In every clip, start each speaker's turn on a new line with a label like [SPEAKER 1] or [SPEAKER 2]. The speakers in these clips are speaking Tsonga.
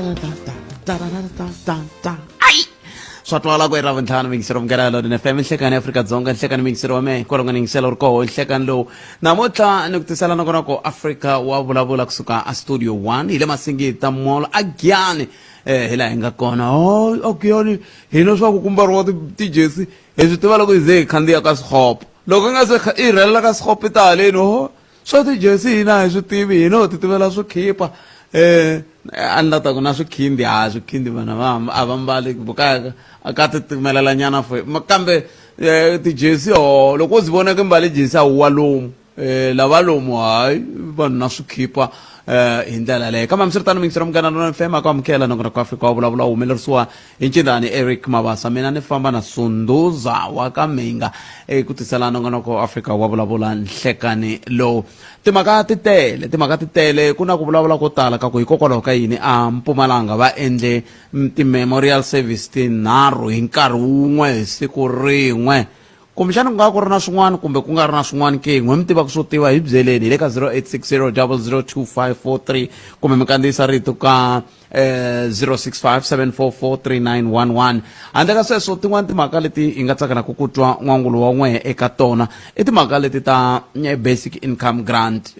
[SPEAKER 1] Ai! Swa twala ku i Ravuntlhanu miyingiseri Munghana Lonene FM, nhlekani Afrika-Dzonga, nhlekani miyingiseri wa mehe kwalomu ka ni yingisela u ri koho nhlekani lowu. Namuntlha ni ku tisela nongonoko Afrika wa vulavula kusuka a Studio 1 hi le Masingita Mall a Giyani, hi laha hi nga kona. Oh, a Giyani hina swa ku ku mbariwa tijesi hi swi tiva loko hi ze hi khandziya ka swihopo. Loko hi nga se hi rhelela ka swihopo i ta haleni, ho swa tijesi hina a hi swi tivi, hina ho ti tivela swo khipa. A ni la ta ku na swikhindi, ha swikhindi vanhu va a va mbali ka ka titimelela nyana for kambe tijesi ho loko u zi vona ku mbale jesi a wu wa lomu. Lava lomu hayi vanhu na swikhipa hi ndlela yaleyo. Kambe hambiswiritano muyingiseri wa Munghana Lonene FM a ku amukela nongonoko wa Afrika wa vulavula wu humelerisiwa hi ncindani Eric Mabasa, mina ni famba na Sunduza wa ka Mhinga ku tisela nongonoko wa Afrika wa vulavula nhlekani lowu. Timhaka ti tele, timhaka ti tele, ku na ku vulavula ko tala ka ku hikokwalaho ka yini a Mpumalanga va endle ti-memorial service tinharhu hi nkarhi wun'we hi siku rin'we. Kumbexana ku nga va ku ri na swin'wana kumbe ku nga ri na swin'wana ke, n'we mi tivaka swo tiva hi byeleni hi le ka 0860002543 kumbe mi kandziyisa rito ka 0657443911. Handle ka sweswo, tin'wana timhaka leti hi nga tsakelaka ku twa n'wangulo wa n'wehe eka tona i timhaka leti ta basic income grant,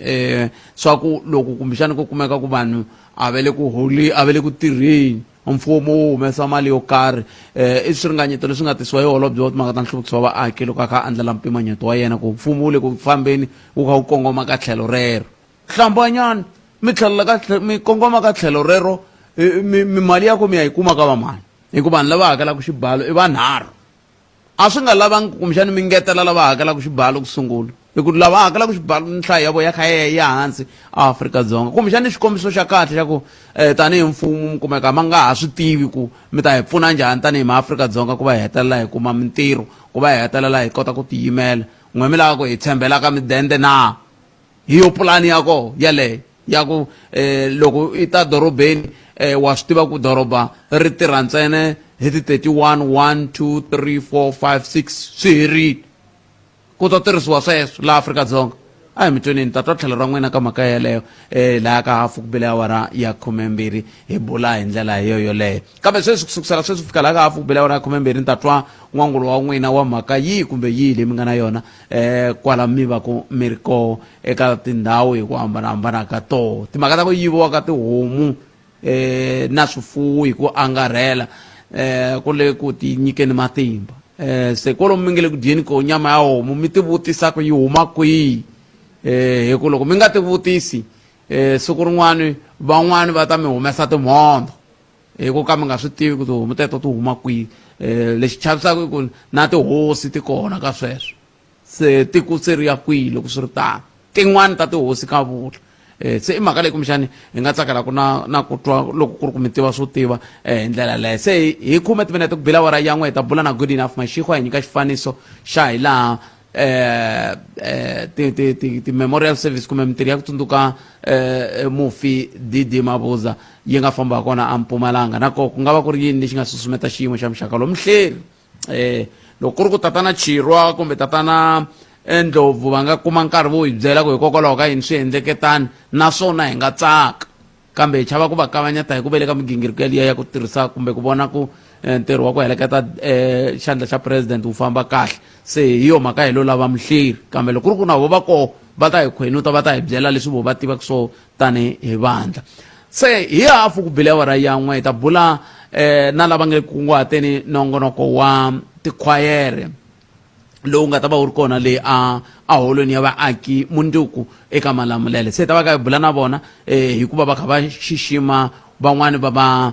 [SPEAKER 1] swa ku loko kumbexana ku kumeka ku vanhu a va le ku holi, a va le ku tirheni, mfumo wu humesa mali yo karhi. I swiringanyeto leswi nga tisiwa hi holobye wa timhaka ta nhluvukiso wa vaaki loko a kha a andlala mpimanyeto wa yena ku mfumo wu le ku fambeni wu kha wu kongoma ka tlhelo rero. Hlambanyani mi tlhelela ka mi kongoma ka tlhelo rero, mi mali ya ku mi ya yi kuma ka vamani, hikuva vanhu lava hakelaka xibalo i vanharhu. A swi nga lavangi ku kumbexani mi ngetela lava hakelaka xibalo ku sungula, hi ku lava hakelaka xibalo nhlayo ya vona ya kha ya ya hansi aAfrika-Dzonga. Kumbexani i xikombiso xa kahle xa ku tanihi mfumo mi kumeka ma nga ha swi tivi ku mi ta hi pfuna njhani tanihi maAfrika-Dzonga ku va hi hetelela hi kuma mintirho, ku va hi hetelela hi kota ku tiyimela. N'we mi lava ku hi tshembela ka midende na? Hi yo pulani ya koho yaleyo ya ku loko i ta dorobeni, wa swi tiva ku doroba ri tirha ntsena hi ti 31, 1, 2, 3, 4, 5, 6 swi herile, ku ta tirhisiwa sweswo laha Afrika-Dzonga. A hi mi tweneni, ta twa tlhelo ra n'wina ka mhaka yeleyo laha ka hafu ku bile awara ya khumembirhi hi bula hi ndlela yo yoleyo. Kambe sweswi ku sukusela sweswi ku fika laha ka hafu ku bile awara ya khumembirhi ni ta twa n'wangulo wa n'wina wa mhaka yihi kumbe yihi leyi mi nga na yona kwala mi va ku mi ri koho eka tindhawu hi ku hambanahambana ka toho. Timhaka ta ku yiviwa ka tihomu na swifuwo hi ku angarhela ku le ku ti nyikeni matimba. Se kwalomu mi nge le ku dyeni ko nyama ya homu mi ti vutisa ku yi huma kwihi, hi ku loko mi nga ti vutisi siku rin'wani van'wani va ta mi humesa timhondzo hi ku ka mi nga swi tivi ku tihomu teto ti huma kwihi. Lexi chavisaka i ku na tihosi ti kona ka sweswo, se tiko se ri ya kwihi loko swi ri tano? Tin'wani ta tihosi ka vula. Se i mhaka leyi kumbexani hi nga tsakelaka na ku twa loko ku ri ku mi tiva swo tiva hi ndlela leyo. Se hi khume timinete ku bile awara ya n'we hi ta bula na Good Enough Mashikwa, hi nyika xifaniso xa hi laha ti ti ti ti memorial service kumbe mintirho ya ku tsundzuka mufi DD Mabuza yi nga famba kona a Mpumalanga, na koho ku nga va ku ri yini lexi nga susumeta xiyimo xa muxaka lowu. Muhleri loko ku ri ku tatana Chirwa kumbe tatana Ndlovu va nga kuma nkarhi wo hi byela ku hikokwalaho ka yini swi endleke tani, naswona hi nga tsaka, kambe hi chava ku va kavanyeta hi ku veleka migingiriko yaliya ya ku tirhisa kumbe ku vona ku ntirho wa ku heleketa xandla xa president wu famba kahle. Se hi yo mhaka hi lo lava muhleri, kambe loko ku ri ku na vo va koho va ta hi khwenuta, va ta hi byela leswi vo va tivaka swo tani hi vandla. Se hi hafu ku bile awara ya n'we hi ta bula na lava nge ku kunguhateni nongonoko wa tikhwayere lowu nga ta va wu ri kona le a holweni ya vaaki mundzuku eka Malamulele. Se hi ta va ka hi bula na vona hikuva va kha va xixima van'wani va va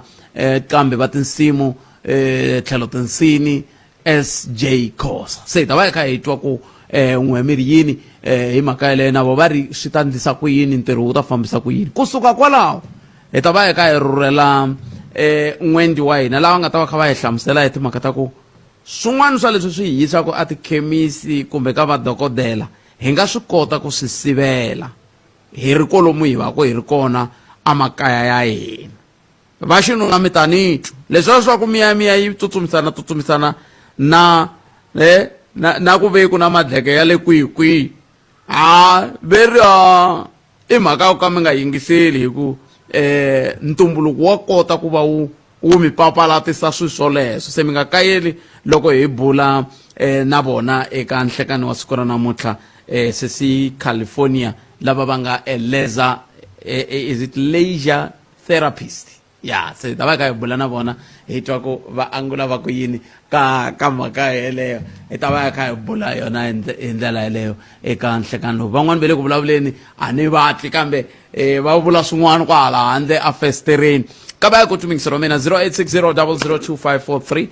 [SPEAKER 1] qambi va tinsimu tlhelo tinsini SJ Khosa. Se hi ta va hi kha hi twa ku n'we mi ri yini hi mhaka yeleyo, na vo va ri swi ta ndlisa ku yini, ntirho wu ta fambisa ku yini. Kusuka kwalaho hi ta va hi kha hi rhurhela n'wendi wa hina lava nga ta va kha va hi hlamusela hi timhaka ta ku swin'wana swa leswi swi hi yisaka etikhemisi kumbe ka vadokodela hi nga swi kota ku swi sivela hi ri kolomu hi va ku hi ri kona emakaya ya hina. Va xinuna mi ta ni twa leswiya swa ku mi ya mi ya yi tsutsumisana tsutsumisana na na na ku ve ku na madleke ya le kwihi kwihi, ha ve ri ha i mhaka yo ka mi nga yingiseli hi ku Ntumbuluko wa kota ku va wu wu mi papalatisa swilo swoleswo. Se mi nga kayeli loko hi bula na vona eka nhlekani wa siku ra namuntlha. Sesi California lava va nga laser, is it leisure therapist? Ya, se hi ta va hi kha hi bula na vona, hi twa ku va angula va ku yini ka mhaka yeleyo. Hi ta va hi kha hi bula yona hi ndlela yeleyo eka nhlekani lowu. Van'wani va le ku vulavuleni, a ni vatli, kambe va vula swin'wana kwahala handle a festereni. Ka va ya ku muyingiseri wa mina 0860 002543.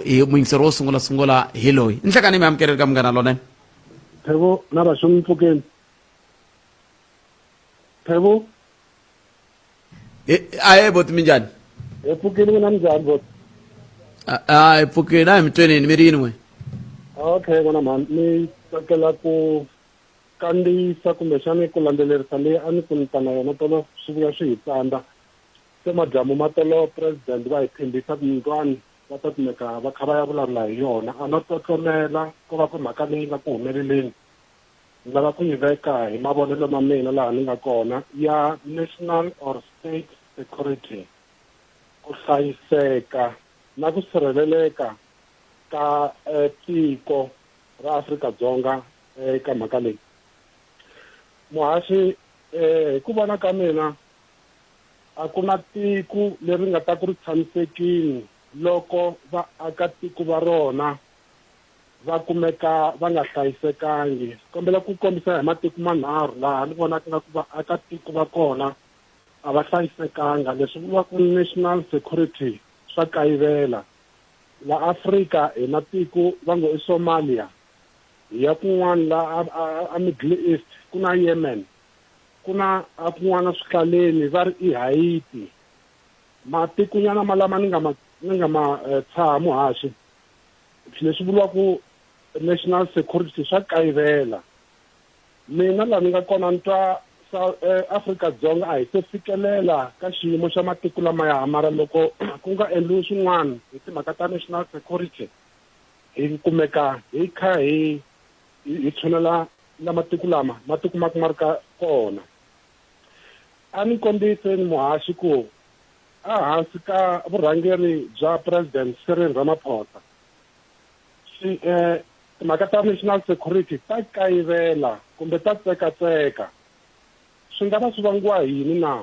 [SPEAKER 1] Hi muyingiseri wo sungula sungula hi loyi. Nhlekani, mi amukeleli ka Munghana Lonene.
[SPEAKER 2] Phebo na vaxumi, mpfukeni Phebo.
[SPEAKER 1] Ahe boti, minjhani?
[SPEAKER 2] Hi pfukile, n'wina minjhani boti?
[SPEAKER 1] A hi pfukile, a hi mi tweneni, mi ri yini n'we?
[SPEAKER 2] Okay n'wana mhani, ni tsakela ku kandziyisa kumbexani ku landzelerisa leyi a ni ku ni ta na yona tolo, swi vuya swi hi tsandza. Se madyambu ma tolo president va hi tshembisa ku mundlwani va ta kumeka va kha va ya vulavula hi yona. A no tlotlomela ko va ku mhaka leyi nga ku humeleleni, ni lava ku yi veka hi mavonelo ma mina laha ni nga kona ya national or state security, ku hlayiseka na ku sirheleleka ka tiko ra Afrika-Dzonga. Eka mhaka leyi, muhaxi, hi ku vona ka mina a ku na tiko leri nga ta ku ri tshamisekini loko vaakatiko va rona va kumeka va nga hlayisekangi. Kombela ku kombisa hi matiko manharhu laha ni vonaka nga ku vaakatiko va kona a va hlayisekanga, leswi vuriwaka national security swa kayivela. La Afrika hi na tiko va ngo i Somalia, hi ya kun'wana la a Middle East ku na Yemen, ku na a kun'wana swihlaleni va ri i Haiti. Matikonyana malama ni nga ma tshaha, muhaxi, leswi vuriwaka national security swa kayivela. Mina laha ni nga kona ni twa Afrika-Dzonga a hi se fikelela ka xiyimo xa matiko lamaya, mara loko ku nga endliwi swin'wana hi timhaka ta national security, hi kumeka hi kha hi tshunela na matiko lama ma tikumaka ma ri ka kona. A ni kombiseni, muhaxi, ku a hansi ka vurhangeri bya President Cyril Ramaphosa swi timhaka ta national security ta kayivela kumbe ta tsekatseka. Swi nga va swi vangiwa hi yini na?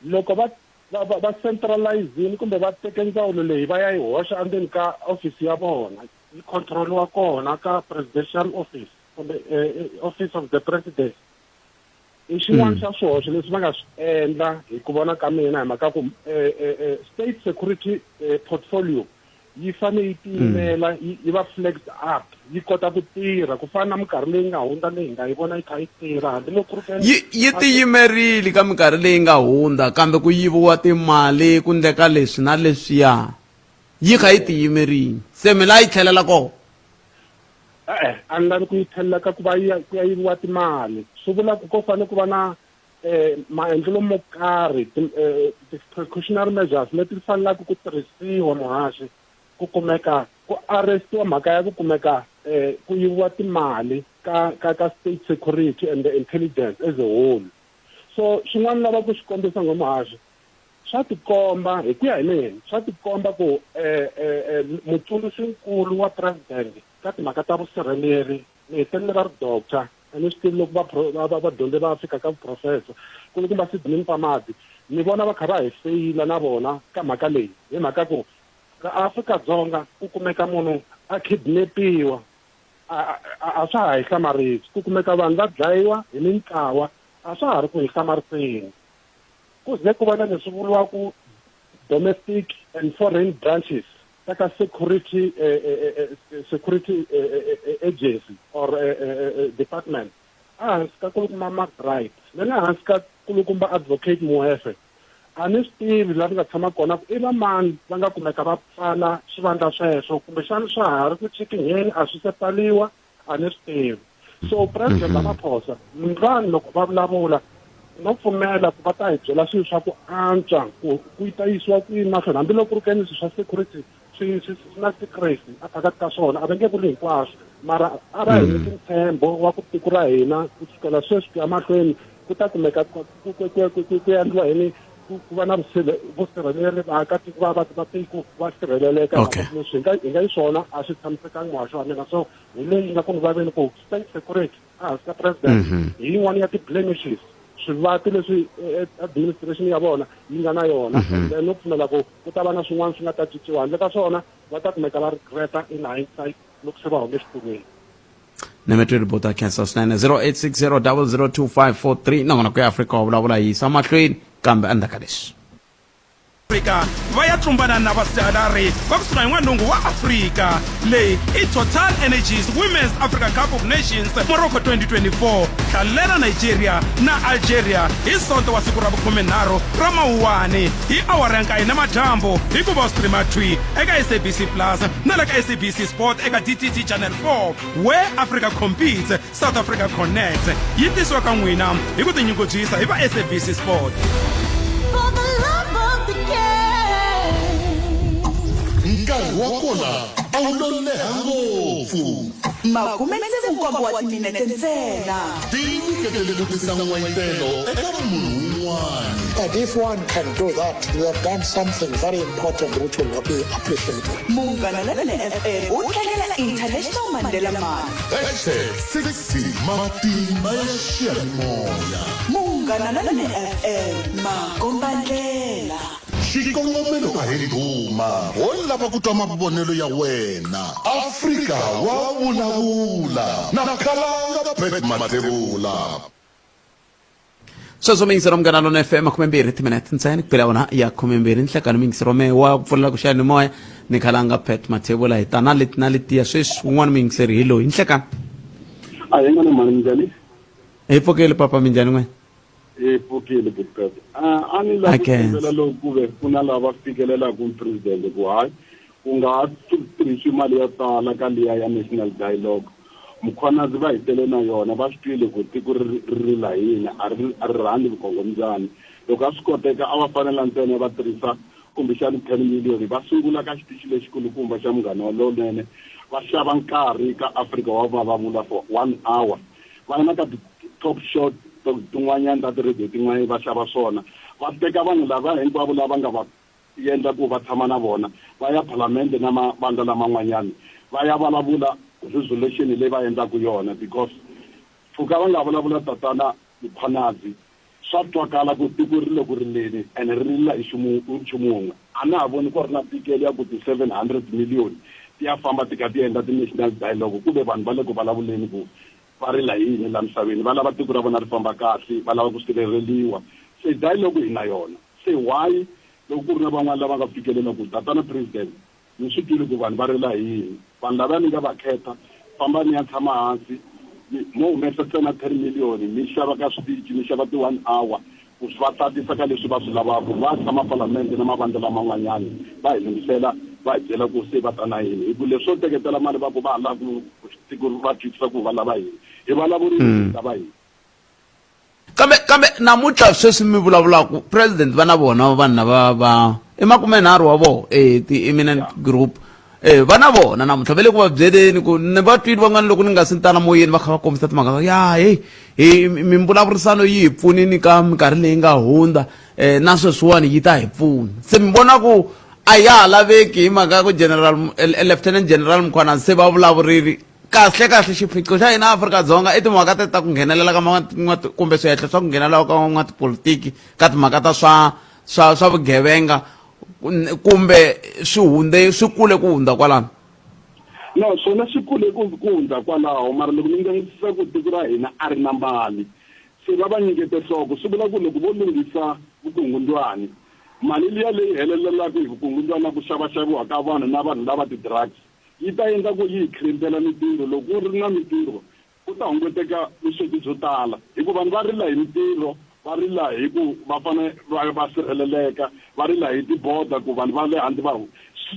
[SPEAKER 2] Loko va centralizini kumbe va teke ndzawulo leyi va ya yi hoxa endzeni ka office ya vona, yi controliwa kona ka presidential office kumbe office of the president, i xin'wana xa swihoxo leswi va nga swi endla hi ku vona ka mina, hi mhaka ku state security portfolio yi fane yi tiyimela, yi va flexed up, yi kota ku tirha ku fana na minkarhi leyi nga hundza leyi hi nga yi vona yi kha yi tirha, hambiloko ku ri
[SPEAKER 1] Yi tiyimerile ka minkarhi leyi nga hundza, kambe ku yiviwa timali, ku ndleka leswi na leswiya, yi kha yi tiyimerile, se mi la yi tlhelela kona?
[SPEAKER 2] E-e, a ni lavi ku yi tlhelela ka ku va yi ku ya yiviwa timali. Swi vula ku ko fanele ku va na maendlelo mo karhi, ti-precautionary measures leti faneleke ku tirhisiwa, muhaxi, ku kumeka ku arrestiwa mhaka ya ku kumeka ku yiviwa timali ka state security and the intelligence as a whole. So xin'wana lava ku xi kombisa ngo, muhaxi, swa tikomba, hi ku ya hi mina, swa tikomba ku mutsundzuxinkulu wa president ka timhaka ta vusirheleri, ni hetelele va ri doctor, a ni swi tivi loko va dyondze va fika ka vuprofessor, kulukumba Sydney Mpamadi, ni vona va kha va hi feyila na vona ka mhaka leyi, hi mhaka ku ka Afrika-Dzonga ku kumeka munhu a kidnapiwa a swa ha hi hlamarisi, ku kumeka vanhu va dlayiwa hi mintlawa a swa ha ri ku hi hlamariseni. Ku ze ku va na leswi vuriwaka domestic and foreign branches ta ka security agency or department ehansi ka kulukumba McBride na le hansi ka kulukumba Advocate Moefe. A ni swi tivi laha ni nga tshama kona ku i va mani va nga kumeka va pfala swivandla sweswo, kumbexana swa ha ri ku chikingheni, a swi se pfaliwa, a ni swi tivi. So President Ramaphosa mundlwani loko va vulavula no pfumela ku va ta hi byela swilo swa ku antswa ku ku ta yisiwa kwini mahlweni, hambiloko ku ri keni swilo swa security swi na secrecy a phakathi ka swona, a va nge vuli hinkwaswo, mara a va hi nyiki ntshembo wa ku tiko ra hina ku sukela sweswi ku ya mahlweni. ku ta kumeka ku ku ku ku ku ku endliwa yini ku ku va na vusirheleri vaakatiko va va va tiko va sirheleleka leswi hi nga hi nga yi swona a swi tshamisekanga muhaxi wa mina so hi leyi nga ku ni vaveni ku state security ehansi ka president hi yin'wana ya ti-blemishes swivati leswi administration ya vona yi nga na yona and then no pfumela ku ku ta va na swin'wana swi nga ta cinciwa handle ka swona va ta kumeka va regreta in hindsight loko se va hume exitulwini.
[SPEAKER 1] Nemetweli bota khensa swinene 0860002543 nakona ku ya Afrika wa vulavula yi yisa mahlweni kambe endzhaku ka leswi.
[SPEAKER 3] Afrika va ya tlumbana na vasihalari va kusuka hi n'walungu wa Afrika. Leyi i Total Energies Women's Africa Cup of Nations Morocco 2024. Hlalela Nigeria na Algeria hi Sonto wa siku ra vukhumenharhu ra Mawuwani hi awara ya nkaye namadyambu hi ku va u streama thwi eka SABC Plus na le ka SABC Sport eka DTT Channel 4. Where Africa Competes, South Africa Connects yi tisiwa ka n'wina hi ku tinyungubyisa hi va SABC Sport.
[SPEAKER 4] For the love of the game.
[SPEAKER 5] Nkarhi wa kona a wu lo leha ngopfu.
[SPEAKER 6] Makume tsevu nkombo wa timinete ntsena.
[SPEAKER 5] Tinyiketele ku tisa n'wayitelo eka munhu un'wana.
[SPEAKER 7] And if one can do that, you have done something very important which will be appreciated.
[SPEAKER 6] Munghana Lonene FM u tlangela International Mandela Month.
[SPEAKER 5] Hashtag 60 matimba ya xiyanimoya.
[SPEAKER 6] Munghana Lonene FM makombandlela.
[SPEAKER 5] Xikongomelo a hi ndhuma, ho lava ku twa mavonelo ya wena. Afrika wa vulavula na Khalanga Pat Mathebula.
[SPEAKER 1] Sweswo miyingisero Munghana Lona FM 12 timinete ntsena ku bela wona ya 12 nhlekani miyingisero me wa ku pfulela ku xiyanimoya ni khalanga Pat Mathebula hi ta na leti na letiya sweswi wun'wana muyingiseri hi loyi nhlekani.
[SPEAKER 8] A hi n'wana mhani minjhani?
[SPEAKER 1] Hi pfukile papa minjhani n'wina?
[SPEAKER 8] Hi pfukile buti A ni lava ku kombela loko ku ve ku na lava fikelelaka president ku hayi ku nga ha tirhisiwi mali yo tala ka liya ya national dialogue. Mkhwanazi va hi tele na yona va swi twile ku tiko ri ri rila hi yini a ri a ri rhandzi vukungundzwani. Loko a swi koteka a va fanela ntsena va tirhisa kumbexani 10 million va sungula ka xitichi lexikulukumba xa Munghana Lonene va xava nkarhi ka Afrika wa vulavula for one hour va ya na ka ti-top shot tin'wanyana ta ti-radio tin'wanyana va xava swona va teka vanhu lava hinkwavo lava nga va yendla ku va tshama na vona va ya phalamende na mavandla laman'wanyana va ya vulavula resolution leyi va endlaku yona because pfuka va nga vulavula tatana Mkhwanazi swa twakala ku tiko ri le ku rileni ene ri rila hi nchumu nchumu wun'we a na ha voni ku ri na ntikelo ya ku ti 700 million ti ya famba ti kha ti endla ti-national dialogue ku ve vanhu va le ku vulavuleni ku va rila hi yini la misaveni va lava tiko ra vona ri famba kahle va lava ku sirheleriwa se dialogue hi na yona se why loko ku ri na van'wana lava nga fikelela ku tatana president ni swi twile ku vanhu va rila hi yini vanhu lavaya ni nga va khetha famba ni ya tshama hansi mo humesa ntsena 10 million mi xava ka switichi mi xava ti 1 hour ku va tatisa ka leswi va swi lavaka va tshama palamende na mavandla laman'wanyana va hi lunghisela va hi byela ku se va ta na yini hi ku leswo teketela mali va ku va ha lava ku tiko va twisisa ku va lava yini hi vulavurile hi lava yini.
[SPEAKER 1] Kambe kambe namuntlha sweswi mi vulavulaka president va na vona vanhu lava va i makumenharhu wa vona eh ti eminent group eh va na vona namuntlha va le ku va byeleni ku ni va twile van'wana loko ni nga si tala moyeni va kha va kombisa timhaka ta ya hey hi mimbulavurisano yi hi pfunini ka minkarhi leyi nga hundza eh na sweswiwani yi ta hi pfuna se mi vona ku a ya ha laveki hi mhaka ya ku general lieutenant general Mkhwanazi se va vulavurile kahle kahle xiphiqo xa hina Afrika-Dzonga i timhaka ta ta ku nghenelela ka kumbe swihehlo swa ku nghenelela ka n'watipolitiki ka timhaka ta swa swa swa vugevenga kumbe swi hundze swi kule ku hundza kwalano.
[SPEAKER 8] No swona swi kule ku ku hundza kwalaho mara loko mi langutisa ku tiko ra hina a ri na mali se va va nyikete nhloko swi vula ku loko vo lunghisa vukungundzwani mali liya leyi helelelaka hi vukungundzwani na ku xavaxaviwa ka vanhu na vanhu lava ti-drugs yi ta endla ku yi hi create-ela mitirho loko ku ri na mitirho ku ta hunguteka vusweti byo tala hi ku vanhu va rila hi mitirho va rila hi ku va fane va va sirheleleka va rila hi tiboda ku vanhu va le handle va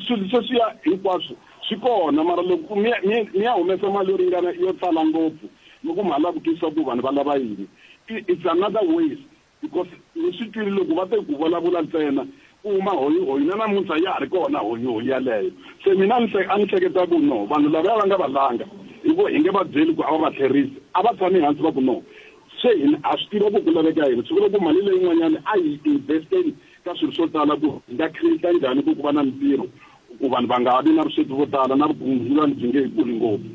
[SPEAKER 8] swilo sweswiya hinkwaswo swi kona mara loko mi mi mi ya humesa mali yo ringana yo tala ngopfu loko ma ha lava ku twisisa ku vanhu va lava yini it's another waste Because ni swi twile loko va te ku vulavula ntsena ku huma hoyihoyi na namuntlha ya ha ri kona hoyihoyi yaleyo. Se mina a ni a ni hleketa ku no vanhu lavaya va nga va langa hi ku hi nge va byeli ku a va va tlherisi a va tshami hansi va ku no Se hina ha swi tiva ku ku laveka yini. Swi vula ku mali leyin'wanyana a hi investeni ka swilo swo tala ku hi nga create njhani ku ku va na mintirho ku vanhu va nga vi na vusweti vo tala na vukungundzwani byi nge he kuli ngopfu.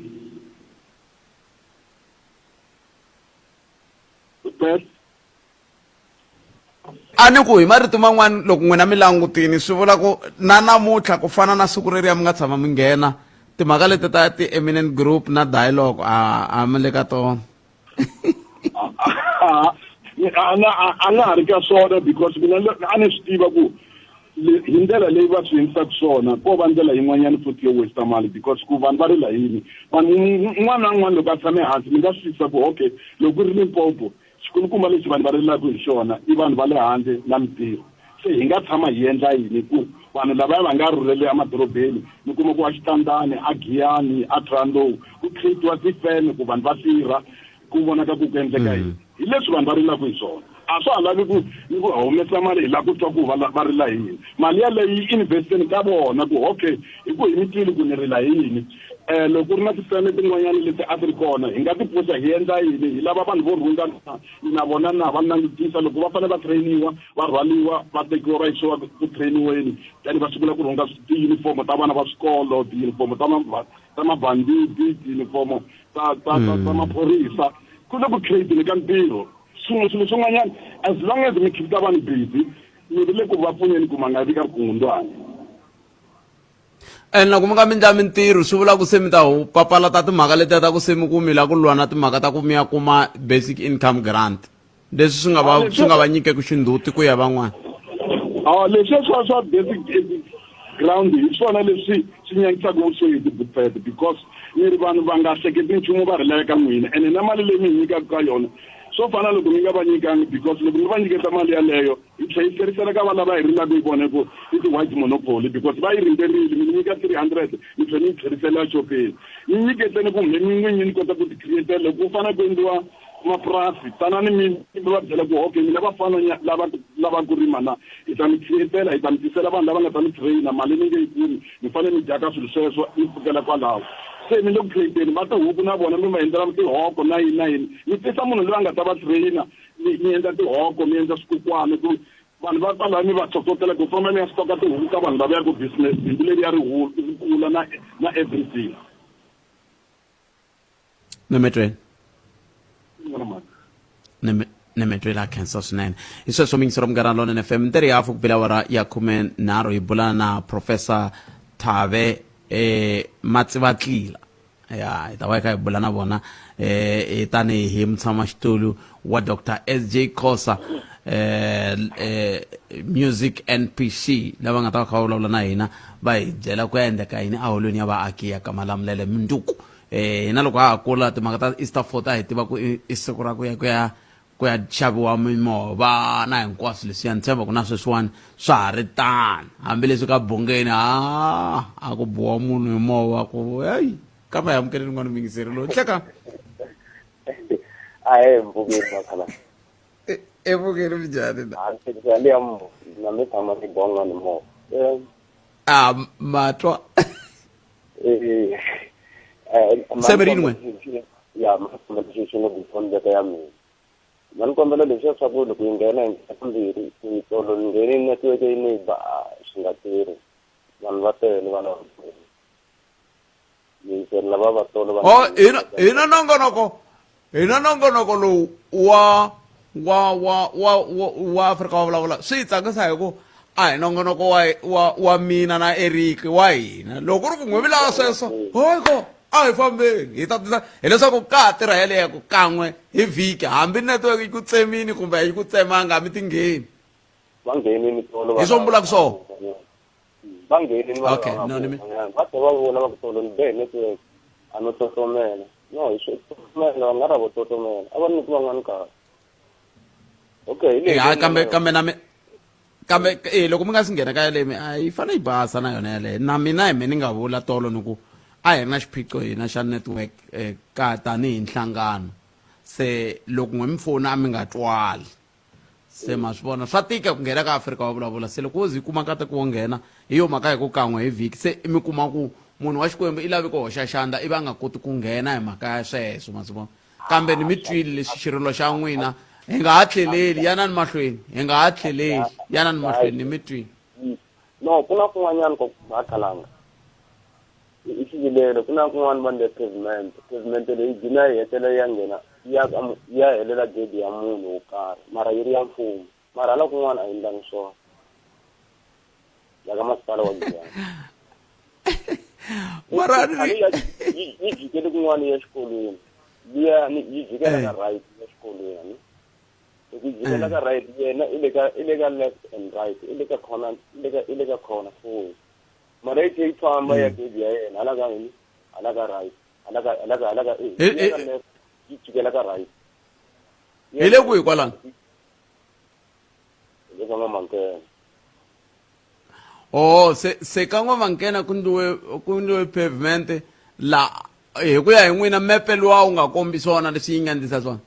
[SPEAKER 8] Beth.
[SPEAKER 1] A ni ku hi marito man'wana loko n'wina mi langutini swi vula ku na namuntlha ku fana na siku reriya mi nga tshama mi nghena timhaka leti ta ti-eminent group na dialogue a a mi le ka tona.
[SPEAKER 8] A na a na ha ri ka swona because mina a ni swi tiva ku hi ndlela leyi va swi endlisaka swona ko va ndlela yin'wanyana futhi yo waste mali because ku vanhu va rila yini vanhu un'wana na un'wana loko a tshame hansi mi nga swi twisisa ku okay loko ku ri Limpopo xikulukumba lexi vanhu va rilaka hi xona i vanhu va le handle na mintirho se hi nga tshama hi endla yini ku vanhu lavaya va nga rhurhele emadorobeni mi kuma ku a xitandani a giyani a Thohoyandou ku create-iwa tifeme ku vanhu va tirha ku vonaka ku ku endleka yini hi leswi vanhu va rilaka hi swona a swa ha lavi ku ni ku humesa mali hi lava ku twa ku va va rila hi yini mali yaleyo yi investeni ka vona ku okay hi ku hi mi twile ku ni rila hi yini um loko ku ri na tifeme tin'wanyana leti a ti ri kona hi nga ti pfuxa hi endla yini hi lava vanhu vo rhunga na na vona na va langutisa loko va fanele va trainiwa va rhwaliwa va tekiwa va yisiwa ku trainiweni then va sungula ku rhunga tiyunifomo ta vana va swikolo tiyunifomo ta ta mabanditi tiyunifomo ta ta ta ta maphorisa ku le ku createni ka ntirho swin'we swilo swin'wanyana as long as mi khipita vanhu busy mi ri le ku va pfuneni ku ma nga vi ka vukungundzwani
[SPEAKER 1] and loko mi nga mi ndla mintirho swi vula ku se mi ta papalata timhaka letiya ta ku se mi ku mi lava ku lwa na timhaka ta ku mi ya kuma basic income grant leswi swi nga va swi nga va nyikeki xindzhuti ku ya van'wana
[SPEAKER 8] a leswiya swa swa basic ground hi swona leswi swi nyanyisaka vusweti bupete because mi ri vanhu va nga hleketi nchumu va rhela ka n'wina ene na mali leyi mi yi nyikaka ka yona swo fana loko mi nga va nyikangi because loko mi va nyiketa mali yaleyo yi tlhe yi tlherisela ka va lava hi rilaka hi vona ku i ti-white monopoly because va yi rindzerile mi nyika 300 mi tlhe mi yi tlherisela exopeni mi nyiketeni ku mi n'winyi ni kota ku ti createla loko ku fanele ku endliwa mapurasi tanani mi mi va byela ku okay mina vafana lava lava ku rima na hi ta mi createla hi ta mi tisela vanhu lava nga ta mi traina mali mi nge yi kumi mi fanele mi dyaka swilo sweswo mi pfukela kwalaho se mi le ku createni va tihuku na vona mi va endlela tihoko na yini na yini mi tisa munhu loyi a nga ta va traina mi mi endla tihoko mi endla swikukwana ku vanhu va kwalaya mi va hlohlotela ku famba mi ya stoka tihuku ka vanhu lava ya ku business bindzu leri ya ri kula na na everything
[SPEAKER 1] Nemetweni Nemetweni a khensa swinene hi sweswo miyingisero munghana lonene fm ntirhi hafu ku bela awara ya 13 hi bulana na professor Thave eh Matsivatlila ya hi ta va hi kha hi bula na vona eh tanihi mutshamaxitulu wa Dr SJ Khosa eh, eh Music NPC lava nga ta va kha va vulavula na hina va hi byela ku ya endleka yini eholweni ya vaaki ya Kamalamulele munduku eh hina loko ha ha kula timhaka ta Easter Fort a hi tiva ku i siku ra ku ya ku ya ku ya xaviwa mimovha na hinkwaswo leswiya ni tshemba ku na sweswiwani swa ha ri tano hambileswi ka bongeni a a ku biwa munhu hi movha ku heyi kambe hi amukeleni n'wana muyingiseri loyi hleka
[SPEAKER 9] Ahee mpfukeni makhala.
[SPEAKER 1] Epfukeni minjhani
[SPEAKER 9] na A ni ya na mi tshama ni biwa n'wana hi movha. Eh,
[SPEAKER 1] a matwa
[SPEAKER 9] eh, eh,
[SPEAKER 1] Severin n'we.
[SPEAKER 9] Ya, xi nga before ya mina. Ma ni kombela leswiya swa ku loko yi nghena hi nghena kambirhi ku tolo ni ngheni network yi ni ba swi nga tirhi. Vanhu va tele va lava ku yingiseri lava va tolo va
[SPEAKER 1] Oh, hina hina nongonoko hina nongonoko lowu wa wa wa wa wa wa Afrika wa vulavula swi hi tsakisa hi ku a hi nongonoko wa wa wa mina na Eric wa hina loko ku ri ku n'we mi lava sweswo hoyiko a hi fambeni hi ta tisa hileswaku ka ha tirha yeleyo ku kan'we hi vhiki hambi network yi ku tsemini kumbe a yi ku tsemanga a mi tingheni
[SPEAKER 9] va nghenini tolo
[SPEAKER 1] hi swo mi vulaka swona
[SPEAKER 9] va nghenini va
[SPEAKER 1] okay no ni
[SPEAKER 9] va tlhe va vula va ku tolo ni be hi network a no tsotsomela no hi swi tsotsomela va nga ra vo tsotsomela a va nyiki van'wana nkarhi okay hi leyi
[SPEAKER 1] ya kambe kambe na mi kambe eh loko mi nga si nghena ka yaleyo mi a yi fanele yi basa na yona yaleyo na mina hi me ni nga vula tolo ni ku a hi ri na xiphiqo hina xa network eh, ka tanihi nhlangano se loko n'we mi fona a mi nga twali se ma swi vona swa tika ku nghena ka Afrika wa vulavula se loko wo ze yi kuma nkateko wo nghena hi yo mhaka hi ku kan'we hi vhiki se mi kuma ku munhu wa Xikwembu i lave ku hoxa xandla ivi a nga koti ku nghena hi mhaka ya sweswo ma swi vona. Kambe ni mi twile leswi xirilo xa n'wina hi nga ha tlheleli yanani mahlweni hi nga ha tlheleli yanani mahlweni ni mi twile.
[SPEAKER 9] No ku na kun'wanyana ko ha khalanga i xivilelo ku na kun'wana va ndle pavement pavement leyi gcina yi hetelela ya nghena ya ya helela gedi ya munhu wo karhi mara yi ri ya mfumo mara hala kun'wana a yi ndlangi swona la ka masipala wa Giyani
[SPEAKER 1] mara
[SPEAKER 9] yi jikele kun'wana ya xikolweni liya yi jikela ka right ya xikolweni loko yi jikela ka right yena i le ka i le ka left and right i le ka corner i le ka i le ka corner forward mara yi tlhe yi famba ya gedi ya yena hala ka yini hala ka right hala ka hala ka hala ka eh ka left yi jikela ka right
[SPEAKER 1] hi le kwihi kwalano
[SPEAKER 9] hi le ka n'wamankena
[SPEAKER 1] oh se se ka n'wamankena ku ndliwe ku ndliwe pavement la hi ku ya hi n'wina mepe luwa wu nga kombi swona leswi yi nga ndlisa swona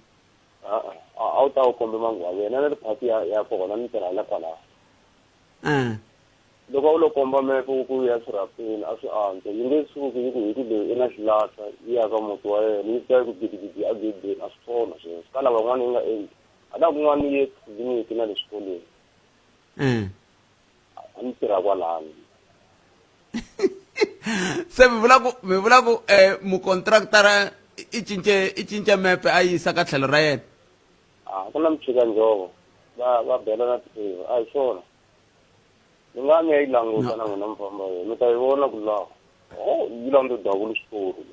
[SPEAKER 9] a wu ta wu kombe manghwavi yena na riphati ya ya kona ni tirha la kwalaho loko a wu lo komba mepe wu ku ya swirhapeni a swi antswa yi nge suki yi ku hi ku leyi i na xilahla yi ya ka muti wa yena yi fika yi ku gidigidi a gedeni a swi swona sweswo ka lavan'wana yi nga endli a na kun'wana yi ye tliliniki na le swikolweni a ni tirha kwalano
[SPEAKER 1] se mi vula ku mi vula ku eh mukontraktara i cince i cince mepe a yisa ka tlhelo ra yena
[SPEAKER 9] a ku na mutshika-njhovo va va bela na tiva a hi swona mi nga mi ya yi languta na n'wina mi famba yona mi ta yi vona ku laha o yi landza double story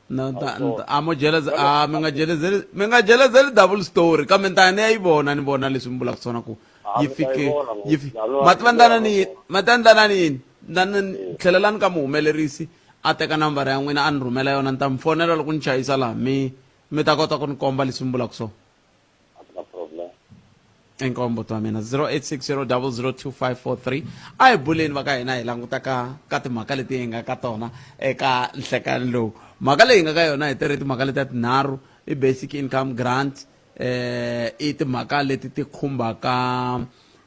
[SPEAKER 1] No, ta, ta, a mo jeleza a mi nga jelezeli mi nga jelezeli double story kambe ni ta ni ya yi vona ni vona leswi mi vulaka swona ku yi fike yi fi ma tiva ndlana ni yini ma tiva ndlana ni yini ndlana tlhelelani ka muhumelerisi a teka nambara ya n'wina a ni rhumela yona ni ta mi fonela loko ni chayisa laha mi mi ta kota ku ni komba leswi mi vulaka swona inkombo twa mina 0860002543 a hi buleni va ka hina hi languta ka ka timhaka leti hi nga ka tona eka nhlekani lowu mhaka leyi hi nga ka yona hi tirhi timhaka leti ya tinharhu i basic income grant eh i timhaka leti ti khumbaka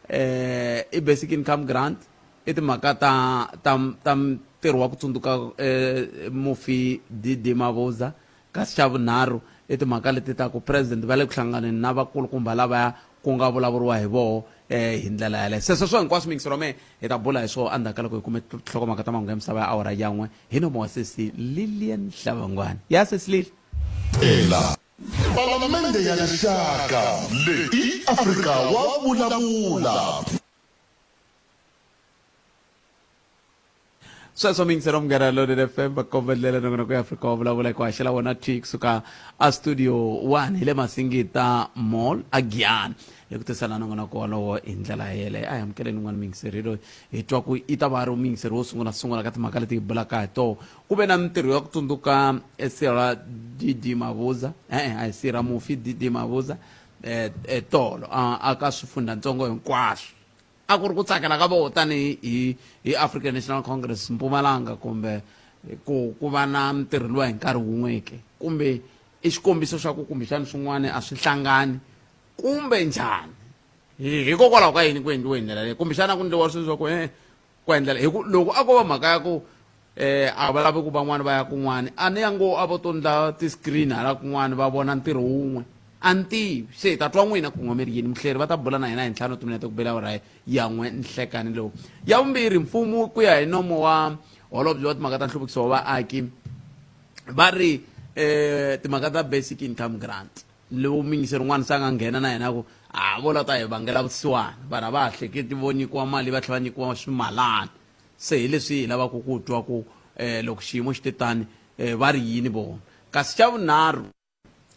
[SPEAKER 1] eh i basic income grant i timhaka ta ta ta ntirho wa ku tsundzuka eh, mufi DD Mabuza Kasi xa vunharhu i timhaka leti ta ku president va le ku hlanganeni na vakulukumba lavaya ku nga vulavuriwa hi voho eh, hi ndlela yaleyo. Se sweswo hinkwaswo miyingiseri wa mehe hi ta bula hi swoho endzhaku ka loko hi kume tinhlokomhaka ta mahungu ya misava ya awara ya n'we hi nomo wa sesi Lilian Hlavangwani. Ya sesi Lili.
[SPEAKER 5] Ela. Palamende ya Rixaka leyi i Afrika wa vulavula.
[SPEAKER 1] Sweswo miyingiseri wa Munghana Lonene FM va komba ndlela nongonoko ya Afrika wa vulavula hi ku haxela wona thwi kusuka a studio 1 hi le Masingita Mall a Giyani hi ku tisela nongonoko wolowo hi ndlela yeleyo a hi amukeleni un'wana muyingiseri loyi hi twa ku i ta va a ri muyingiseri wo sungula sungula ka timhaka leti hi bulaka hi toho ku ve na mintirho ya ku tsundzuka sirha DD Mabuza e-e a hi sirha mufi DD Mabuza eh, eh, tolo a ka swifundzhantsongo hinkwaswo A ku ri ku tsakela ka vona tanihi hi hi African National Congress Mpumalanga kumbe ku ku va na ntirho luwa hi nkarhi wun'we ke kumbe i xikombiso xa ku kumbexana swin'wana a swi hlangani kumbe njhani hikokwalaho ka yini ku endliwe hi ndlela leyi kumbexana ku endliwa sweswi swa ku e ku endlela hi ku loko a ko va mhaka ya ku eh a va lavi ku van'wana va ya kun'wana a ni ya ngo a vo to ndla ti-screen hala kun'wana va vona ntirho wun'we a ni tivi se hi ta twa n'wina ku n'we mi ri yini muhleri va ta bula na hina hi ntlhanu timinete ku bela awara ya n'we nhlekani lowu ya vumbirhi mfumo ku ya hi nomo wa holobye wa timhaka ta nhluvukiso wa vaaki va ri eh timhaka ta basic income grant lowu muyingiseri un'wana se a nga nghena na yena ku a vo la ta hi vangela vusiwana vanhu a va ha hleketi vo nyikiwa mali va tlhela va nyikiwa swimalana se hi leswi hi lavaka ku twa ku um loko xiyimo xi te tani um va ri yini vona kasi xa vunharhu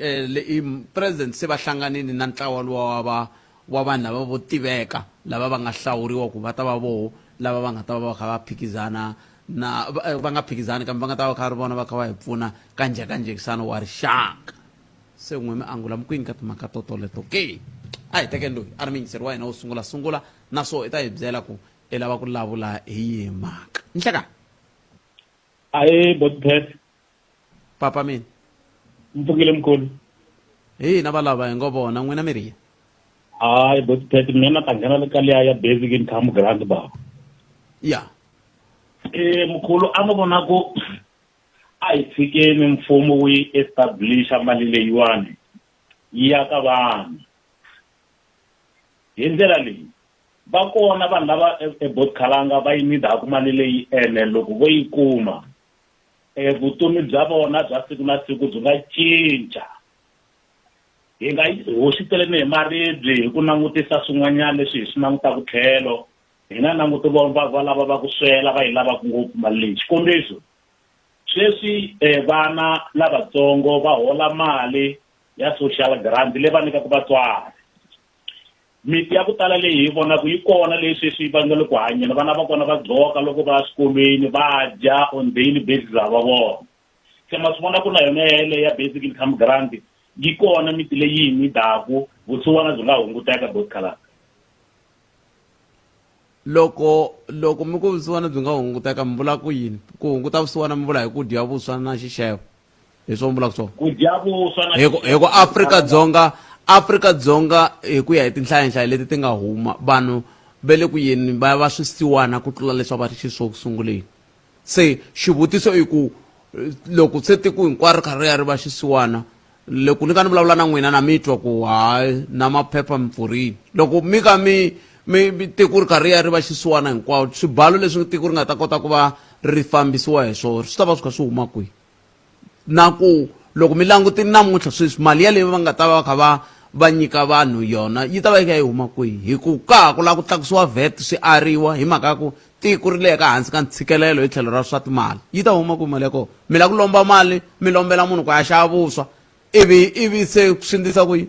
[SPEAKER 1] um president se va hlanganile na ntlawa luwa wa va wa vanhu lava vo tiveka lava va nga hlawuriwa ku va ta va voho lava va nga ta va va kha va phikizana na va nga phikizani kambe va nga ta va kha ri vona va kha va hi pfuna ka njhekanjhekisano wa rixaka se n'we mi angula mi kwini ka timhaka to toleto ke a hi tekeni loyi a ri muyingiseri wa hina wo sungula sungula naswo i ta hi byela ku i lava ku lavula hi yihi mhaka nhlekani
[SPEAKER 10] Ahee Botpet.
[SPEAKER 1] Papa mina.
[SPEAKER 10] Mpfukile mkhulu.
[SPEAKER 1] Hi hina valava hi ngo vona n'wina mi ri yini?
[SPEAKER 10] Hayi Botpet mina na ta nghena le ka liya ya basic income grant baba.
[SPEAKER 1] Ya.
[SPEAKER 10] Eh mkhulu a ni vona ku A hi tshikeni mfumo wu yi establisha mali leyiwani yi ya ka vanhu. Hi ndlela leyi, va kona vanhu lava eBotkhalanga va yi nidaku mali leyi ene loko vo yi kuma, e vutomi bya vona bya siku na siku byi nga cinca. Hi nga yi hoxiteleni hi maribye hi ku langutisa swin'wanyana leswi hi swi langutaka tlhelo, hi nga languti vo va va lava va ku swela va yi lavaka ngopfu mali leyi. Xikombiso, sweswi vana lavatsongo va hola mali ya social grant leyi va nyikaka vatswari. Miti ya ku tala leyi hi vonaka yi kona leyi sweswi va nga le ku hanyeni, vana va kona va gqoka loko va ya swikolweni, va dya on daily basis ha va vona. Se ma swi vona ku na yona yeleyo ya basic income grant yi kona miti leyi yi nidaku, vusiwana byi nga hunguteka Botkalanga.
[SPEAKER 1] Loko loko mi ku vusiwana byi nga hunguteka mi vula ku yini? Ku hunguta vusiwana mi vula hi ku dya vuswa na xixevo. Hi swo mi vulaka swona?
[SPEAKER 10] Ku dya vuswa na
[SPEAKER 1] Hi ku hi ku Afrika-Dzonga Afrika-Dzonga hi ku ya hi tinhlayanhlayo leti ti nga huma vanhu va le ku yeni va va swisiwana ku tlula leswi a va ri xiswona ku sunguleni. Se xivutiso i ku loko se tiko hinkwaro ri kha ri ya ri va xisiwana loko ni ka ni vulavula na n'wina na mi twa ku hayi na maphepha mi pfurile loko mi ka mi mi mi tiko ri kha ri ya ri va xisiwana hinkwawo swibalo leswi tiko ri nga ta kota ku va ri fambisiwa hi swona swi ta va swi kha swi huma kwihi na ku loko mi langutile namuntlha sweswi mali yaleyo va nga ta va va kha va va nyika vanhu yona yi ta va yi kha yi huma kwihi hi ku ka ha ku lava ku tlakusiwa vat swi ariwa hi mhaka ya ku tiko ri le ka hansi ka ntshikelelo hi tlhelo ra swa timali yi ta huma kwihi mali ya kona mi lava ku lomba mali mi lombela munhu ku ya xava vuswa ivi ivi se swi ndlisa ku yini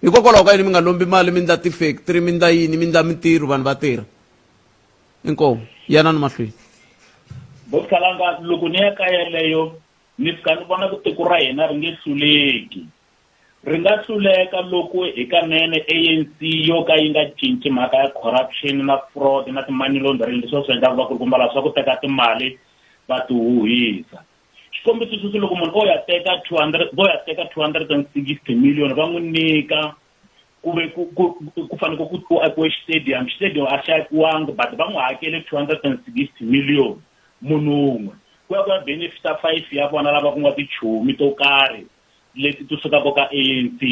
[SPEAKER 1] hikokwalaho ka yini mi nga lombi mali mi ndla ti-factory mi ndla yini mi ndla mintirho vanhu va tirha inkomu yanani mahlweni
[SPEAKER 10] Botkalanga loko ni ya ka yeleyo ni fika ni vona ku tiko ra hina ri nge hluleki ri nga hluleka loko hikanene ANC yo ka yi nga cinci mhaka ya corruption na fraud na ti-money laundering leswi va swi endlaka vakulukumba laha swa ku teka timali va ti huhisa xikombiso sweswi loko munhu o ya teka 200 vo ya teka 260 million va n'wi nyika ku ve ku ku ku fanele ku ku akiwe xitediyamu xitediyamu a xi akiwanga but va n'wi hakele 260 million munhu wun'we ku ya ku ya benefita five ya vona lava ku nga tichomi to karhi leti ti sukaka ka ANC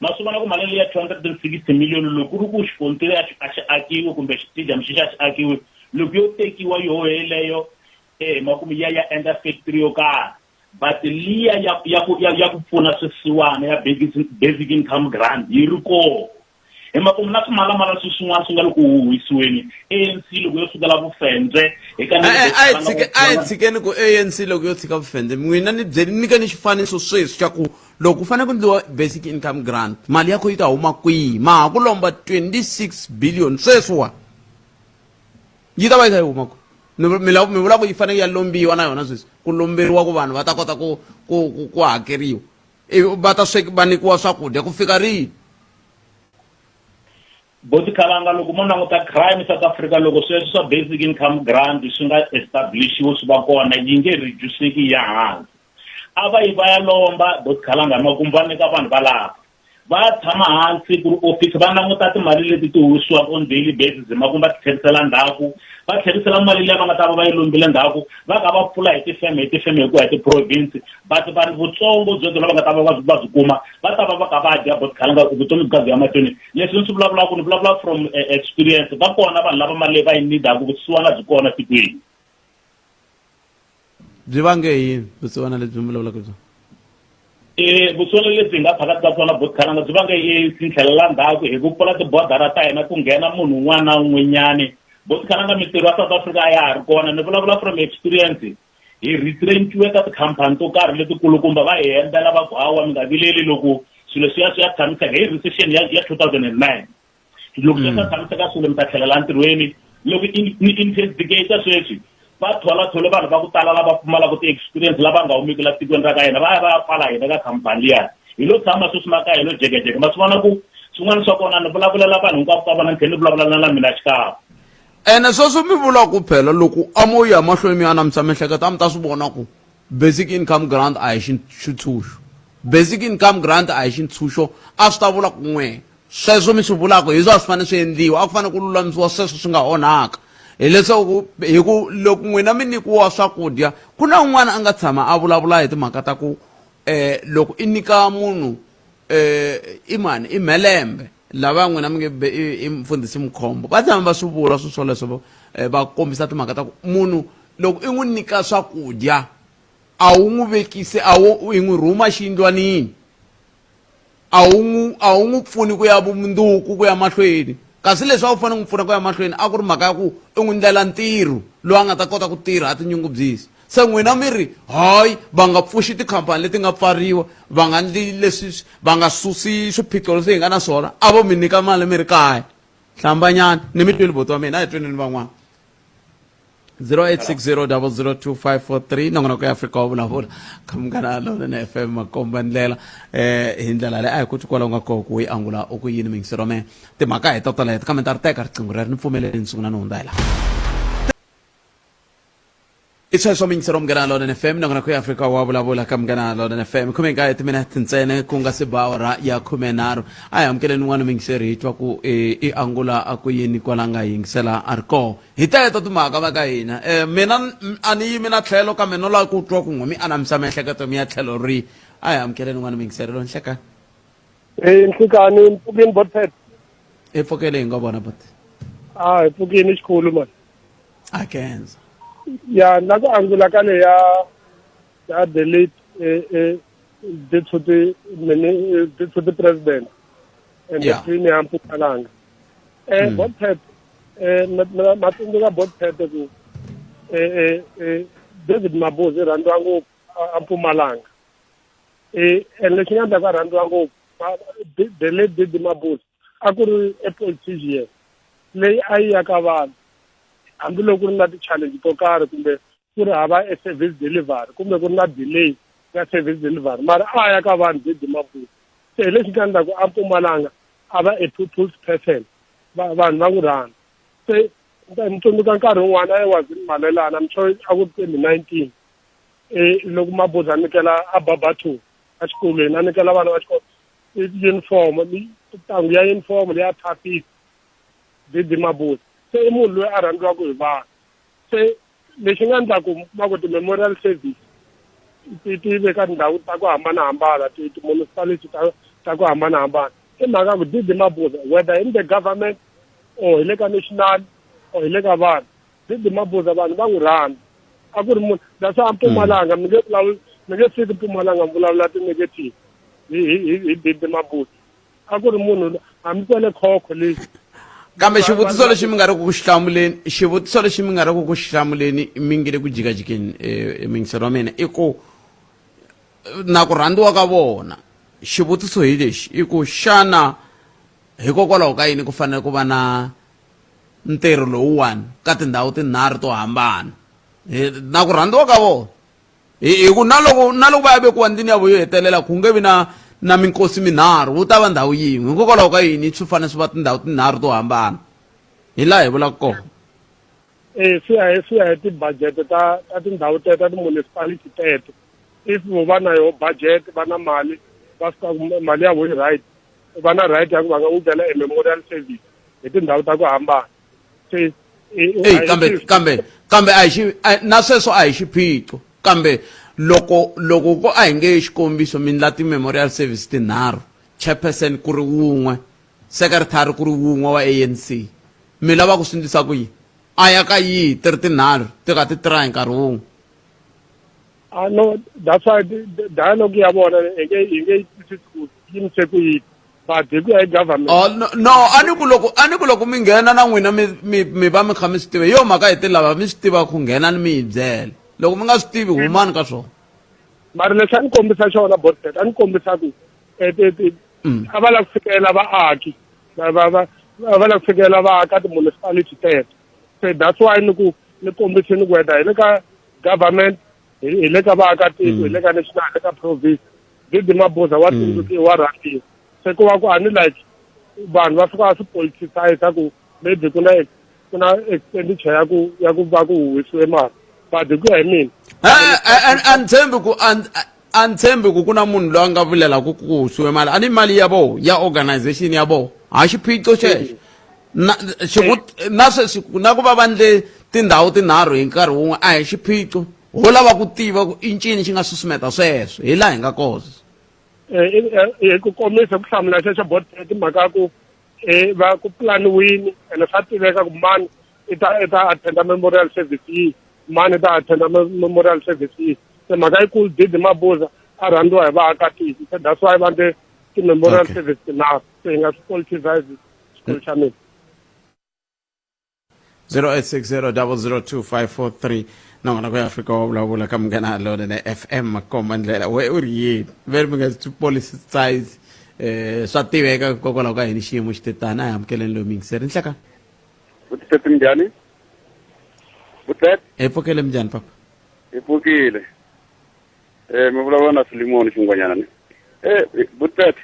[SPEAKER 10] ma swi vona ku mali leyi ya 260 million loko ku ri ku xikontiri a xi a xi akiwi kumbe xitediyamu xi xa xi akiwi loko yo tekiwa yoho yeleyo eh makumu ya ya endla factory yo karhi but liya ya ya ku ya, ya ku pfuna swisiwana ya basic, basic income grant yi ri kona hi makumu na swimalamala swi swin'wana swi nga le ku huhisiweni ANC loko yo sukela vufendze hi ka
[SPEAKER 1] a a hi tshike a hi tshikeni ku ANC loko yo tshika vufendze n'wina ni byeli nyike ni xifaniso sweswi xa ku loko ku fanele ku endliwa basic income grant mali ya kho yi ta huma kwihi ma ha ku lomba 26 billion sweswiwa yi ta va yi kha yi huma kwihi mi mi la- mi vula ku yi fanele ya lombiwa na yona sweswi ku lomberiwa ku vanhu va ta kota ku ku ku, ku hakeriwa ivi va ta sweki va nyikiwa swakudya ku fika rini
[SPEAKER 10] Boti Khalanga loko mo languta crime South Africa loko sweswo swa basic income grant swi nga establishiwe swi va kona yi nge reduceki ya hansi a va yi va ya lomba Boti Khalanga makumu va nyika vanhu valava va tshama hansi ku ri office va languta timali leti ti humesiwaka on daily basis hi makumu va ti tlherisela ndzhaku va tlherisela mali leyi va nga ta va va yi lombile ndzhaku va ka va pfula hi tifeme hi tifeme hi ku ya hi ti-province but vanhu vutsongo byebyo lava nga ta va va va byi kuma va ta va va ka va dya botkalanga vutomi byi ka byi ya mahlweni leswi ni swi vulavulaka ni vulavula from eh, experience va kona vanhu lava mali leyi va yi nidaku vusiwana byi kona tikweni
[SPEAKER 1] byi vange yini vusiwana lebyi mi vulavulaka byona
[SPEAKER 10] Eh, vusiwana lebyi nga phakathi ka byona botkalanga byi vange ANC tlhelela ndzhaku hi ku pfula tibodara ta hina ku nghena munhu un'wana na un'wanyani botkalanga mintirho ya South Africa a ya ha ri kona ni vulavula from experience hi retrenchiwe ka tikhampani to karhi letikulukumba va hi hembela va ku hawa mi nga vileli loko swilo swi ya swi ya tshamiseka hi recession ya ya 2009 loko swi ya tshamiseka swilo mi ta tlhelela entirhweni loko ni investigate sweswi va thola thole vanhu va ku tala lava pfumalaka ti-experience lava nga humiki la tikweni ra ka hina va ya va ya pfala hina ka khampani liya hi lo tshama sweswi makaya hi lo jekejeke ma swi vona ku swin'wana swa kona ni vulavulela vanhu hinkwavo ka vona ni tlhela ni vulavula na na mina xikan'we
[SPEAKER 1] ene sweswo mi vula ku phela loko a mo ya mahlweni mi anamisa miehleketo a mi ta swi vona ku basic income grant a hi xintshunxo basic income grant a hi xintshunxo a swi ta vula ku n'we sweswo mi swi vulaka hi swo a swi fanele swi endliwa a ku fanele ku lulamisiwa sweswo swi nga onhaka Hileswaku hi ku loko n'wina mi nyikiwa swakudya ku na un'wana a nga tshama a vulavula hi timhaka ta ku eh loko i nyika munhu eh i mani i mhelembe lava n'wina mi nge i mfundhisi mkhombo va tshama va swi vula swi swoleswo eh, va kombisa timhaka ta ku munhu loko i n'wi nyika swakudya a wu n'wi vekisi a wu i n'wi rhuma xiyindlwanini a wu n'wi a wu n'wi pfuni ku ya vumundzuku ku ya mahlweni kasi leswi a wu fanele n'wi pfuna ku ya mahlweni a ku ri mhaka ya ku i n'wi ndlela ntirho lowu a nga ta kota ku tirha a tinyungubyisa se n'wina mi ri hayi va nga pfuxi tikhampani leti nga pfariwa va nga ndli leswi va nga susi swiphiqo leswi hi nga na swona a vo mi nyika mali mi ri kaya hlambanyana ni mi tweli boti wa mina a hi tweneni van'wana 0860002543 nongonoko ya afrika wa vulavula ka munghana lonene fm makomba ndlela eh hi ndlela leyi a hi ku kwala u nga koho ku yi angula u ku yini mingisero me timhaka hi to toleto kambe ni ta ri teka riqingho rero ni pfumeleli ni sungula ni hundza hi laha i sweswo mingisero munghana lonene fm nongonoko ya afrika wa vulavula ka munghana lonene fm khume nkaye timinete ntsena ku nga si ba awara ya khumenharhu a hi amukeleni un'wana mingiseri hi twa ku i angula a ku yini kwala nga yingisela a ri koho hi teto timhaka va ka hina um mina a ni yimi na tlhelo kambe no lava ku twa ku n'we mi anamisa miehleketo mi ya tlhelo ri a hi amukeleni n'wana mingiselelo nhlekani
[SPEAKER 2] e nhlikani mpfukini botpet
[SPEAKER 1] hi pfukele hi nga vona bot
[SPEAKER 2] a hi pfukini xikhulu mani
[SPEAKER 1] a kenza
[SPEAKER 2] ya na ku angula ka le ya ya the late eh, eh, deputy mini deputy president and the premier ya Mpumalanga eh mm. Botpet eh ma tsundzuka Botpet ku eh eh, eh David Mabuza i rhandziwa ngopfu a Mpumalanga eh and lexi nga endla ku a rhandziwa ngopfu the late David Mabuza a ku ri a politician leyi a yi ya ka vanhu hambiloko ku ri na ti-challenge to karhi kumbe ku ri hava e service delivery kumbe ku ri na delay ya service delivery mara a ya ka vanhu David Mabuza se hi lexi nga endlaku a Mpumalanga a va a people's person vanhu va n'wi rhandza se ni tsundzuka nkarhi wun'wana a was in Malelana I'm sure a ku ri 2019 eh loko Mabuza a nyikela a Barberton exikolweni a nyikela vana va xikolo uniform ntangu ya uniform leya thafisi Didi Mabuza se i munhu loyi a rhandziwaka hi vanhu se lexi nga endla ku kuma ku ti-memorial service ti ti ve ka tindhawu ta ku hambanahambana ti-municipality ta ta ku hambanahambana i mhaka ku Didi Mabuza whether in the government or hi le ka national or hi le ka vanhu Didi Mabuza vanhu va n'wi rhandza a ku ri munhu that's why a Mpumalanga mi nge vulavuli mi nge fiki Mpumalanga mi vulavula ti-negative hi hi hi Didi Mabuza a ku ri munhu hambi kwele khokho lexi
[SPEAKER 1] kambe xivutiso lexi mi nga ri ku xi hlamuleni xivutiso lexi mi nga ri ku xi hlamuleni mi nge le ku jikajikeni eh, mingiselo wa mina i ku na ku rhandziwa ka vona xivutiso hi lexi i ku xana hikokwalaho ka yini ku fanele ku va na ntirho lowuwani ka tindhawu tinharhu to hambana na ku rhandziwa ka vona hi hi ku na loko na loko va ya vekiwa ndlwini ya vo yo hetelela ku nge vi na na minkosi minharhu wu ta va ndhawu yin'we hikokwalaho ka yini swi fanele swi va tindhawu tinharhu to hambana hi laha hi vulaka kona
[SPEAKER 2] eh swi ya hi swi ya hi ti-budget ta ta tindhawu teto ta ti-municipality teto if vo va na yo budget va na mali va swi ku mali ya vo yi right va na right ya ku va nga n'wi ndlela e memorial service hi tindhawu ta ku hambana
[SPEAKER 1] se eyi kambe kambe kambe a hi xi na sweswo a hi xiphiqo kambe loko loko ko a hi nge xikombiso mi ndla ti-memorial service tinharhu chairperson ku ri wun'we secretary ku ri wun'we wa ANC mi lava ku swi ndlisa ku yini a ya ka yihi ti ri tinharhu ti ka ti tirha hi nkarhi wun'we
[SPEAKER 2] Ah, no that's why the dialogue ya vona hi nge hi nge yi twisisi ku yimise ku yini but hi ku ya hi government
[SPEAKER 1] Oh, no, no a ni ku loko a ni ku loko mi nghena na n'wina mi mi mi va mi kha mi swi tiva hi yo mhaka hi ti lava mi swi tiva ku nghena ni mi yi byela loko mi nga swi tivi humani ka swona
[SPEAKER 2] mara lexi a ni kombisa xona botbet a ni kombisa ku eh, a va lava ku fikela vaaki va va va a va lava ku fikela vaaka ti-municipality teto se that's why ni ku ni kombise ni ku weda hi le ka government hi le ka vaakatiko hi le ka national hi le ka province Didi Mabuza wa tsundzukiwa wa rhandziwa se ku va ku a ni like vanhu va fika va swi politicize ku maybe ku na ku na expenditure ya ku ya ku va ku huhisiwe mali but hi ku ya hi mina
[SPEAKER 1] a ni tshembi ku a ni tshembi ku ku na munhu loyi a nga vulelaka ku huhisiwe mali a ni mali ya voho ya organization ya voho ha xiphiqo xexo. Na xivut na sweswi na ku va va ndle tindhawu tinharhu hi nkarhi wun'we a hi xiphiqo. Ho lava ku tiva ku i ncini xi nga susumeta sweswo hi laha hi nga kona sweswi.
[SPEAKER 2] Hi ku komisa ku hlamula xexo bot timhaka ya ku va ku pulaniwini ene swa tiveka ku mani i ta i ta attenda memorial service yihi mani i ta attenda memorial service yihi se mhaka yikulu Didi Mabuza a rhandziwa hi vaakatiko se that's why va ndle ti-memorial service tinharhu se hi nga swi politicize xikolo xa mina.
[SPEAKER 1] 0860002543 nongonoko ya Afrika wa vulavula ka Munghana Lonene FM makomba ndlela we u ri yini ve mi nga swi politicize swa tiveka hikokwalaho ka yini xiyimo xi te tani a hi amukeleni loyi muyingiseri nhleka
[SPEAKER 11] Vutiteti minjhani? Vutiteti?
[SPEAKER 1] Hi pfukile minjhani papa?
[SPEAKER 11] Hi pfukile. Eh mi vulavula na Filimoni Xingwanyana ni. Eh Vutiteti.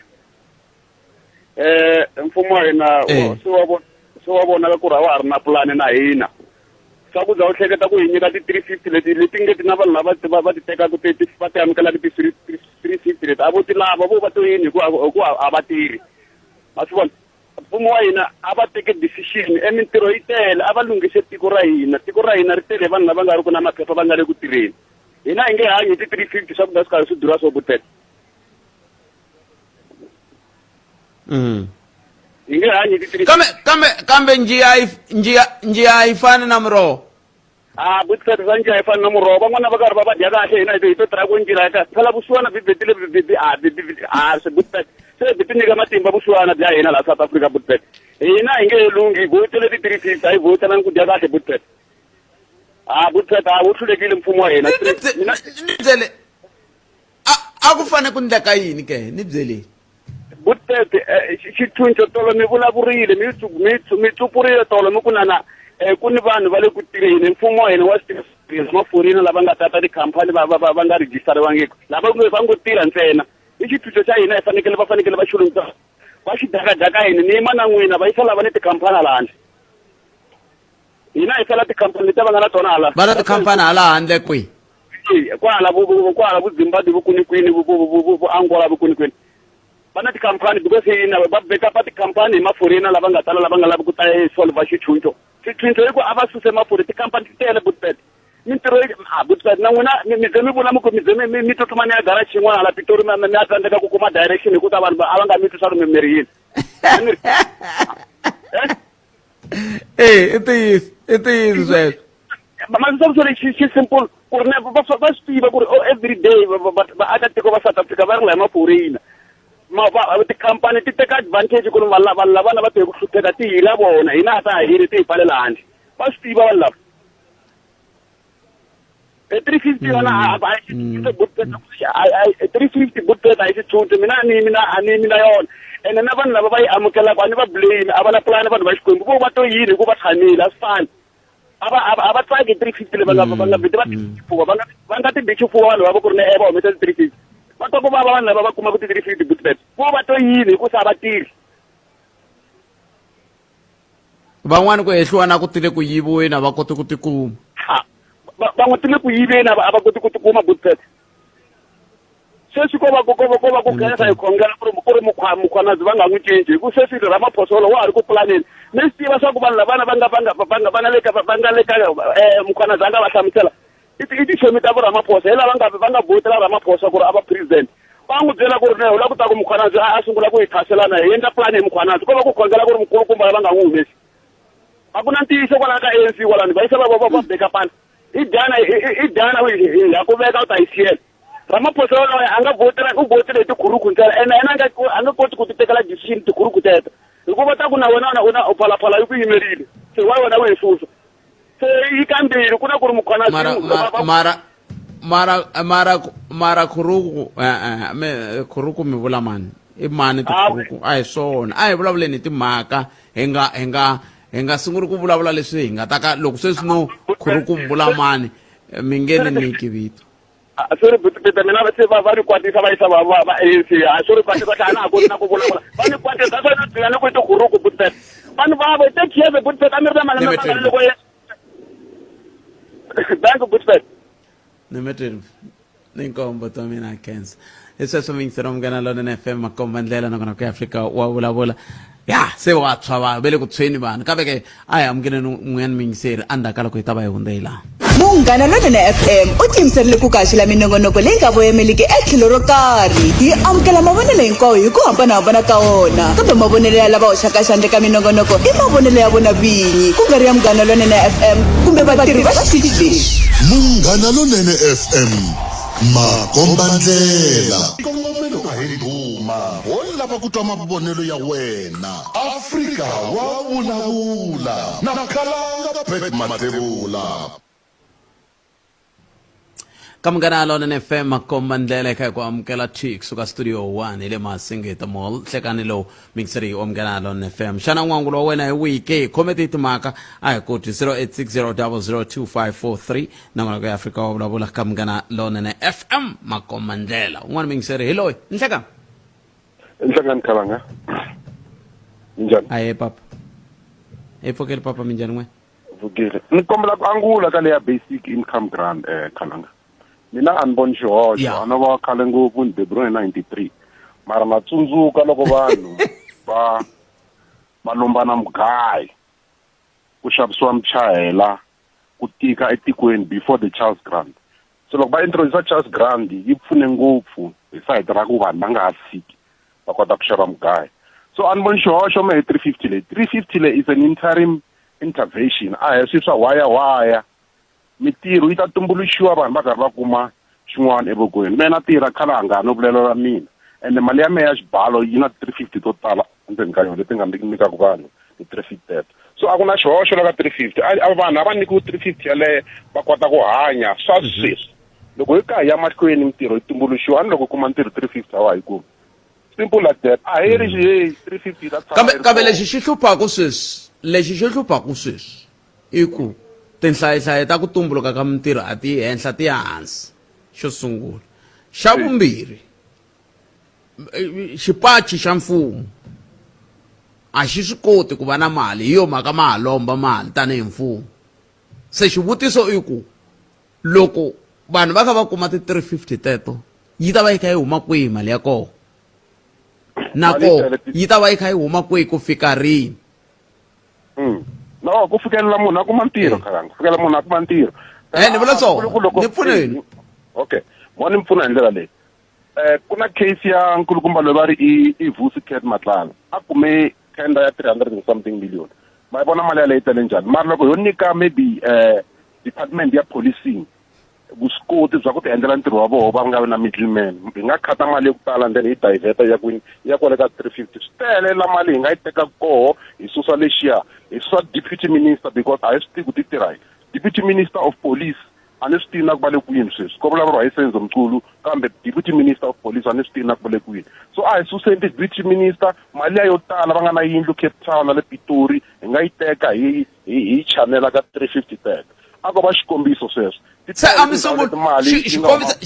[SPEAKER 11] Eh mfumo wa hina se wa vona se wa vonaka ku ri a wa ha ri na pulani na hina. Swakudya u hleketa ku hi nyika ti-350 leti leti nge ti na vanhu lava va va ti tekaka ti ti va ti amukelaka ti-350 leti a vo ti lava vo va to yini hikuva hikuva a va tirhi. Ma swi vona? Mfumo wa hina a va teke decision e mintirho yi tele a va lunghise tiko ra hina tiko ra hina ri tele vanhu lava nga ri ku na maphepha va nga le ku tirheni hina hi nge hanyi hi ti-350 swakudya swi karhi swi durha swo butela Hi nge hanyi hi ti-350
[SPEAKER 1] Kambe kambe kambe njiya yi njiya njiya yi fani na muroho.
[SPEAKER 11] A butela swa njiya yi fani na muroho van'wana va karhi va va dya kahle hina hi to tirha ku njira ka phela vusiwana byi betile byi byi a byi byi a swi butela se byi ti nyika matimba vusiwana bya hina laha South Africa butela hina hi nge he lunghi hi vhotele ti-350 a hi vhotelani ku dya kahle butela a butela a wu hlulekile mfumo wa hina
[SPEAKER 1] Ni byele a a ku fane ku ndleka yini ke ni byeleni
[SPEAKER 11] Butete xithuntsho tolo mi vulavurile mi mi mi tsupurile tolo mi ku nana ku ni vanhu va le ku tirheni mfumo wa hina wa swi tirhisa maforina lava nga tata tikhampani va va va va nga rejistariwangiki lava ngo va ngo tirha ntsena i xiphiqo xa hina hi fanekele va fanekele va xi lunghisa va xi dakadaka yini ni yima na n'wina va yisa lava ni tikhampani hala handle hina hi sala tikhampani leti va nga na tona hala
[SPEAKER 1] va na tikhampani hala handle kwihi
[SPEAKER 11] kwala kwala vu Zimbabwe vu kwini kwini vu vu Angola vu kwini kwini va na tikhampani because hina va backup tikhampani hi maforina lava nga tala lava nga lavi ku ta solva xitshunxo xitshunxo i ku a va suse mafuri tikhampani ti tele butbet mintirho a butbet na n'wina mi ze mi vula mi ku mi ze mi tsutsuma ni ya garage yin'wana hala Pitori mi ya tsandzeka ku kuma direction hi ku ta vanhu a va nga mi twi swa ku mi mi ri yini
[SPEAKER 1] Eh, i ntiyiso i ntiyiso sweswo
[SPEAKER 11] maswiswa lexi xi simple ku ri na va va swi tiva ku ri oh, every day vaakatiko va South Africa va rila hi maforina tikhampani ti teka advantage ku ri vanhu vanhu lavana va tihe ku hlupheka ti hila vona hina a ta ha hiri ti hi pfalela handle va swi tiva vanhu lava e 350 yona a yi 350 good bet a yi xitshunti mina a ni yimi na a ni yimi na yona ene na vanhu lava va yi amukelaka a ni va blame a va na pulani vanhu va Xikwembu vo va to yini hikuva tshamile a swi fani a va a va tsaki 350 leyi va nga va nga vheti va xifuva va nga va nga ti bi xifuva vanhu lava ku ri na va humesa ti 350 va twa ku vava vanhu lava va kumaka ti 350 good bet vo va to yini hikusa a va tirhi
[SPEAKER 1] Van'wani ku hehliwa na ku tile ku yiviweni a va koti ku tikuma.
[SPEAKER 11] Ha, van'we ti le ku yiveni a va koti ku tikuma good pet. Sweswi ko va ko va ko va ku khensa hi khongela ku ri ku ri Mkhwanazi va nga n'wi cinci hi ku sweswi Ramaphosa wa ha ri ku pulaneni. Mi swi tiva swa ku vanhu lavana va nga va nga va nga va nga le ka va nga le ka Mkhwanazi a nga va hlamusela i ti i tichomi ta vo Ramaphosa hi lava nga va nga vhotela Ramaphosa ku ri a va president. Va n'wi byela ku ri ne u lava ku ta ku Mkhwanazi a sungula ku hi thaselana hi endla pulani hi Mkhwanazi ko va ku khongela ku ri mukulukumba lava nga n'wi humesi. A ku na ntiyiso kwalaya ka ANC kwalani va yisa va va va beka pana. I dyana i dyana ha ku veka u ta yi siyela. Ramaphosa yoloye a nga vhotela u vhotele hi tikhuruku ntsena ene yena a nga a nga koti ku ti tekela decision tikhuruku teto hikuva ta ku na wena u na u phalaphala yi ku yimerile se why wena u yi susa. Se yi kambirhi ku na ku ri Mkhwanazi
[SPEAKER 1] mara mara mara mara mara khuruku eh me khuruku mi vula mani i mani tikhuruku a hi swona a hi vulavuleni hi timhaka hi nga hi nga hi nga sunguli ku vulavula leswi hi nga ta ka loko sweswi no khuruku mi vula mani mi nge ni nyiki vito
[SPEAKER 11] Sorry Peter mina se va va ni kwatisa va yisa va va va ANC a sorry kwatisa ka na ha koti na ku vulavula va ni kwatisa swa ni byela ni ku i tikhuruku Peter vanhu va vo take care Peter a mi ri na malembe mangani loko ye thank you Peter
[SPEAKER 1] Nimeteni. Ni nkombo ta mina khensa. Hi sweswo miyingiseri wa Munghana Lonene FM makomba ndlela nakona ku ya Afrika wa vulavula. Ya se wa tshwa va ve le ku tshweni vanhu kambe ke a hi amukeleni un'wanyana muyingiseri endzhaku ka loko hi ta va hi hundze hi laha.
[SPEAKER 6] Munghana Lonene FM u tiyimiserile ku kaxela minongonoko leyi nga voyameliki etlhelo ro karhi. Hi amukela mavonelo hinkwawo hi ku hambanahambana ka wona, kambe mavonelo ya lava hoxaka xandla eka minongonoko i mavonelo ya vona vinyi, ku nga ri ya Munghana Lonene FM kumbe vatirhi va xitichi lexi.
[SPEAKER 5] Munghana Lonene FM, makombandlela. Xikongomelo a hi ndhuma, ho lava ku twa mavonelo ya wena. Afrika wa vulavula na Khalanga Pat Mathebula.
[SPEAKER 1] Ka Munghana Lonene FM makomba ndlela eka hi ku amukela T kusuka studio 1 hi le Masingita Mall nhlekani lowu mixeri wa Munghana Lonene FM xana n'wangulo wa wena hi wihi ke khome ti timhaka a hi koti 0860002543 nakona ku ya Afrika wa vulavula ka Munghana Lonene FM makomba ndlela un'wana mixeri hi loyi nhlekani
[SPEAKER 8] Nhlekani Khalanga minjhani
[SPEAKER 1] ahe papa hi pfukeli papa minjhani n'we
[SPEAKER 8] Vukile. Ni kombela ku angula ka leya basic income grant eh Khalanga. Mina a ni voni xihoxo,
[SPEAKER 1] Yeah.
[SPEAKER 8] a no va khale ngopfu ni beburiwe hi 93. Mara na tsundzuka loko vanhu va va lombana mugayo ku xavisiwa michahela ku tika etikweni before the Charles Grant. So loko va introduce Charles Grant yi pfune ngopfu hi sayiti ra ku vanhu va nga ha siki va kota ku xava mugayo. So a ni voni xihoxo me hi 350 leyi. 350 leyi is an interim intervention a hi swi swa waya waya mitirho yi ta tumbuluxiwa vanhu va karhi va kuma xin'wana evokweni mina na tirha khalanga no vulela mina ende mali ya mehe ya xibalo yi na 350 to tala endzeni ka yona leti nga nyikaka vanhu ti 350 teto so a ku na xihoxo la ka 350 a vanhu a va nyikiwi 350 yaleyo va kota ku hanya swa sweswi loko hi ka hi ya mahlweni mitirho yi tumbuluxiwa a ni loko kuma ntirho 350 a wa hi kumi simple like that a hi ri hey 350 ta tshama
[SPEAKER 1] kambe
[SPEAKER 8] yi ri
[SPEAKER 1] kambe
[SPEAKER 8] kona.
[SPEAKER 1] lexi xi hluphaku sweswi lexi xi hluphaku sweswi i ku tinhlayihlayi ta ku tumbuluka ka mintirho a ti yi henhla ti ya hansi xo sungula xa vumbirhi xipachi xa mfumo a xi swi koti ku va na mali hi yo mhaka ma ha lomba mali tanihi mfumo se xivutiso i ku loko vanhu va kha va kuma ti-350 teto yi ta va yi kha yi huma kwihi mali ya kona na
[SPEAKER 8] Mali
[SPEAKER 1] koho yi ta va yi kha yi huma kwihi ku fika rini
[SPEAKER 8] No ku fikelela munhu a kuma ntirho khalanga ku fikela munhu a kuma ntirho
[SPEAKER 1] Eh, ni vula swona.
[SPEAKER 8] Ku loko-
[SPEAKER 1] Ni pfuneni.
[SPEAKER 8] okay mo ni pfuna hi ndlela leyi eh ku na case ya nkulukumba loyi va ri i i Vusi Cat Matlala a kume tender ya 300 and something million ma yi vona mali yaleyo yi tele njhani mara loko yo nyika maybe eh department ya policing vuswikoti bya ku ti endlela ntirho wa vona va nga vi na middleman hi nga khata mali yo tala and then hi diverta ya kwini ya kwale ka 350 swi tele la mali hi nga yi teka koho hi susa lexiya hi susa deputy minister because a hi swi tivi ku ti tirha yini deputy minister of police a ni swi tivi na ku va le kwini sweswi ko vulavuriwa hi Senzo Mchunu kambe deputy minister of police a ni swi tivi na ku va le kwini so a hi suseni ti-deputy minister mali ya yo tala va nga na yindlu Cape Town na le Pitori hi nga yi teka hi hi hi chanela ka 350 teka a ko va xikombiso sweswo
[SPEAKER 1] se a mi sungula xikombiso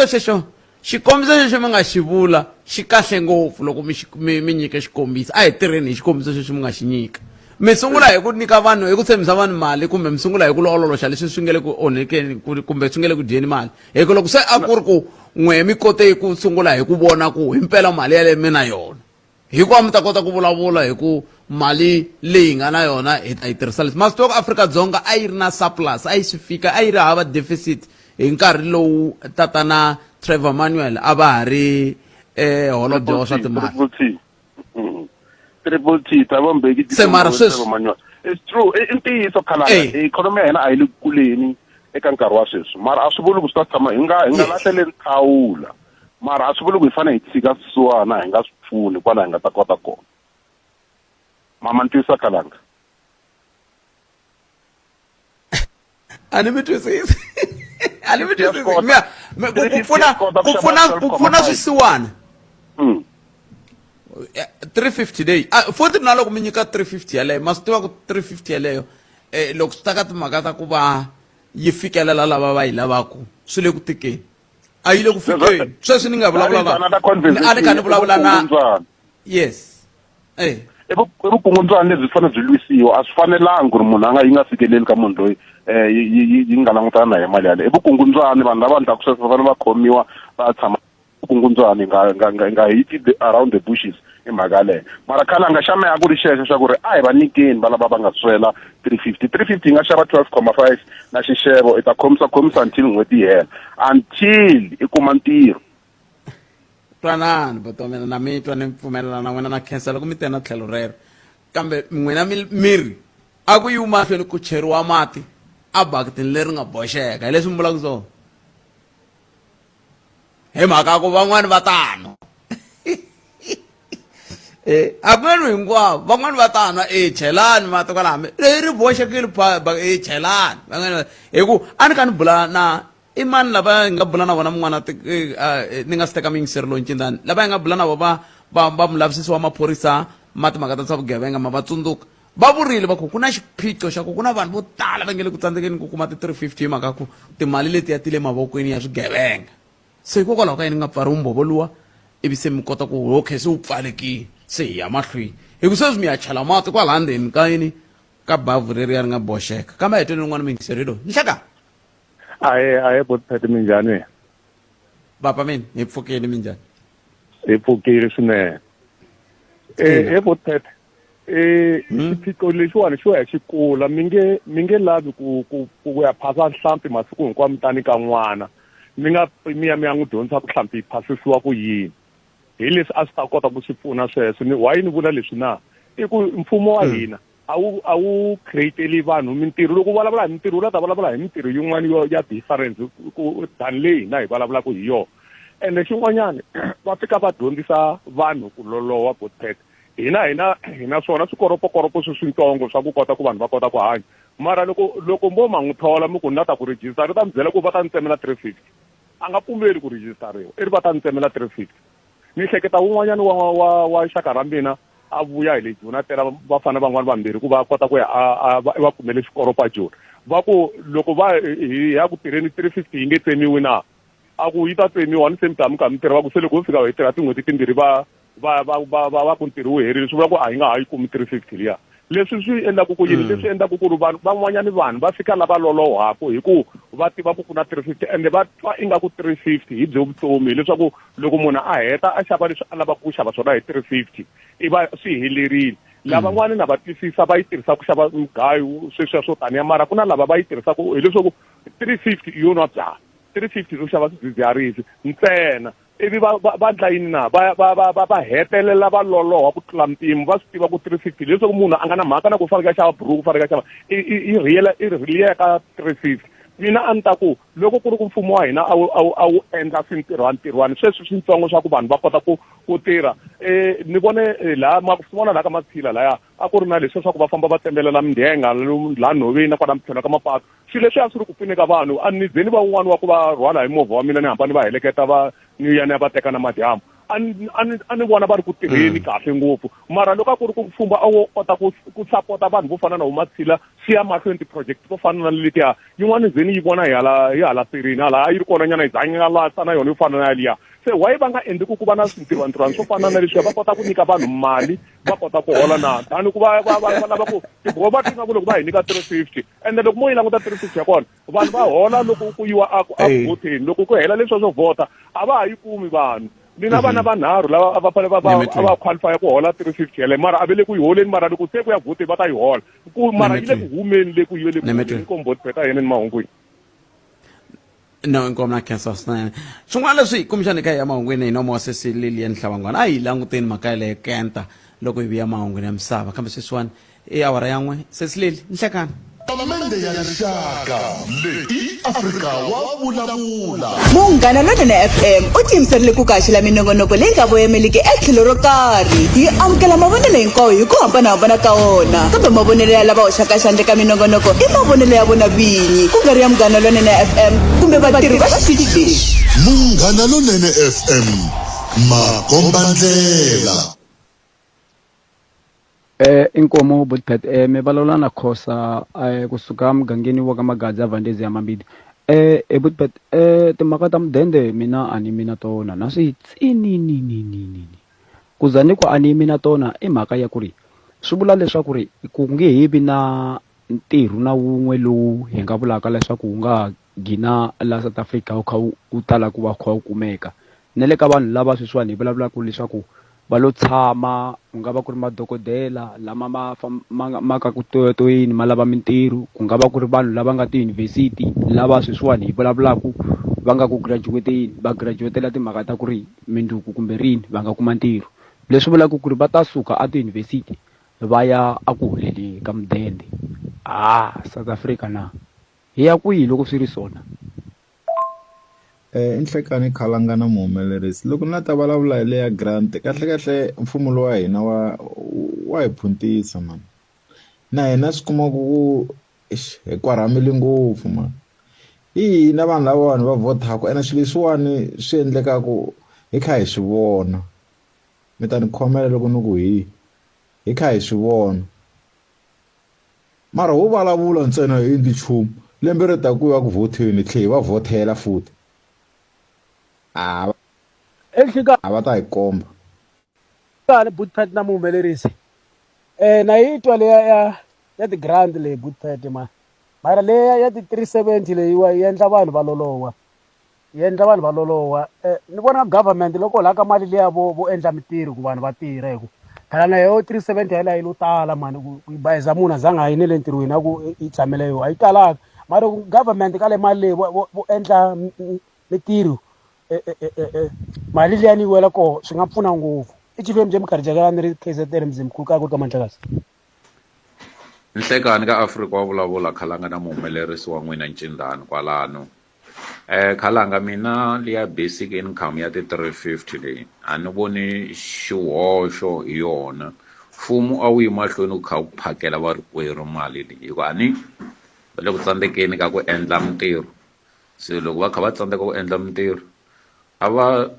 [SPEAKER 1] xexo xikombiso xexo mi nga xi vula xi kahle ngopfu loko mi mi mi nyika xikombiso a hi tirheni hi xikombiso xexo mi nga xi nyika mi sungula hi ku nyika vanhu hi ku tshembisa vanhu mali kumbe mi sungula hi ku ololoxa leswi swi nga le ku onhekeni kumbe swi nga le ku dyeni mali hi ku loko se a ku ri ku n'we mi kote ku sungula hi ku vona ku himpela mali yaleyo mi na yona hikuva mi ta kota ku vulavula hi ku mali leyi nga na yona hi ta yi tirhisa leswi ma swi tiva ku Afrika-Dzonga a yi ri na surplus a yi swi fika a yi ri hava deficit hi nkarhi lowu tatana Trevor Manuel a va ha ri eh, holobye wa swa timali
[SPEAKER 8] Triple T. Triple T Thabo Mbeki
[SPEAKER 1] Se mara sweswi-
[SPEAKER 8] Trevor Manuel it's true i ntiyiso khalanga
[SPEAKER 1] Eh.
[SPEAKER 8] economy ya hina a yi le ku kuleni eka nkarhi wa sweswi mara a swi vuli ku swi ta tshama hi nga hi nga
[SPEAKER 1] Yes.
[SPEAKER 8] lahleleni thawula mara a swi vuli ku hi fanele hi tshika swisiwana hi nga swi pfuni kwala hi nga ta kota kona mama ni twisisa khalanga
[SPEAKER 1] a ni mi twisisi a ni mi twisisi
[SPEAKER 8] kota.
[SPEAKER 1] Ku pfuna ku pfuna ku pfuna swisiwana 350 leyi ah, futhi na loko mi nyika 350 yaleyo ma swi tiva ku 350 yaleyo eh, loko swi ta ka timhaka ta ku va yi fikelela lava va yi lavaku swi le ku tikeni a yi le ku fikeni sweswi ni nga vulavula na a ni kha ni vulavula na yes eh
[SPEAKER 8] I vukungundzwana lebyi fanele byi lwisiwa a swi fanelangi ku ri munhu a nga yi nga fikeleli ka munhu loyi
[SPEAKER 12] um yi yi nga langutana na hi mali yaleyo i vukungundzwani vanhu lava endlaka sweswo va fanele va khomiwa va tshama vukungundzwani nga nga nga nga hiti the around the bushes i mhaka yaleyo mara khalanga xa mehe a ku ri xexo xa ku ri a hi va nyikeni va lava va nga swela 350 350 yi nga xava 12,5 na xixevo i ta khomisa khomisa until n'hweti yi hela until i kuma ntirho
[SPEAKER 1] twanani buti wa mina na mi twa ni pfumelelana na n'wina na khensa loko mi te na tlhelo rero kambe n'wina mi mi ri a ku yiwi mahlweni ku cheriwa mati a bakitini leri nga boxeka hi leswi mi vulaka swona hi mhaka ku van'wani va ta nwa eh a ku nwi hinkwavo van'wani va ta nwa e chelani mati kwala hambi leyi ri boxekile e chelani van'wani hi ku a ni ka ni bula na i mani lava hi nga bula na vona mun'wana eh, eh, ni nga si teka muyingiseri loyi ncindani lava hi nga bula na vo va va va mulavisisi wa maphorisa ma timhaka ta swa vugevenga ma va tsundzuka va vurile va ku ku na xiphiqo xa ku ku na vanhu vo tala va nge le ku tsandzekeni ku kuma ti-350 hi mhaka ku timali letiya ti le mavokweni ya swigevenga se hikokwalaho ka yini nga pfariwi mbhovo luwa ivi se mi kota ku okay se wu pfalekile se hi ya mahlweni hi ku sweswi mi ya chela mati kwalaha ndzeni ka yini ka bavhu reriya ri nga boxeka kambe a hi tweni rin'wana muyingiseri loyi nhleka
[SPEAKER 13] ahe ahe botpet minjhani
[SPEAKER 1] papa mina hi pfukile minjhani
[SPEAKER 13] hi pfukile swinene eh he botpet eh xiphiqo lexiwani xo ya xi kula mi nge mi nge lavi ku ku ku ya phasa nhlampfi masiku hinkwawo mi tani ka n'wana mi nga mi ya mi ya n'wi dyondzisa ku hlampfi yi phasisiwa ku yini hi leswi a swi ta kota ku swi pfuna sweswo ni why ni vula leswi na i ku mfumo wa hina a wu a wu createli vanhu mintirho loko u vulavula hi mintirho u la ta vulavula hi mintirho yin'wana yo ya difference ku than leyi hina hi vulavulaka hi yona ende xin'wanyana va fika va dyondzisa vanhu ku loloha botpet hina hina hina swona swikoropokoropo swi swintsongo swa ku kota ku vanhu va kota ku hanya mara loko loko mo ma n'wi thola mi ku ni la ta ku register ri ta mi byela ku va ta ni tsemela 350 a nga pfumeli ku registeriwa i ri va ta ni tsemela 350 ni hleketa wun'wanyana wa wa wa xaka ra mina a vuya hi le joni a tela vafana van'wana vambirhi ku va kota ku ya a va kumele xikoropa joni va ku loko va hi ya ku tirheni 350 yi nge tsemiwi na a ku yi ta tsemiwa ni se mi ta mi kha mi tirha va ku se loko ho fika hi tirha tin'hweti timbirhi va va va va va va ku ntirho wu herile swi vula ku a hi nga ha yi kumi 350 liya leswi swi endlaku ku yini leswi endlaku ku ri vanhu van'wanyana vanhu va fika lava lolohaka hi ku va tiva ku ku na 350 ende va twa ingaku 350 hi byo vutomi hileswaku loko munhu a heta a xava leswi a lavaka ku xava swona hi 350 i va swi helerile lavan'wana na va twisisa va yi tirhisa ku xava mugayo sweswiya swo taniya mara ku na lava va yi tirhisaka hileswaku 350 yo nwa byala 350 yo xava swidzidziharisi ntsena ivi va va va endla yini na va va va va va hetelela va loloha ku tlula mpimo va swi tiva ku 350 leswaku munhu a nga na mhaka na ku fanekele a xava buruku fanekele a xava i i i rhiyela i rhiyela ka 350 mina a ni ta ku loko ku ri ku mfumo wa hina a wu a wu a wu endla swintirhwantirhwani sweswi swintsongo swa ku vanhu va kota ku ku tirha um ni vone laha ma swi vona laha ka matshila laya a ku ri na leswiya swa ku va famba va tsembelela mindhenga laha nhoveni na kwala tlhelo ka mapatu swilo leswi a swi ri ku pfuneni ka vanhu a ni ze ni va un'wana wa ku va rhwala hi movha wa mina ni hamba ni va heleketa va ni ya ni ya va teka namadyambu a ni a ni a ni vona va ri ku tirheni kahle ngopfu mara loko a ku ri ku mfumba a wo kota ku ku sapota vanhu vo fana na Matshila swi ya mahlweni ti-project to fana na letiya yin'wana ze ni yi vona hi hala hi hala sirini hala a yi ri kona nyana yi za yi nga lasa na yona yo fana na yaliya se why va nga endli ku ku va na swintirhwantirhwana swo fana na leswiya va kota ku nyika vanhu mali va kota ku hola na than ku va va va va lava ku tiboho va twi nga ku loko va hi nyika 350 ende loko mo yi languta 350 ya kona vanhu va hola loko ku yiwa a ku a ku vhoteni loko ku hela leswiya swo vhota a va ha yi kumi vanhu ni na vana vanharhu lava a va fanele va va a va qualify ku hola 350 yaleyo mara a ve le ku yi holeni mara loko se ku ya vhoteni va ta yi hola ku mara yi le ku humeni le ku yi le ku humeni inkomu botbeta yena ni mahungwini
[SPEAKER 1] no inkomu na khensa swinene swin'wana leswi kumbexana ka ya mahungwini hi nomo wa sesi lilian hlabangwana a hi languteni mhaka yaleyo kenta loko hi vuya mahungwini ya misava kambe sweswiwani i awara ya n'we sesi lili nhlekani
[SPEAKER 5] Palamende ya Rixaka leyi i Afrika wa vulavula.
[SPEAKER 6] Munghana Lonene FM u tiyimiserile ku kaxela minongonoko leyi nga voyemeliki etlhelo ro karhi. Hi amukela mavonelo hinkwawo hi ku hambanahambana ka wona, kambe mavonelo ya lava hoxaka xandla eka minongonoko i mavonelo ya vona vinyi, ku nga ri ya Munghana Lonene FM kumbe vatirhi va xitichi lexi.
[SPEAKER 5] Munghana Lonene FM, makombandlela.
[SPEAKER 14] Eh inkomo Botpet eh mi vulavula na Khosa eh kusuka mugangeni wa ka Magadza Vhandezi ya Mambidi. Eh e Botpet eh timhaka ta mudende mina a ni mina tona na swi tsinininininini. Ku za ni ku a ni yimi na tona i mhaka ya ku ri swi vula leswaku ri ku nge he vi na ntirho na wun'we lowu hi nga vulaka leswaku wu nga gina la South Africa wu kha wu tala ku va wu kha wu kumeka. Na le ka vanhu lava sweswiwani hi vulavulaka leswaku va lo tshama ku nga va ku ri madokodela lama ma ma ma ka ku toyitoyeni ma lava mintirho ku nga va ku ri vanhu lava nga tiyunivhesiti lava sweswiwani hi vulavulaka va nga ku graduate-eni va graduate-ela timhaka ta ku ri mindzuku kumbe rini va nga kuma ntirho leswi vulaka ku ri va ta suka a tiyunivhesiti va ya a ku holeleni ka mudende ha South Africa na hi ya kwihi loko swi ri swona.
[SPEAKER 15] I nhlekani Khalanga na muhumelerisi loko ni la ta vulavula hi leya grant kahlekahle mfumo lowu wa hina wa wa hi phuntisa mani na hina swi kuma ku eish hi korhamile ngopfu mani hi hina vanhu lavawani va vhotaka ene swilo leswiwani swi endlekaku hi kha hi swi vona mi ta ni khomela loko ni ku hi hi kha hi swi vona. Mara ho vulavula ntsena a hi endli nchumu. Lembe ri ta ku ya ku vhotheni hi tlhe hi va vhothela futhi. A
[SPEAKER 16] Enhlekani
[SPEAKER 15] va ta hi komba.
[SPEAKER 16] Bootpet na muhumelerisi eh na yi twa leya ya ya ti-grant leyi Bootpet ma mara leya ya ti-370 leyiwa yi endla vanhu va lolowa yi endla vanhu va loloha um ni vona government loko la ka mali liya vo vo endla mintirho ku vanhu va tirha hi ku phela na yoho 370 yaleyo yi lo tala mani ku yi bayiza munhu a za nga yi ne le ntirhweni a ku yi tshamele yoho a yi talanga mara ku government ka le mali leyi vo vo endla mintirho mali liyani yi wela koho swi nga pfuna ngopfu i chifemu bya minkarhi jakela ni ri KZN Mzimkhulu ka ku ri ka Mandlakazi.
[SPEAKER 17] Nhlekani ka Afrika wa vulavula khalanga na muhumelerisi wa n'wina Ncindani kwalano. Khalanga mina liya basic income ya ti-350 leyi a ni voni xihoxo hi yona mfumo a wu yi mahlweni wu kha wu phakela varikwerhu mali leyi hikuva a ni va le ku tsandzekeni ka ku endla mintirho se loko va kha va tsandzeka ku endla mintirho a va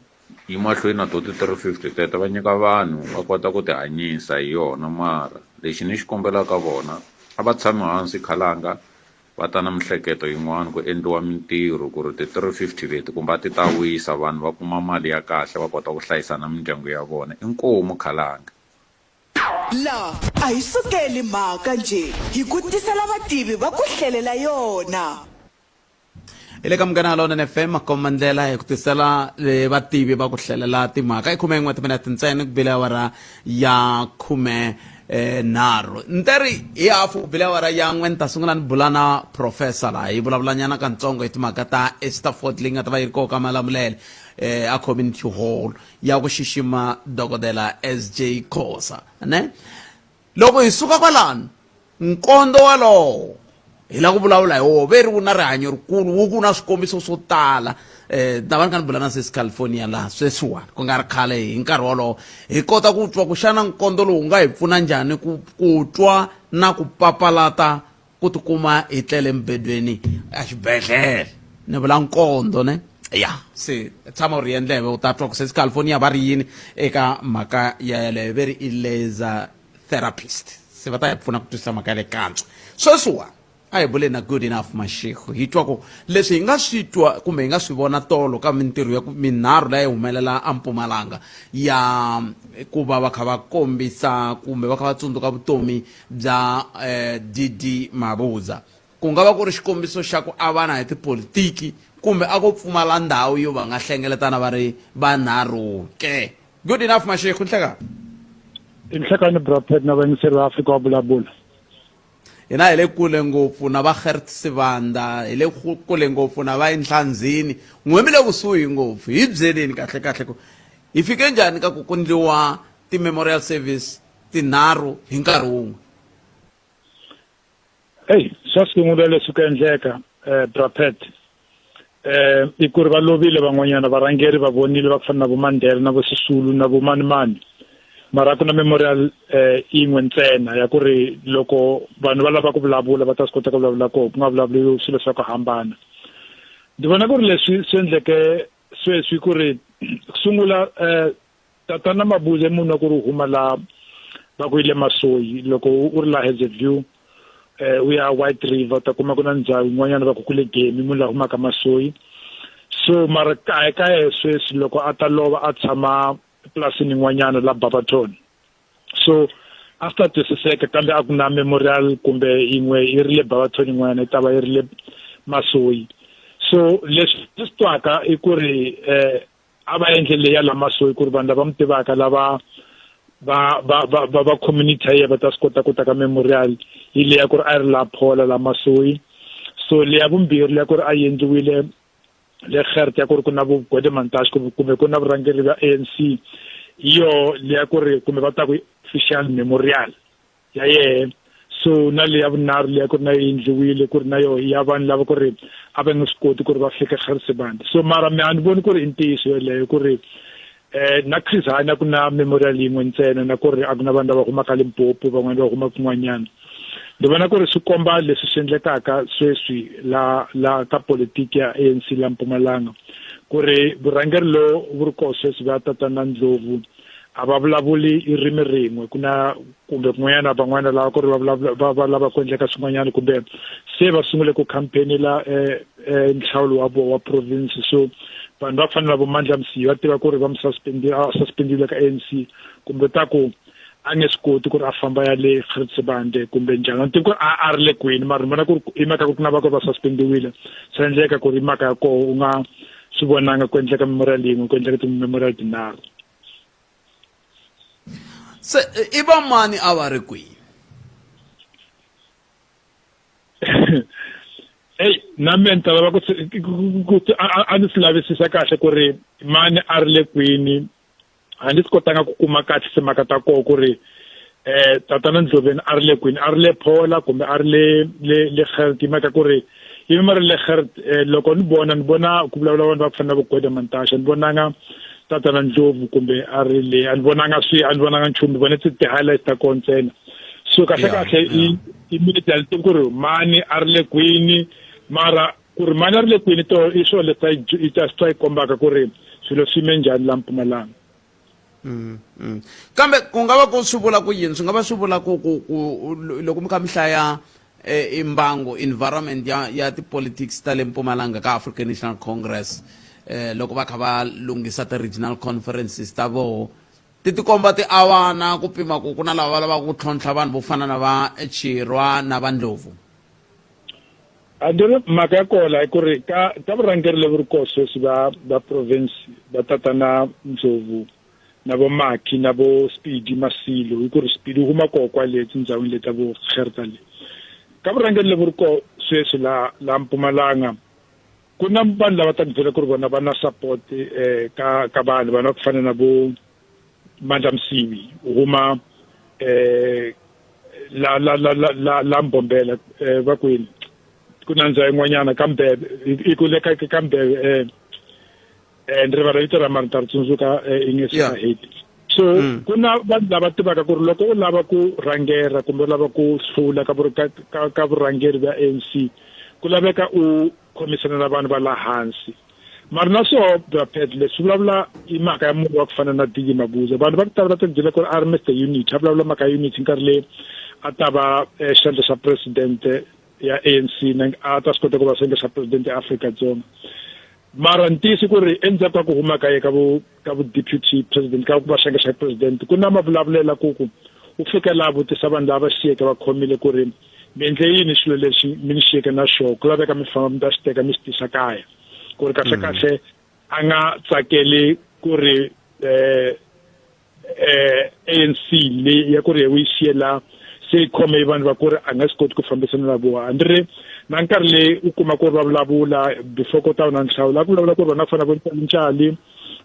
[SPEAKER 17] yi mahlweni na to ti-350 teto va nyika vanhu va kota ku tihanyisa hi yona mara lexi ni xi kombelaka vona a va tshami hansi khalanga Va ta na mihleketo yin'wana ku endliwa mintirho ku ri ti 350 leti kumbe a ti ta wisa vanhu va kuma mali ya kahle va kota ku hlayisa na mindyangu ya vona. Inkomu khalanga.
[SPEAKER 6] La a hi sukeli mhaka njhe, hi ku tisela vativi va ku hlelela yona.
[SPEAKER 1] Hi le ka Munghana Lonene FM komba ndlela hi ku tisela eh, vativi va ku hlelela timhaka i khume yin'we timinete ntsena ku bile awara ya khume eh, nharhu nteri hi hafu ku bile awara ya n'we ni ta sungula ni bula na professor laha hi vulavulanyana kantsongo hi timhaka ta Esterford leyi nga ta va yi ri koho ka Malamulele eh, a community hall ya ku xixima dokodela SJ Khosa ne Loko hi suka kwalano, nkondo walowo hi lava ku vulavula hi woho ve ri wu na rihanyo rikulu wu ku na swikombiso swo tala um na va ni kha ni bula na sesi California laha sweswiwani ku nga ri khale hi nkarhi wolowo hi kota ku twa ku xana nkondo lowu wu nga hi pfuna njhani ku ku twa na ku papalata ku tikuma hi tlele emubedweni exibedhlele ni vula nkondo ne ya se tshama u ri endleve u ta twa ku sesi California va ri yini eka mhaka ya yeleyo ve ri i laser therapist se va ta hi pfuna ku twisisa mhaka ya le kantswa sweswiwa a hi buleni na good enough mashego hi twa ku leswi hi nga swi twa kumbe hi nga swi vona tolo ka mintirho ya minharhu leyi humelela empumalanga ya ku va va kha va kombisa kumbe va kha va tsundzuka vutomi bya eh, DD Mabuza ku nga va ku ri xikombiso xa ku avana hi tipolitiki kumbe a ko pfumala ndhawu yo va nga hlengeletana va ri vanharhu ke good enough mashekhu nhlekani
[SPEAKER 2] Nhlekani Bra Pat na vayingiseri va Afrika wa vulavula.
[SPEAKER 1] Hina hi le kule ngopfu na va Gert Sibanda hi le kule ngopfu na va Enhlanzini n'we mi le kusuhi ngopfu hi byeleni kahle kahle ku hi fike njhani ka ku ku ndliwa ti-memorial service tinharhu hi nkarhi wun'we?
[SPEAKER 2] Eyi swa sungula leswi ku endleka eh Bra Pat eh i ku ri va lovile van'wanyana varhangeri va vonile va ku fana na vo Mandela na vo Sisulu na vo mani mani mara ku na memorial eh yin'we ntsena ya ku ri loko vanhu va lava ku vulavula va ta swi kota ku vulavula koho ku nga vulavuli swilo swa ku hambana ndzi vona ku ri leswi swi endleke sweswi ku ri ku sungula eh Tatana Mabuza i munhu wa ku ri u huma la va ku yi le Masoyi loko u ri la Hazyview eh u ya White River u ta kuma ku na ndhawu yin'wanyana va ku ku le Gemi munhu la humaka Masoyi so mara kaya ka yehe sweswi loko a ta lova a tshama purasini yin'wanyana la Barberton so
[SPEAKER 18] A swi ta twisiseka kambe a ku na memorial kumbe yin'we yi ri le Barberton yin'wana yi ta va yi ri le Masoyi. So leswi ndzi swi twaka i ku ri um a va endle leya la Masoyi ku ri vanhu lava mi tivaka lava va va va va va community ya va ta swi kota ku ta ka memorial hi leya ku ri a ri la Phola la Masoyi. So leya vumbirhi leya ku ri a yi endliwile le Gert ya ku ri ku na vo Gwede Mantashe kumbe ku na vurhangeri bya ANC hi yo leya ku ri kumbe va ta ku official memorial ya yehe. So na leya vunharhu leya ku ri na yo endliwile ku ri na yo ya vanhu lava ku ri a va nge swi koti ku ri va fika Gert Sibande. So mara mi a ni voni ku ri i ntiyiso yoleyo ku ri eh na Chris Hani a ku na memorial yin'we ntsena na ku ri a ku na vanhu lava humaka Limpopo van'wana va huma kun'wanyana. Ni vona ku ri swi komba leswi swi endlekaka sweswi la la ka politiki ya ANC la Mpumalanga ku ri vurhangeri lo vuri koho sweswi va tatana Ndlovu a va vulavuli ririmi rin'we ku na kumbe kun'wanyana van'wana lava ku ri va vulavula va va lava ku endleka swin'wanyana kumbe se va sungule ku campaignela eh, eh, nhlawulo wa vona wa province. So vanhu va fana na vo Mandla Msiyi va tiva ku ri va mu suspendile a suspendile ka ANC kumbe ta ku a nge swi koti ku ri a famba ya le Gert Sibande kumbe njhani. A ni tivi ku ri a a ri le kwini mara ni vona ku ri i mhaka ku ri na va ku va suspendiwile swa endleka ku ri i mhaka ya koho u nga swi vonanga ku endleka memorial yin'we ku endleka ti-memorial tinharhu.
[SPEAKER 1] Se i va mani a va ri kwihi?
[SPEAKER 18] Eyi na mina ni ta lava ku a ni swi lavisisa kahle ku ri mani a ri le kwini a ni swi kotanga ku kuma kahle timhaka ta koho ku ri eh tatana Ndloveni a ri le kwini a ri le Phola kumbe a ri le le le Gert hi mhaka ku ri ivi ma ri le Gert eh, loko ni vona ni vona ku vulavula vanhu va ku fana na vo Gwede Mantashe ni vonanga tatana Ndlovu kumbe a ri le a ni vonanga swi a ni vonanga nchumu ni vone ti-highlights ta kona ntsena. So kahle kahle i i minute a ni tivi ku ri mani a ri le kwini mara ku ri mani a ri le kwini to i swona leswi i ta swi yi kombaka ku ri swilo swi yime njhani la Mpumalanga.
[SPEAKER 1] Kambe ku nga va ku swi vula ku yini? Swi nga va swi vula ku ku ku loko mi kha mi hlaya eh, imbangu environment ya ya ti-politics ta le Mpumalanga ka African National Congress eh, loko va kha va lunghisa ti-regional conferences ta voho ti tikomba ti avana ku pima ku ku na lava va lavaka ku tlhontlha vanhu vo fana na va Chirwa na va Ndlovu.
[SPEAKER 18] A ndi ri mhaka ya kona i ku ri ka ka vurhangeri lebyi ri koho sweswi va va province va tatana Ndlovu na vo Makhi na vo Speedy Masilo hi ku ri Speedy u huma koho kwale tindhawini leti ta vo Gerda le. Ka vurhangeri lebyi ri koho sweswi la la Mpumalanga ku na vanhu lava ta ku byela ku ri vona va na support eh, ka ka vanhu vanhu va ku fana na vo Mandla Msibi u huma eh la la la la la la Mbombela eh, va kwini ku na ndzayo yin'wanyana ka Mbebe i ku le ka ka Mbebe eh eh ni rivala vito ra mara ni ta ri tsundzuka eh, i nge suka heti. So ku na vanhu lava tivaka ku ri loko u lava ku rhangera kumbe u lava ku hlula ka ka ka ka vurhangeri bya ANC ku laveka u khomisana na vanhu va la hansi. Mara na swoho bra Pat leswi vulavula i mhaka ya munhu wa ku fana na DJ Mabuza. Vanhu va ku tala va ta byela ku ri a ri Mister Unity, a vulavula mhaka ya unity nkarhi leyi a ta va eh, xandla xa president ya ANC na a ta swi kota ku va xandla xa president ya Afrika-Dzonga. Mara ntiyiso ku ri endzhaku ka ku huma ka ye ka vu ka vu deputy president ka ku va xandla xa president ku na mavulavulelo ku ku u fike laha vutisa vanhu lava xiyeke va khomile ku ri mi endle yini xilo lexi mi ni xiyeke na xona ku laveka mi famba mi ta xi teka mi xi tisa kaya ku ri kahle kahle a nga tsakeli ku ri eh eh ANC leyi ya ku ri u yi xiye la se yi khome hi vanhu va ku ri a nga swi koti ku fambisana na vona. A ni ri na nkarhi leyi u kuma ku ri va vulavula before ko ta na nhlawulo a ku vulavula ku ri vanhu va ku fana na vo Ntshali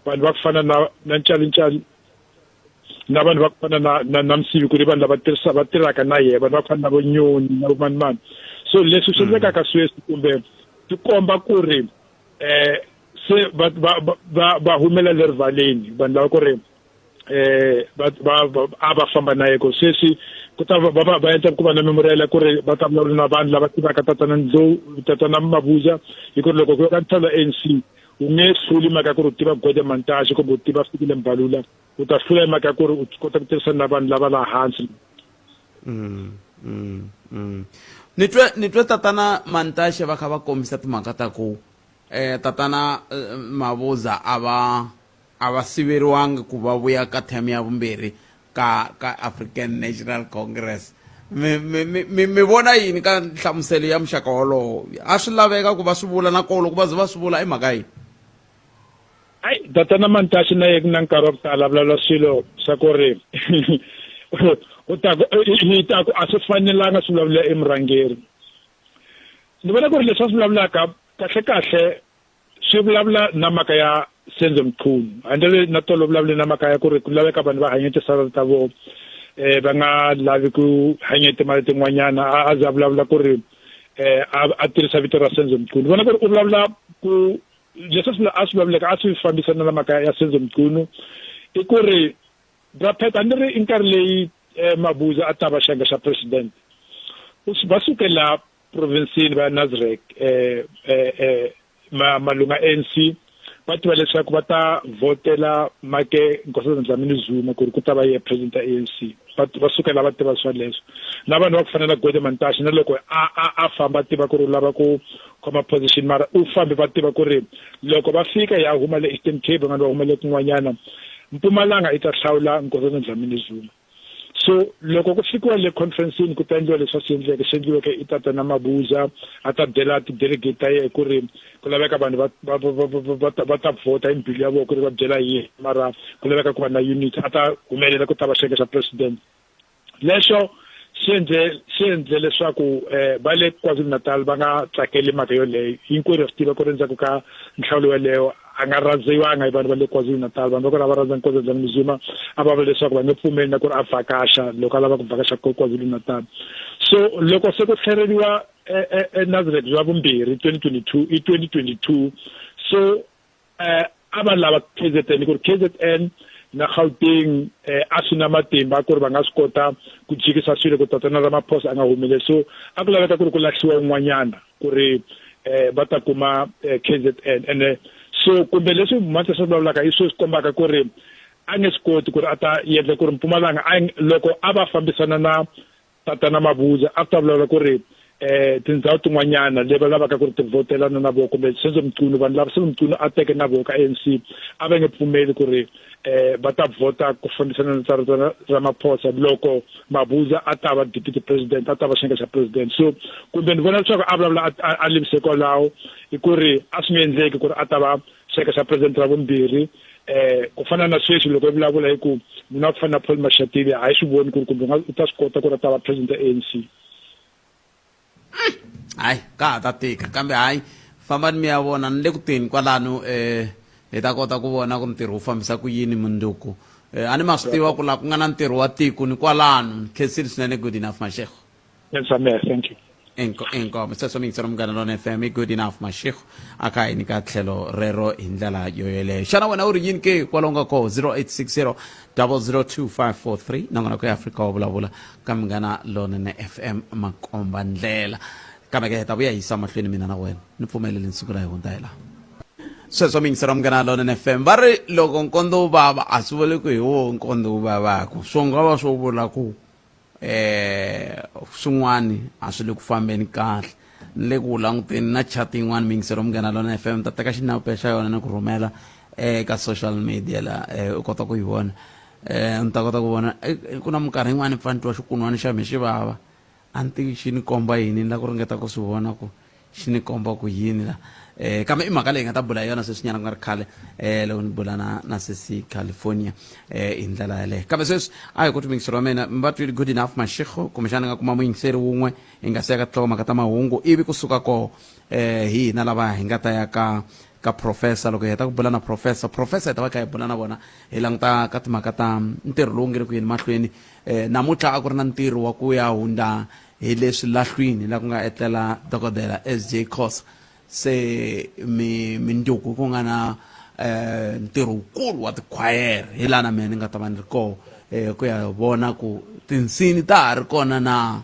[SPEAKER 18] vanhu va ku fana na na Ntshali Ntshali na vanhu va ku fana na na na Msibi ku ri vanhu lava tirhisa va tirhaka na yena vanhu va ku fana na vo Nyoni na vo mani mani. So leswi swi endlekaka sweswi kumbe swi komba ku ri eh se va va va va humela le rivaleni vanhu lava ku ri eh va va a va famba na yena sweswi ku ta va va va endla ku va na memorial ku ri va ta vulavula na vanhu lava tivaka tatana Ndlovu tatana Mabuza hi ku ri loko ku ya ka ntlhelo ANC u nge hluli mhaka ku ri u tiva Gwede Mantashe kumbe u tiva Fikile Mbalula u ta hlula hi mhaka ku ri u kota ku tirhisana na vanhu lava laha hansi.
[SPEAKER 1] Ni twe ni twe tatana Mantashe va kha va kombisa timhaka ta ku eh tatana eh, Mabuza a va a va siveriwangi ku va vuya ka term ya vumbirhi. ka ka African National Congress mi mi mi mi mi vona yini ka nhlamuselo ya muxaka wolowo a swi laveka ku va swi vula na kona loko va ze va swi vula i mhaka yini
[SPEAKER 18] Ai tatana Mantashe na yena na nkarhi wa ku tala vulavula swilo swa ku ri u ta ku hi ta ku a swi fanelanga swi vulavula emurhangeri ni vona ku ri leswi a swi vulavulaka kahle kahle swi vulavula na mhaka ya Senzo Mchunu handle na tolo vulavule na mhaka ya ku ri ku laveka vanhu va hanya tisalari ta vona eh va nga lavi ku hanya timali tin'wanyana a a za vulavula ku ri eh a tirhisa vito ra Senzo Mchunu vona ku ri u vulavula ku leswi swi a swi vulavuleka a swi fambisana na mhaka ya Senzo Mchunu i ku ri Bra Pat a ni ri i nkarhi leyi eh, Mabuza a ta va xandla xa president va suke la provinsini va ya Nasrec eh, eh, eh, ma malunga ANC va tiva leswaku va ta vhotela Make Nkosazana Dlamini Zuma ku ri ku ta va ye president ya ANC va va suka la va tiva swoleswo na vanhu va ku fana na Gwede Mantashe na loko a a a famba tiva ku ri u lava ku khoma position mara u fambe va tiva ku ri loko va fika ya huma le Eastern Cape van'wana va huma le kun'wanyana Mpumalanga i ta hlawula Nkosazana Dlamini Zuma so loko ku fikiwa le conferenceni ku ta endliwa leswi a swi endleke swi endliweke i tatana Mabuza a ta byela ti-delegate ta yehe ku ri ku laveka vanhu va va va va va ta vhota hi mbilu ya vona ku ri va byela hi mara ku laveka ku va na unity a ta humelela ku ta va xeke xa president lexo xi endle xi endle leswaku eh, va le KwaZulu-Natal va nga tsakeli mhaka yoleyo hinkwerhu swi tiva ku ri endzhaku ka nhlawulo yoleyo a nga rhandziwanga hi vanhu va le KwaZulu-Natal vanhu va ku ri a va rhandza Nkosazana Dlamini Zuma a va vula leswaku va nge pfumeli na ku ri a vhakaxa loko a lava ku vhakaxa KwaZulu-Natal so loko se ku tlhereriwa eNazareth ra vumbirhi 2022 i 2022 so eh a va lava KZN ku ri KZN na Gauteng eh, a swi na matimba ku ri va nga swi kota ku jikisa swilo ku tatana Ramaphosa a nga humeleli so a ku laveka ku ri ku lahliwa un'wanyana ku ri eh, va ta kuma eh, KZN ene so kumbe leswi Mantsa swi vulavulaka hi sweswi kombaka ku ri a nge swi koti ku ri a ta endla ku ri Mpumalanga a loko a va fambisana na Tatana Mabuza a ta vulavula ku ri eh tindhawu tin'wanyana leyi va lavaka ku ri ti votelana na vona kumbe Senzo Mchunu vanhu lava Senzo Mchunu a teke na vona ka ANC a va nge pfumeli ku ri eh va ta vhota ku fambisana na tsaro Ramaphosa loko Mabuza a ta va deputy president a ta va xenga xa president so kumbe ni vona leswaku a vulavula a livise kwalaho i ku ri a swi nge endleki ku ri a ta va xeke xa president ra vumbirhi eh ku fana na sweswi loko i vulavula hi ku munhu wa ku fana na Paul Mashatile a yi swi voni ku ri kumbe u ta swi kota ku ri a ta va president ya ANC
[SPEAKER 1] hayi ka ha ta tika kambe hayi fambani mi ya vona ni le ku teni kwalano eh hi ta kota ku vona ku ntirho wu fambisa ku yini mundzuku eh, a ni ma swi tiva ku laha ku nga na ntirho wa tiko ni kwalano ni khensile swinene good enough mashego
[SPEAKER 18] Yes, Samir, thank you.
[SPEAKER 1] Inkomo sweswo mi yingisela munghana lona FM i good enough mashego a ka hi nyika tlhelo rero hi ndlela yo yoleyo xana wena u ri yini ke kwalomu nga koho 0860 002543 nongonoko ya afrika wa vulavula ka munghana lonene fm makomba ndlela kambe ke hi ta vuya yisa mahlweni mina na wena ni pfumeleli siku ra hi hundza hi laha sweswo mi yingisela munghana lonene fm va ri loko nkondo wu vava a swi vuli ku hi woho nkondo wu vavaka swo nga va swo vula ku eh swin'wani a swi le ku fambeni kahle ni le ku languteni na chat yin'wana miyingiselo munghana lona fm ta teka xinepe xa yona ni ku rhumela eka social media la eh, u kota ku yi vona eh ni ta kota ku vona eh, ku na minkarhi yin'wana ni pfa ni twa xikunwani xa me xi vava a ni tivi xi ni komba yini ni la ku ringeta ku swi vona ku xi ni komba ku yini la eh kambe i mhaka leyi nga ta bula yona sweswinyana ku nga ri khale eh loko ni bula na na sesi California eh hi ndlela yaleyo kambe sweswi a hi ku muyingiseri wa mina mi va twile good enough mashego kumbexana nga kuma muyingiseri wun'we hi nga se ya ka tinhlokomhaka ta mahungu ivi kusuka koho eh hi hina lava hi nga ta ya ka ka professor loko hi heta ku bula na professor professor hi ta va kha hi bula na vona hi languta ka timhaka ta ntirho lowu nge le ku yeni mahlweni eh namuntlha a ku ri na ntirho wa ku ya hundza hi le swilahlwini la ku nga etlela dokodela SJ Khosa se mi minduku ku nga na eh ntirho wukulu wa tikhwayere hi laha na mina ni nga ta va ni ri koho eh ku ya vona ku tinsini ta ha ri kona na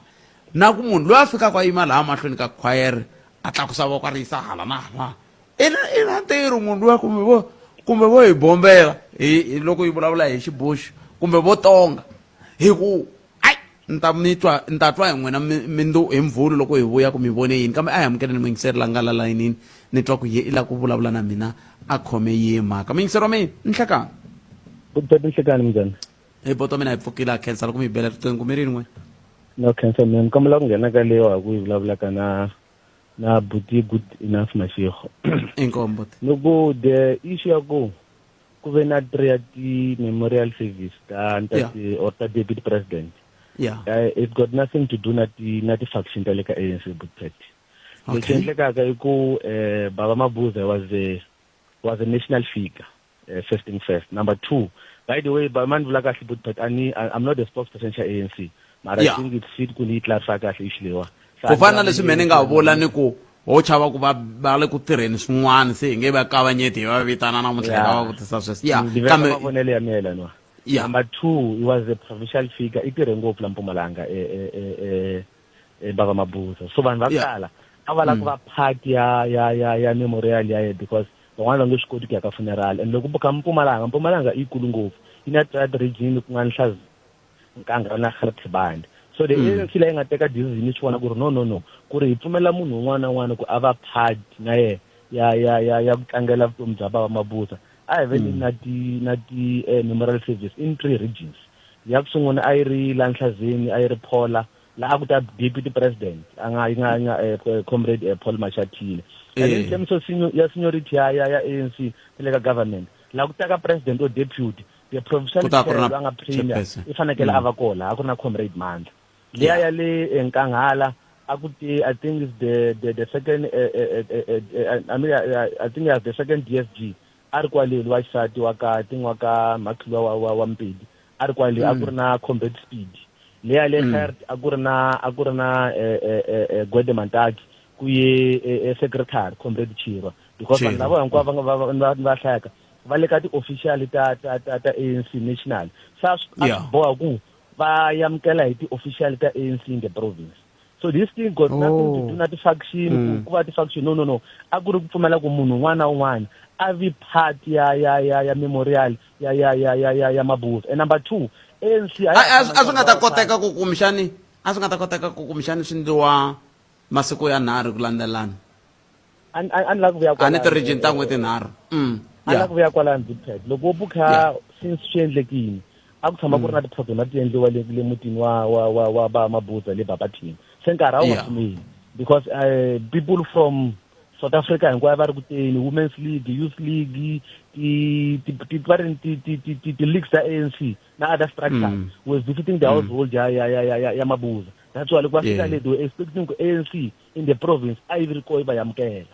[SPEAKER 1] na ku munhu loyi a fikaka a yima laha mahlweni ka khwayere a tlakusa voko a ri yisa hala na hala i na i na ntirho munhu luya kumbe vo kumbe vo hi bombela hi loko yi vulavula hi xiboxo kumbe vo tonga hi ku ai ni ta mi twa ni ta twa hi n'wina mindzu hi mvhulu loko hi vuya ku mi vone yini kambe a hi amukeleni muyingiseri la nga la layinini ni twa ku ye i lava ku vulavula na mina a khome yihi mhaka muyingiseri wa mina ni nhlekani
[SPEAKER 19] Good nhlekani minjhani?
[SPEAKER 1] Hi boto mina hi pfukile a khensa loko mi hi bela riqingho mi rini n'we.
[SPEAKER 19] No khensa mina ni kombela ku nghena ka leyi wa ha ku yi vulavulaka na na buti good enough mashego.
[SPEAKER 1] Inkomu buti.
[SPEAKER 19] Ni ku the issue ya ku ku ve na three ya ti-memorial service ta ntate or ta deputy president.
[SPEAKER 1] Yeah.
[SPEAKER 19] It got nothing to do na ti na ti-faction ta le ka ANC Bookpet. Lexi endlekaka i ku Baba Mabuza was a national figure. First thing first. Number 2, by the way, ba mani vula kahle Bookpet, a ni I'm not the spokesperson xa ANC. Mara I think it's fit ku ni yi clarify kahle issue leyiwa.
[SPEAKER 1] Ku fana na leswi mehe ni nga vula ni ku ho chava ku va va le ku tirheni swin'wana se hi nge va kavanyeti hi va vitana namuntlha hi va vutisa sweswo.
[SPEAKER 19] Yeah. Kambe mavonelo ya mina laniwa.
[SPEAKER 1] Yeah.
[SPEAKER 19] Number 2, he was a provincial figure. I tirhe ngopfu la Mpumalanga Baba Mabuza. So vanhu va tala a va lava ku va part ya ya ya ya memorial ya yena because van'wana va nge swi koti ku ya ka funeral. And loko ka Mpumalanga, Mpumalanga i yikulu ngopfu. Yi na Trat region ku nga Nhlazi Nkanga na Gert Sibande. So the ANC leyi nga teka decision yi swi vona ku ri no no no ku ri hi pfumelela munhu un'wana na un'wana ku a va part na yena ya ya ya ya ku tlangela vutomi bya Baba Mabuza. A hi veni na ti na ti memorial service in 3 regions. Ya ku sungula a yi ri la Nhlazeni, a yi ri Phola, la a ku ta deputy president a nga yi nga nga comrade Paul Mashatile. And in terms of senior, ya seniority ya ya ya ANC le ka government, la ku ta ka president or deputy, the provincial
[SPEAKER 1] Ku ta ku ri na
[SPEAKER 19] chair loyi a nga premier
[SPEAKER 1] chairperson.
[SPEAKER 19] i fanekele a va kona, a ku ri na comrade Mandla. Liya ya le Nkanghala a ku te I think is the second I mean I think the second DSG a ri kwale wa xisati wa ka I think wa ka Makhilwa wa Mpedi a ri kwale a ku ri na comrade Speed. Liya le Gert a ku ri na a ku ri na Gwede Mantaki ku ye secretary comrade Chirwa because vanhu lava hinkwavo va nga va hlayaka va le ka ti-official ta ta ta ta ANC national. Se a swi boha ku va amukela hi ti-official ta ANC in the province. So this thing got nothing to do na ti-faction, ku va ti-faction, no no no. A ku ri ku pfumela ku munhu un'wana na un'wana a vi part ya ya ya ya memorial ya ya ya ya ya ya Mabuza. And number 2, ANC
[SPEAKER 1] a swi nga ta koteka ku kumxani, a swi nga ta koteka ku kumxani swi ndliwa masiku ya 3 ku landzelana.
[SPEAKER 19] A ni lava ku vuya
[SPEAKER 1] kwalano. A ni ti-region ta n'we tinharhu.
[SPEAKER 19] A ni lava ku vuya kwalano Big Loko wo bukha since swi endlekile, a ku tshama ku ri na ti-program a ti endliwa le le mutini wa wa wa wa ba Mabuza le Barberton. Se nkarhi a wu nga pfumeli because people from South Africa hinkwayo va ri ku teni, Women's League, Youth League, ti ti ti va ri ti ti ti ti ti leagues ta ANC na other structures were visiting the household ya ya ya ya ya Mabuza. That's why loko va fika le they were expecting ku ANC in the province a yi ri koho yi va amukela.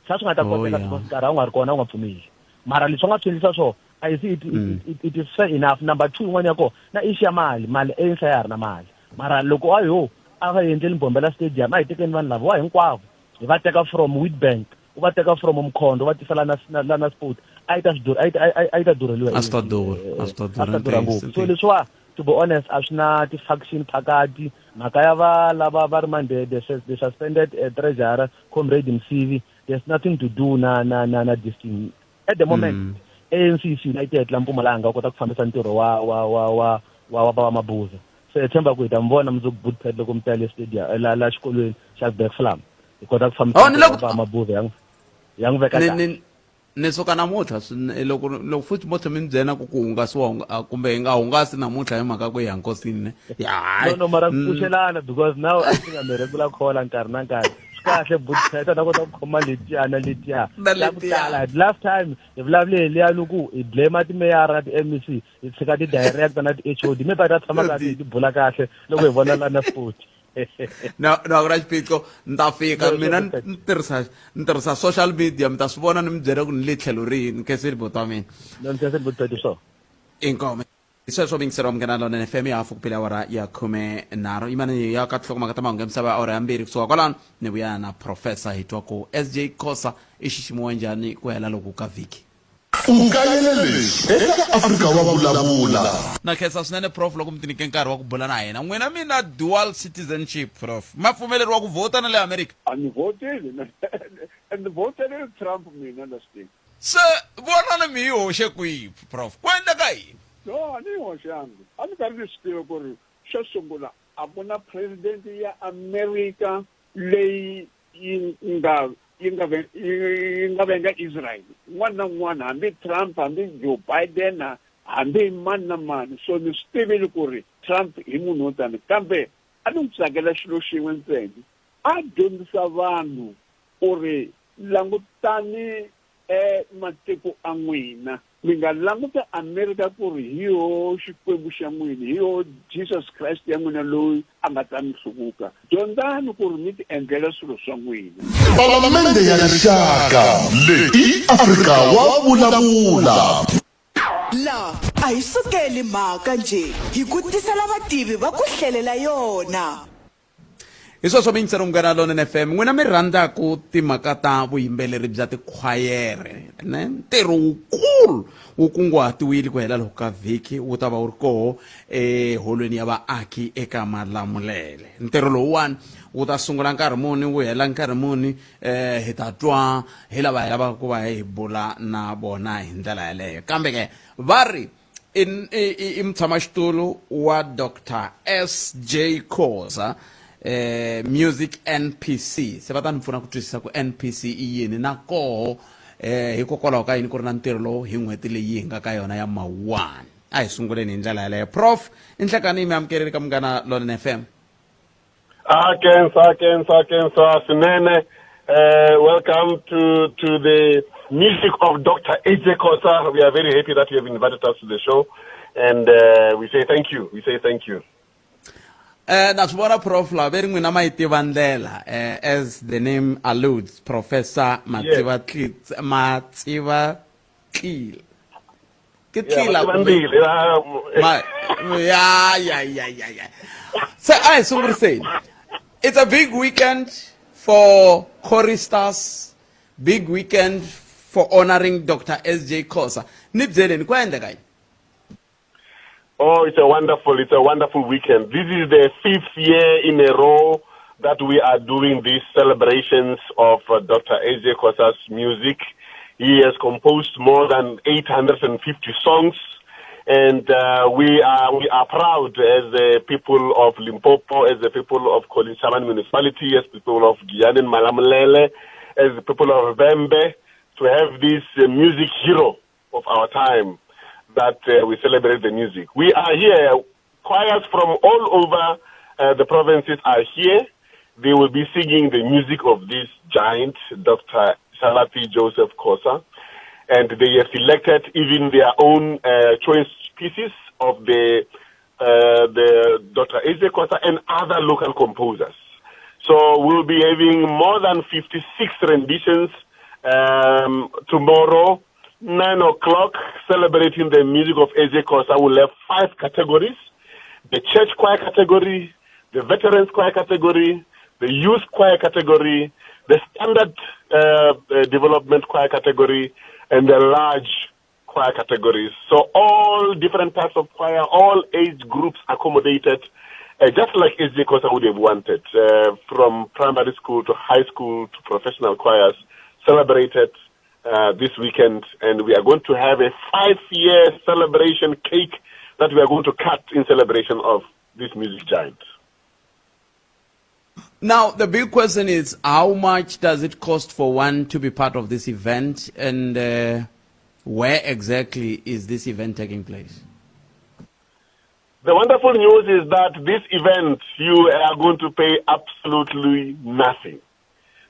[SPEAKER 19] Se a swi nga ta koteka because nkarhi a wu nga ri kona, a wu nga pfumeli. Mara leswi va nga swi endlisa swona, I see it is fair enough. Number 2 yin'wana ya kona na issue ya mali, mali ANC a ya ha ri na mali. Mara loko a yo a va endleli Mbombela Stadium, a hi tekeni vanhu lava hinkwavo hi va teka from Witbank, u va teka from Mkhondo, u va tisa la na la na Sport, a yi ta swi durha, a yi ta durheliwa
[SPEAKER 1] A swi ta durha, a swi ta
[SPEAKER 19] durha, a swi ta durha ngopfu. So leswiwa to be honest a swi na ti-faction phakati. Mhaka ya va lava va ri mani the suspended treasurer comrade Msibi, there's nothing to do na na na na this thing. At the moment ANC is united la Mpumalanga u kota ku fambisa ntirho wa wa wa wa wa wa Baba Mabuza. Se hi tshemba ku hi ta mi vona mundzuku Bootpad loko mi ta le stadium la la xikolweni xa Bergvlam. Hi kota ku fambisa ntirho wa Baba Mabuza ya ya n'wi veka kahle.
[SPEAKER 1] Ni suka namuntlha loko loko futhi mo tlhela mi ni byela ku ku hungasiwa kumbe hi nga hungasi namuntlha hi mhaka ku ya nkosini ne.
[SPEAKER 19] Ya. No no mara ku pfuxelana because now I think I'm a regular caller nkarhi na nkarhi. Swi kahle Bootpad ta kota ku khoma letiya na letiya.
[SPEAKER 1] Na
[SPEAKER 19] Ya ku
[SPEAKER 1] letiya.
[SPEAKER 19] tala. Last time hi vulavule hi liya loko hi blame timeyara na ti-M E C hi tshika ti-director na ti-H O D. Maybe ta tshama kahle hi bula kahle loko hi vona la na sport.
[SPEAKER 1] Na na ku na xiphiqo ni ta fika mina ni tirhisa ni tirhisa social media mi ta swi vona ni mi byela ku ni le tlhelo rihi ni khensile buti wa mina.
[SPEAKER 19] No ni khensile buti swona.
[SPEAKER 1] Inkomu. Sweswo mingiselo wa Munghana Lonene FM ya hafu ku pele awara ya 13 yimani ya ka tinhlokomhaka ta mahungu ya misava ya awara ya 2 kusuka kwalano ni vuya na professor hi twa ku SJ Khosa i xiximiwa njhani ku hela loku ka vhiki.
[SPEAKER 5] U kayele leswi eka Afrika wa Vulavula.
[SPEAKER 1] Na khensa swinene prof loko mi tinike nkarhi wa ku bula na hina. N'wina mi na dual citizenship prof. Ma pfumeleriwa ku vhota na le America?
[SPEAKER 8] A ni vhoteli na ni vhotele Trump mina la swi
[SPEAKER 1] Se vonani mi yi hoxe kwihi prof? Ku endleka yini?
[SPEAKER 8] No, a ni yi hoxangi. A ni karhi ni swi tiva ku ri xo sungula a ku na president ya America leyi yi nga yi nga yi nga venga Israel. Un'wana na un'wana hambi Trump hambi Joe Biden
[SPEAKER 20] Hambi hi mani na mani. So ni swi tivile ku ri Trump i munhu wo tani. Kambe a ni n'wi tsakela xilo xin'we ntsena. A dyondzisa vanhu ku ri langutani e matiko a n'wina. Mi nga languti Amerika ku ri hi yoho Xikwembu xa n'wina, hi yoho Jesus Christ ya n'wina loyi a nga ta mi hluvuka. Dyondzani ku ri mi ti endlela swilo swa n'wina.
[SPEAKER 5] Palamende ya Rixaka, leyi i Afrika wa vulavula.
[SPEAKER 6] La a hi sukeli mhaka njhe, hi ku tisela vativi va ku hlelela yona.
[SPEAKER 1] Hi sweswo mi yingisela Munghana Lonene FM n'wina mi rhandzaku timhaka ta vuyimbeleri bya tikhwayere ne ntirho wukulu wu kunguhatiwile ku hela loko ka vhiki wu ta va wu ri koho eholweni ya vaaki eka Malamulele ntirho lowuwani wu ta sungula nkarhi muni wu hela nkarhi muni eh hi ta twa hi lava hi lavaka ku va hi bula na vona hi ndlela yeleyo kambe ke va ri i, i, i mutshamaxitulu wa Dr SJ Khoza eh, Music NPC se va ta ni pfuna ku twisisa ku NPC i yini na koho eh, hikokwalaho ka yini ku ri na ntirho lowu hi n'hweti leyi hi nga ka yona ya mawuwani a hi sunguleni hi ndlela yaleyo prof i nhlekani mi amukeleli ka munghana lonene fm
[SPEAKER 21] Ah, kensa, kensa, kensa, swinene. Welcome to, to the music of Dr. AJ Khosa. We are very happy that you have invited us to the show. And we say thank you. We say thank you.
[SPEAKER 1] Eh na swi vona prof la ve ri n'wina ma yi tiva ndlela eh, as the name alludes professor Matsiva yes. Matsiva Tlila ke tlila ya ya ya ya ya se a hi sunguriseni it's a big weekend for choristers big weekend for honoring dr sj khosa ni byeleni ku endleka yini
[SPEAKER 21] Oh, it's a wonderful, it's a wonderful weekend. This is the fifth year in a row that we are doing these celebrations of uh, Dr. AJ Khosa's music. He has composed more than 850 songs and uh, we are we are proud as the people of Limpopo, as the people of Colin Municipality, as the people of Giyani and Malamulele, as the people of Vhembe, to have this uh, music hero of our time that uh, we celebrate the music. We are here. Choirs from all over uh, the provinces are here. They will be singing the music of this giant, Dr. Salapi Joseph Khosa. And they have selected even their own uh, choice pieces of the, uh, the Dr. Eze Khosa and other local composers. So we'll be having more than 56 renditions um, tomorrow, 9 o'clock, celebrating the music of AJ Khosa. We'll have five categories. The church choir category, the veterans choir category, the youth choir category, the standard uh, uh, development choir category, and the large choir categories. So all different types of choir, all age groups accommodated, uh, just like SJ Khosa would have wanted, uh, from primary school to high school to professional choirs, celebrated uh, this weekend. And we are going to have a five-year celebration cake that we are going to cut in celebration of this music giant.
[SPEAKER 1] Now, the big question is how much does it cost for one to be part of this event and uh, where exactly is this event taking place?
[SPEAKER 21] The wonderful news is that this event, you are going to pay absolutely nothing.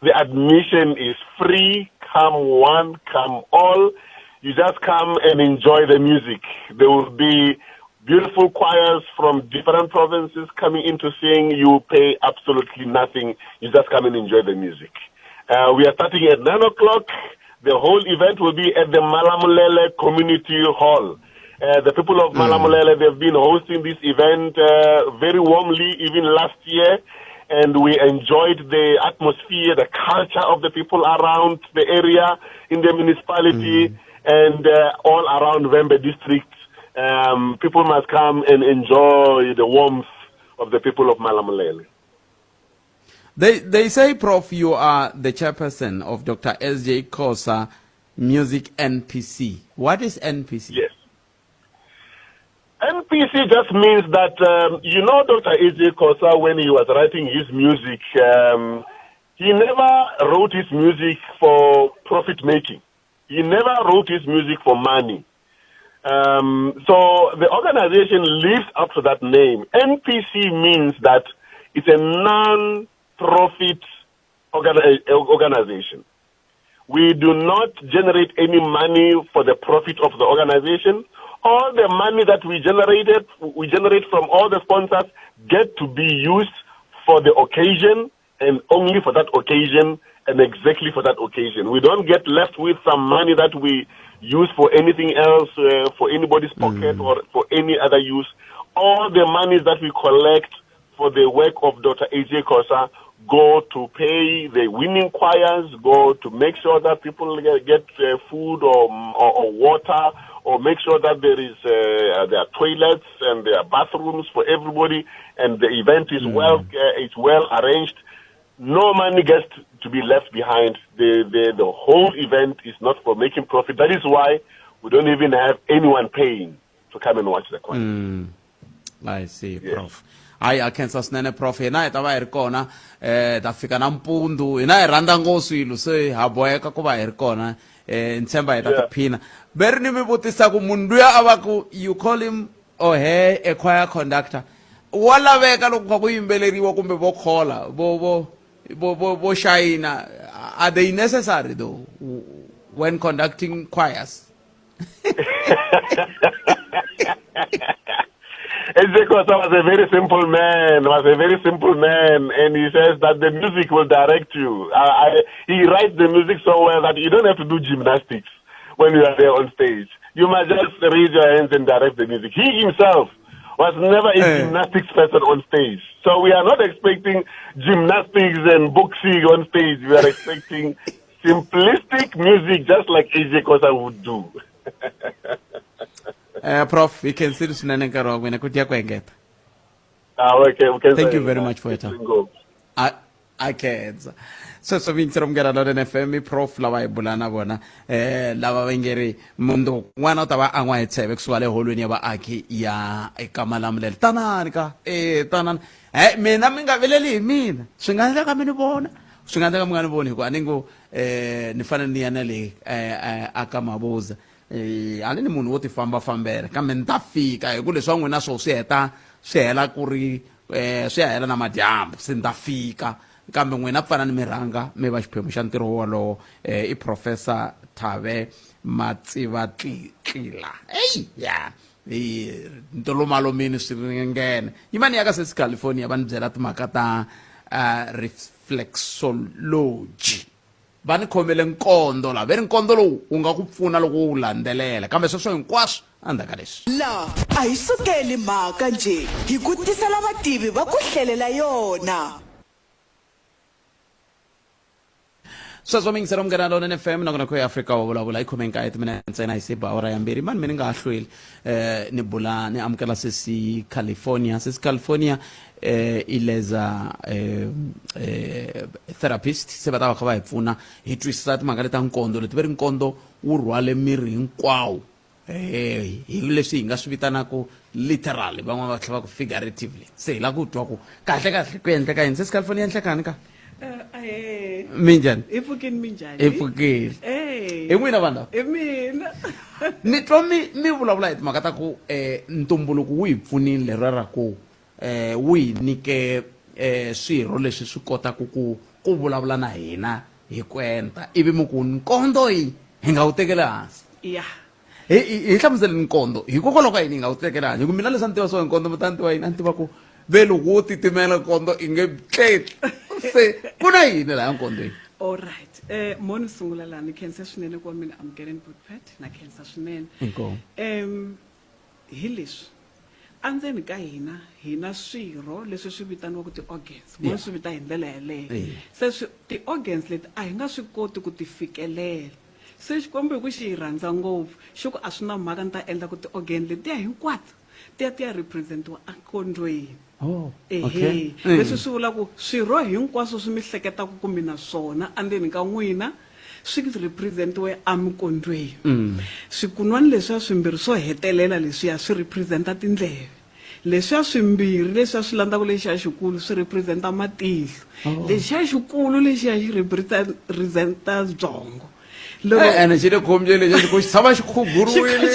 [SPEAKER 21] The admission is free. Come one, come all. You just come and enjoy the music. There will be beautiful choirs from different provinces coming in to sing. You pay absolutely nothing. You just come and enjoy the music. Uh, we are starting at 9 o'clock. The whole event will be at the Malamulele Community Hall. Uh, the people of Malamulele, they've been hosting this event uh, very warmly, even last year. And we enjoyed the atmosphere, the culture of the people around the area, in the municipality, and uh, all around Vhembe district. Um, people must come and enjoy the warmth of the people of Malamulele.
[SPEAKER 1] They, they say, Prof, you are the chairperson of Dr. S.J. Khosa Music NPC. What is NPC?
[SPEAKER 21] Yes. NPC just means that, um, you know, Dr. A.J. Khosa, when he was writing his music, um, he never wrote his music for profit making. He never wrote his music for money. So the organization lives up to that name. NPC means that it's a non-profit organization. We do not generate any money for the profit of the organization. All the money that we generated, we generate from all the sponsors, get to be used for the occasion and only for that occasion and exactly for that occasion. We don't get left with some money that we use for anything else, for anybody's pocket or for any other use. All the monies that we collect for the work of Dr. A.J. Khosa go to pay the winning choirs, go to make sure that people get food or water, or make sure that there are toilets and there are bathrooms for everybody, and the event is well arranged. No money gets to be left behind. The whole event is not for making profit. That is why we don't even have anyone paying to come and watch the choir.
[SPEAKER 1] I see, Prof. Hayi, a khensa swinene, Prof. Hina hi ta va hi ri kona, ta fika nampundzu. Hina hi rhandza ngopfu swilo, se ha boheka ku va hi ri kona. Ni tshemba hi ta tiphina. Ve ri ni mi vutisa ku munhu luya a va ku you call him or her a choir conductor, wa laveka loko kha ku yimbeleriwa kumbe vo khola vo vo vo vo vo xayina? Are they necessary though when conducting choirs?
[SPEAKER 21] A.J. Khosa was a very simple man, was a very simple man, and he says that the music will direct you. He writes the music so well that you don't have to do gymnastics when you are there on stage. You must just raise your hands and direct the music. He himself was never a gymnastics person on stage. So we are not expecting gymnastics and boxing on stage. We are expecting simplistic music, just like A.J. Khosa would do.
[SPEAKER 1] Prof, hi khensile swinene nkarhi wa n'wina ku dya ku engeta.
[SPEAKER 21] Okay, we can
[SPEAKER 1] Thank
[SPEAKER 21] say
[SPEAKER 1] you very
[SPEAKER 21] that.
[SPEAKER 1] much for your time.
[SPEAKER 21] Go.
[SPEAKER 1] A khensa. Sweswo vuyingiseri Munghana Lonene FM, i Prof lava hi bula na vona, lava va nge ri mundzuku n'wana u ta va an'wa hi tsheve kusuka le holweni ya vaaki ya eka Malamulele. Tanani ka, tanani. Mina mi nga vileli hi mina, swi nga endleka mi ni vona, swi nga endleka mi nga ni voni, hikuva a ni ngo ni fanele ni ya na le aka Mabuza. A ni ni munhu wo ti fambafambela, kambe ni ta fika hi ku leswi wa n'wina swo swi heta swi hela ku ri swi ya hela na madyambu, se ni ta fika. Kambe n'wina pfana ni mi rhanga mi va xiphemu xa ntirho wolowo. I Professor Thabe Matsivatlila. Eyi ya hi ntolomalomini swi ringene. Yimani ya ka sesi California va ni byela timhaka ta reflexology. Va ni khomele nkondo laha, ve ri nkondo lowu wu nga ku pfuna loko wo wu landzelela, kambe sweswo hinkwaswo endzhaku ka leswi.
[SPEAKER 6] La a hi sukeli mhaka njhe, hi ku tisela vativi va ku hlelela yona.
[SPEAKER 1] Sweswo mi yingisela Munghana Lonene FM, nongonoko ya Afrika wa vulavula. Yi khome nkaye timinete ntsena hi siba awara ya 2. Mani mi ni nga ha hlweli, ni bula ni amukela sesi California. Sesi California i leza therapist, se va ta va kha va hi pfuna hi twisisa timhaka leta nkondo leti. Va ri nkondo wu rhwale miri hinkwawo, hi leswi hi nga swi vitanaka literally, van'wana va tlhela va ku figuratively. Se hi lava ku twa ku kahle kahle ku endleka yini. Sesi California, endlekani ka?
[SPEAKER 3] Ahee.
[SPEAKER 1] Minjhani?
[SPEAKER 3] Hi pfukini, minjhani?
[SPEAKER 1] Hi pfukile.
[SPEAKER 3] Eh.
[SPEAKER 1] Hi n'wina vanhu lava?
[SPEAKER 3] Hi mina.
[SPEAKER 1] Ni twa mi vulavula hi timhaka ta ku ntumbuluko wu hi pfunile leriya ra ku wu hi nyike swirho leswi swi kotaka ku vulavula na hina hi ku enta, ivi mi ku nkondo yi hi nga wu tekeli hansi.
[SPEAKER 3] Ya.
[SPEAKER 1] Hi hlamuseleni nkondo, hikokwalaho ka yini hi nga wu tekeli hansi? Hi ku mina leswi a ni tiva swo hi nkondo, mi ta ni tiva yini? A ni tiva ku ve loko wo titimela nkondo i nge tletli. Se ku na yini laha nkondweni?
[SPEAKER 3] All right. Mo ni sungula laha, ni khensa swinene ku va mi ni amukeleni Butpet, na khensa swinene.
[SPEAKER 1] Inkomu.
[SPEAKER 3] Hi leswi endzeni ka hina hi na swirho leswi swi vitaniwaka ti-organs, mo swi vita hi ndlela yeleyo. Se ti-organs leti a hi nga swi koti ku ti fikelela. Se Xikwembu hi ku xi hi rhandza ngopfu, xi ku a swi na mhaka, ni ta endla ku ti-organ letiya hinkwato ti ya ti ya representiwa enkondweni.
[SPEAKER 1] Oh,
[SPEAKER 3] Ehe.
[SPEAKER 1] okay.
[SPEAKER 3] Leswi swi vula ku swirho hinkwaswo swi mi hleketaka ku mi na swona endzeni ka n'wina swi representiwe emikondweni. Swikunwani leswiya swimbirhi swo hetelela leswiya swi representa tindleve. Leswiya swimbirhi leswiya swi landzaka lexiya xikulu swi representa matihlo.
[SPEAKER 1] Oh.
[SPEAKER 3] Lexiya xikulu lexiya xi representa byongo. Lero-
[SPEAKER 1] Eh, ene xi le khombyeni lexi ku xi tshama xi khuguriwile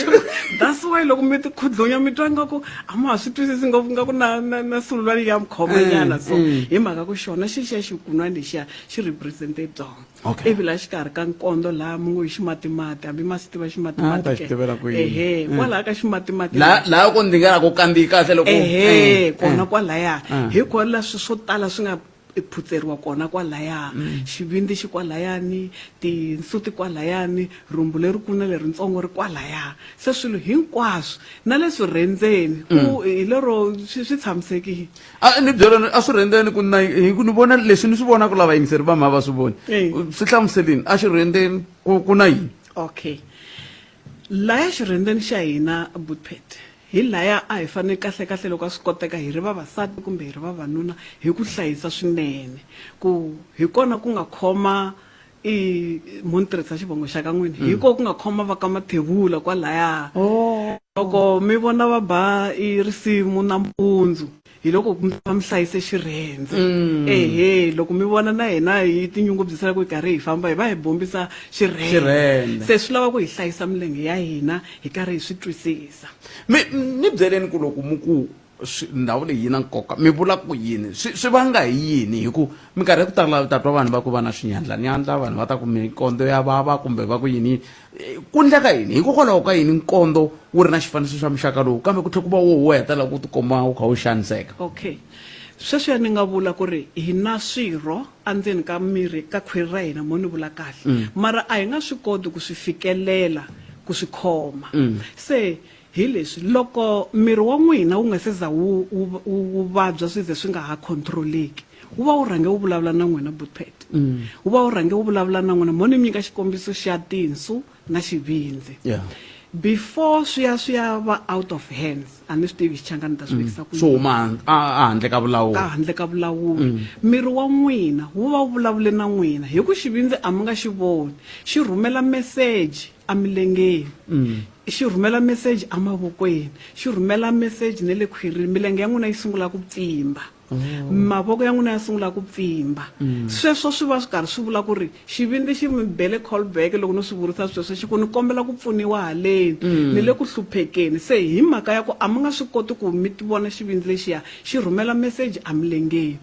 [SPEAKER 3] That's why loko mi ti khudlunya mi twa ngaku a ma ha swi twisisi ngopfu ngaku na na na sululwani ya mi khomanyana so hi mhaka ku xona xi xa xikunwani lexiya xi represente byona
[SPEAKER 1] Okay.
[SPEAKER 3] ivi la xikarhi ka nkondo laha mi ngo hi ximatimati hambi ma swi tiva
[SPEAKER 1] Ah,
[SPEAKER 3] ximatimati
[SPEAKER 1] ta xi
[SPEAKER 3] ke.
[SPEAKER 1] tivela ku yini.
[SPEAKER 3] ehe kwalaha ka ximatimati
[SPEAKER 1] laha laha ku ndzi nga la ku kandziyi kahle loko
[SPEAKER 3] ehe kona kwalaya
[SPEAKER 1] Eh.
[SPEAKER 3] hi kona la swi swo tala swi nga phutseriwa kona kwalaya xivindzi xi kwalayani tinsu ti kwalayani rhumbu lerikulu na leritsongo ri kwalaya se swilo hinkwaswo na leswi rhendzeni ku hi lero swi swi tshamisekile
[SPEAKER 1] a ni byela a swi rhendzeni ku na hi ku ni vona leswi ni swi vonaka lava yingiseri va mha va swi voni
[SPEAKER 3] Eh.
[SPEAKER 1] swi hlamuselini a xi rhendzeni ku ku na yini
[SPEAKER 3] okay laya xirhendzeni xa hina butpet hi laya a hi fanele kahle kahle loko a swi koteka hi ri vavasati kumbe hi ri vavanuna hi ku hlayisa swinene ku hi kona ku nga khoma i mo ni tirhisa xivongo xa ka n'wina hi ko ku nga khoma va ka mathebula kwalaya loko mi vona va ba i risimu nampundzu hi loko va mi hlayise xirhendze ehe loko mi vona na hina hi tinyungubyisela ku hi karhi hi famba hi va hi bombisa xirhendze
[SPEAKER 1] Xirhendze.
[SPEAKER 3] se swi lava ku hi hlayisa milenge ya hina hi karhi hi swi twisisa
[SPEAKER 1] mi ni byeleni ku loko mu ku ndhawu leyi yi na nkoka mi vula ku yini swi swi vanga hi yini hi ku minkarhi ya ku tala ta twa vanhu va ku va na swinyandlanyandla vanhu va ta ku minkondo ya vava kumbe va ku yini Eh, ku ndleka yini hikokwalaho ka yini nkondo wu ri na xifaniso xa muxaka lowu kambe ku tlhela ku va wo wo hetelela ku tikomba wu kha wu xaniseka
[SPEAKER 3] okay sweswiya ni nga vula ku ri hi na swirho endzeni ka miri ka khwiri ra hina mo ni vula kahle mara a hi nga swi koti ku swi fikelela ku swi khoma se hi leswi loko miri wa n'wina wu nga se za wu wu wu vabya swi ze swi nga ha controleki wu va wu rhange wu vulavula na n'wina butpet wu va wu rhange wu vulavula na n'wina mo ni mi nyika xikombiso xa tinsu na xivindzi
[SPEAKER 1] yeah
[SPEAKER 3] before swi ya swi ya va out of hands a ni swi tivi xichangani ta swi vekisa ku
[SPEAKER 1] swi huma a handle ka vulawuri
[SPEAKER 3] ka handle ka vulawuri miri wa n'wina wu va wu vulavule na n'wina hi ku xivindzi a mi nga xi voni xi rhumela meseji emilengeni xi rhumela meseji emavokweni xi rhumela meseji ne le khwirini milenge ya n'wina yi sungula ku pfimba mavoko ya n'wina ya sungula ku pfimba sweswo swi va swi karhi swi vula ku ri xivindzi xi mi bele call back loko no swi vurisa sweswo xi ku ni kombela ku pfuniwa haleni ni le ku hluphekeni se hi mhaka ya ku a mi nga swi koti ku mi ti vona xivindzi lexiya xi rhumela meseji emilengeni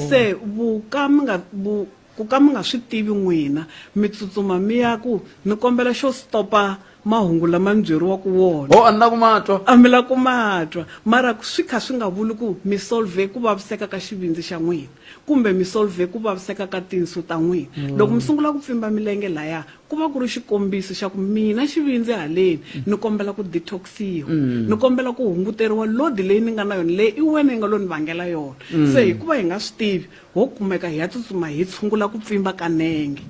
[SPEAKER 3] se vuka mi nga vu ku ka mi nga swi tivi n'wina mi tsutsuma mi ya ku ni kombela xo stopa mahungu lama ni byeriwaka wona
[SPEAKER 1] o a ni la ku ma twa
[SPEAKER 3] a mi la ku ma twa mara swi kha swi nga vuli ku mi solve ku vaviseka ka xivindzi xa n'wina kumbe mi solve ku vaviseka ka tinsu ta n'wina loko mi sungula ku pfimba milenge laya ku va ku ri xikombiso xa ku mina xivindzi haleni ni kombela ku detoxiwa ni kombela ku hunguteriwa load leyi ni nga na yona leyi i wena yi nga lo ni vangela yona se hikuva hi nga swi tivi ho kumeka hi ya tsutsuma hi tshungula ku pfimba ka nenge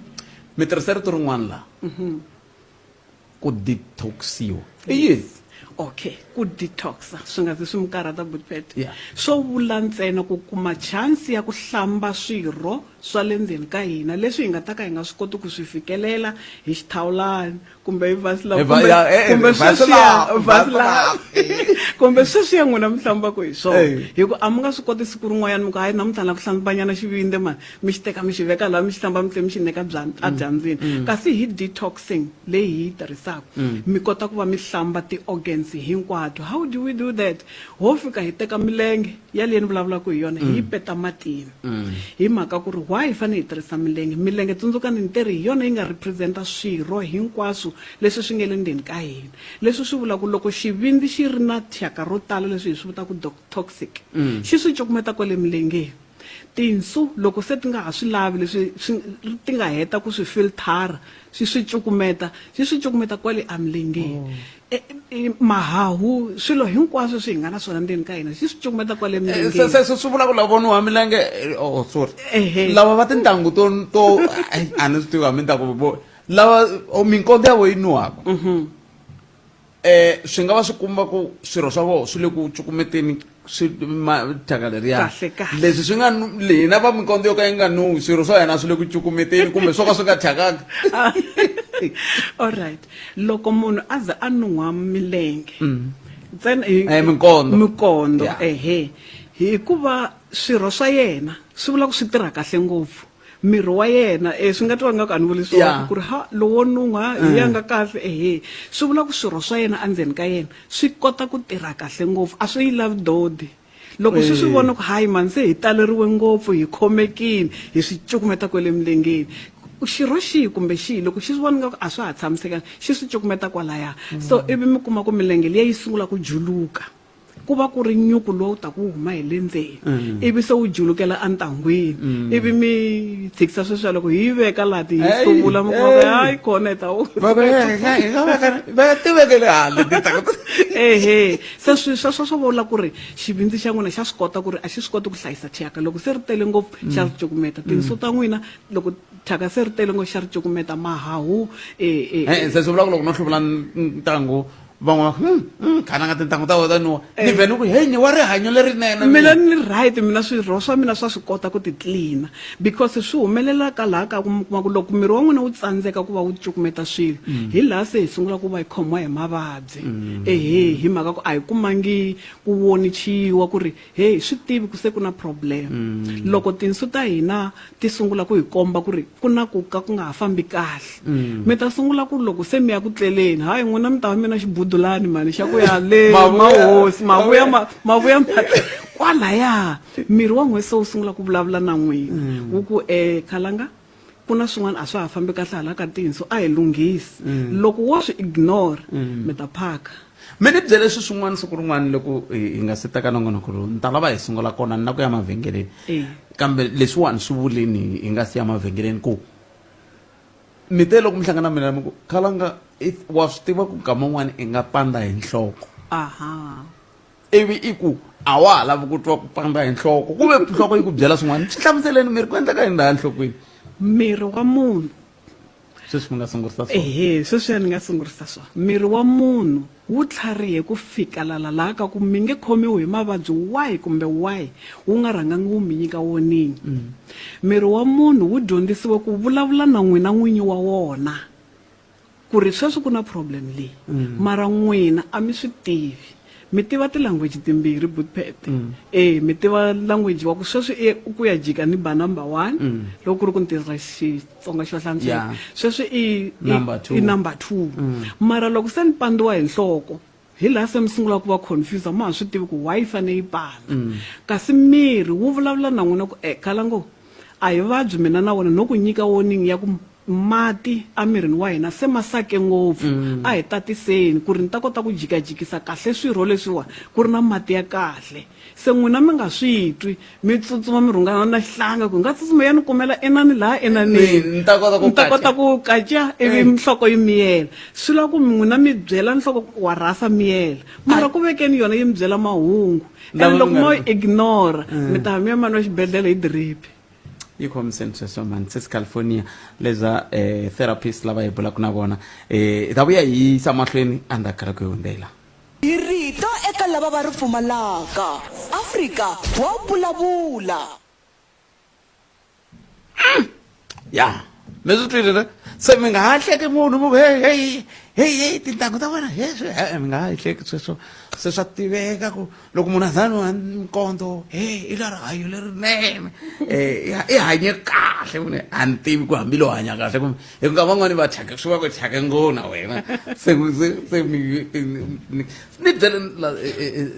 [SPEAKER 1] mi tirhisa rito rin'wana laha ku detoxiwa i yini
[SPEAKER 3] okay ku detoxa swi nga zi swi mi karhata butpet
[SPEAKER 1] Yeah.
[SPEAKER 3] swo vula ntsena ku kuma chance ya ku hlamba swirho swa le ndzeni ka hina leswi hi nga ta ka hi nga swi koti ku swi fikelela hi xithawulani kumbe hi vasilava
[SPEAKER 1] Hi va-
[SPEAKER 3] kumbe
[SPEAKER 1] ya, eh, eh,
[SPEAKER 3] kumbe sweswiya
[SPEAKER 1] Vaseline,
[SPEAKER 3] vasilava kumbe sweswiya n'wina mi hlambaka hi swona
[SPEAKER 1] Eh.
[SPEAKER 3] hi ku a mi nga swi koti siku rin'wanyana mi ku hayi namuntlha na ku hlambanyana xivindzi mani mi xi teka mi xi veka laha mi xi hlamba mi tlhe mi xi neka edyambyini kasi hi detoxing leyi hi yi tirhisaka mi kota ku va mi hlamba ti-organs hinkwato how do we do that ho fika hi teka milenge yaleyi ni vulavulaka hi yona hi yi peta matini hi mhaka ku ri why hi fanele hi tirhisa milenge milenge tsundzukani ni teri hi yona yi nga representa swirho hinkwaswo leswi swi nga le ndzeni ka hina leswi swi vulaka loko xivindzi xi ri na thyaka ro tala leswi hi swi vitaka toxic xi swi cukumeta kwale milengeni tinsu loko se ti nga ha swi lavi leswi swi ti nga heta ku swi filthara swi swi cukumeta swi swi cukumeta kwale emilengeni E, e, mahahu swilo hinkwaswo swi hi nga na swona ndzeni ka hina swi swi cukumeta kwale
[SPEAKER 1] Eh, se
[SPEAKER 3] milengeni
[SPEAKER 1] se se swi vula ku lava nuha milenge eh, oh sorry
[SPEAKER 3] Ehe.
[SPEAKER 1] lava va tintangu to to ai, a ni swi tivi hambi ni ta ku vo lava oh, minkondzo ya vo yi nuhaka eh swi nga va swi kumba ku swirho swa vona swi le ku cukumeteni swi thyaka leriya
[SPEAKER 3] Kahle, kahle.
[SPEAKER 1] leswi swi nga nu- hina va minkondzo yo ka yi nga nuhi swirho swa hina swi le ku cukumeteni kumbe swo ka swi nga thyakanga
[SPEAKER 3] alright loko munhu a ze a nuhwa milenge ntsena hi-
[SPEAKER 1] Eh, minkondzo.
[SPEAKER 3] minkondzo
[SPEAKER 1] Yeah.
[SPEAKER 3] ehe hikuva swirho swa yena swi vula ku swi tirha kahle ngopfu Miri wa yena e swi nga twa nga ku a ni vuli swona ku ri ha lowo nun'hwa hi ya nga kahle ehe swi vula ku swirho swa yena endzeni ka yena swi kota ku tirha kahle ngopfu a swi yi lavi dodi loko swi swi vona ku hayi mani se hi taleriwe ngopfu hi khomekile hi swi cukumeta kwele milengeni xirho xihi kumbe xihi loko xi swi vona nga ku a swa ha tshamisekanga xi swi cukumeta kwalaya so ivi mi kuma ku milenge liya yi sungula ku juluka ku va ku ri nyuku lowu taku wu huma hi le ndzeni mm. ivi se wu julukela entangwini mm. ivi mi tshikisa sweswiya loko hi yi veka laha ti hi sungula mi kuma hayi kona hi ta wu
[SPEAKER 1] va tivekele handle
[SPEAKER 3] ehe se swi sweswo swo vula ku ri xivindzi xa n'wina xa swi kota ku ri a xi swi koti ku hlayisa thyaka loko se ri tele ngopfu mm. xa ri cukumeta tinsu ta n'wina loko thyaka se ri tele ngopfu xa ri cukumeta mahahu
[SPEAKER 1] e, e, e. se swi vula ku loko no hluvula ntangu van'wana hmm, hmm, khana nga tintangu ta wena nuwa ni eh. vhene ku hey ni wa rihanyo lerinene
[SPEAKER 3] mina ni right mina swirho swa mina swa swi kota ku ti tlilina because swi humelela ka laha ka kuma ku loko miri wa n'wina wu tsandzeka ku va wu cukumeta swilo mm. hi laha se hi sungula ku va hi khomiwa hi mavabyi mm. ehe hi mhaka ku a hi kumangi ku wonichiwa ku ri hey swi tivi ku se ku na problem mm. loko tinsu ta hina ti sungula ku hi komba ku ri ku na ku ka ku nga ha fambi kahle mm. mi ta sungula ku loko se mi ya ku tleleni hayi n'wina mi ta va mi na xibudulani mani xa ku ya le mahosi mavuya mavuya kwalaya miri wa n'we se wu sungula ku vulavula na n'wina mm. wu ku um khalanga ku na swin'wana a swa ha fambi kahle hala ka tinsu a hi lunghisi mm. loko wo swi ignore mm. mi ta phaka
[SPEAKER 1] mi ni byele swi swin'wana siku rin'wana loko hi nga se teka nongonoko lowu ni ta lava hi sungula kona ni na ku ya mavhengeleni kambe leswiwani swi vuleni hi nga si ya mavhengeleni ku mi te loko mi hlangana na mina mi ku khalanga wa swi tiva ku nkama wun'wana i nga panda hi nhloko
[SPEAKER 3] aha
[SPEAKER 1] ivi i ku a wa ha lavi ku twa ku pandza hi nhloko ku ve nhloko yi ku byela swin'wana swi hlamuseleni miri ku endleka yini laha nhlokweni
[SPEAKER 3] miri wa munhu
[SPEAKER 1] sweswi mi nga sungurisa
[SPEAKER 3] swona ehe sweswiya ni nga sungurisa swona miri wa munhu wu tlharihe ku fika lala laha ka ku mi nge khomiwi hi mavabyi wahi kumbe wahi wu nga rhangangi wu mi nyika warning mm. miri wa munhu wu dyondzisiwe ku vulavula na n'wina n'winyi wa wona ku ri sweswi ku na problem leyi mm. mara n'wina a mi swi tivi mi tiva ti-language timbirhi butpet mm. e mi tiva language wa ku sweswi i ku ya jika ni ba number one mm. loko ku ri ku ni tirhisa xitsonga xo hlantsweka yeah. sweswi i
[SPEAKER 1] i
[SPEAKER 3] number two mm. mara loko se ni pandziwa hi nhloko hi laha se mi sungula ku va confuse ma ha swi tivi ku why yi fane yi pana mm. kasi miri wu vulavula na n'wina ku e khala ngo a hi vabyi mina na wena no ku nyika warning ya ku mati emirini wa hina se ma sake ngopfu mm. a hi tatiseni ku ri ni ta kota ku jikajikisa kahle swirho leswiwa ku ri na mati ya kahle se n'wina mi nga swi twi mi tsutsuma mi rhungana na xihlanga ku nga tsutsuma ya ni kumela inani laha
[SPEAKER 1] enanini
[SPEAKER 3] ni ta kota ku kaca ivi mm. nhloko yi miyela swi lava ku n'wina mi byela nhloko wa rhasa miyela mara ku vekeni yona yi mi byela mahungu ene loko mo ignore mm. mi ta mi ya mani wa xibedhlele hi drip
[SPEAKER 1] yi khomiseni sweswo mani sesi california leza eh, therapist lava hi bulaka na vona eh, hi ta vuya hi yisa mahlweni endzhaku ka loko hi hundzela
[SPEAKER 6] Hi rito eka lava va ri pfumalaka. Afrika wa vulavula.
[SPEAKER 1] Ya mi swi twile ne se mi nga ha hleki munhu mi ku hey hey hey hey tintangu ta wena he swi e mi nga ha hleki sweswo se swa tiveka ku loko munhu a za nwa nkondzo he i la rihanyo lerinene um i hanye kahle mune a ni tivi ku hambi lo hanya kahle kumbe hi ku nga van'wani va thyake swi va ku thyake ngopfu na wena se se se mi ni byele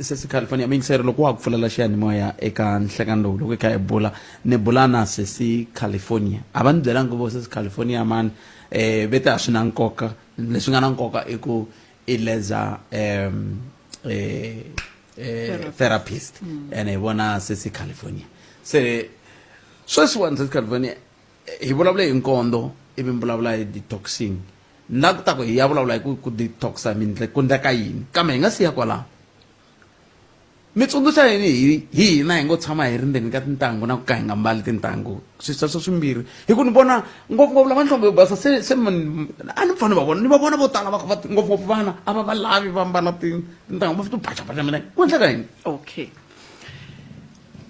[SPEAKER 1] sesi california miyingiseri loko wa ha ku pfulela xiyanimoya eka nhlekani lowu loko hi kha hi bula ni bula na sesi california a va ni byelanga vo sesi california mani um ve te a swi na nkoka leswi nga na nkoka i ku i leza um eh, therapist ene hi vona sesi california se sweswiwani sesi california hi vulavule hi nkondo ivi mi vulavula hi detoxing na ku ta ku hi ya vulavula hi ku ku detoxa mindle ku ndleka yini kambe hi nga siya kwalaho mi tsundzuxa yini hi hi hina hi ngo tshama hi ri ndzeni ka tintangu na ku ka hi nga mbali tintangu swi sweswo swimbirhi hi ku ni vona ngopfungopfu lava nhlonge yo basa se se a ni fane va vona ni va vona vo tala va va ngopfungopfu vana a va va lavi va mbala tintangu va paxapaxa mina ku endleka yini
[SPEAKER 3] okay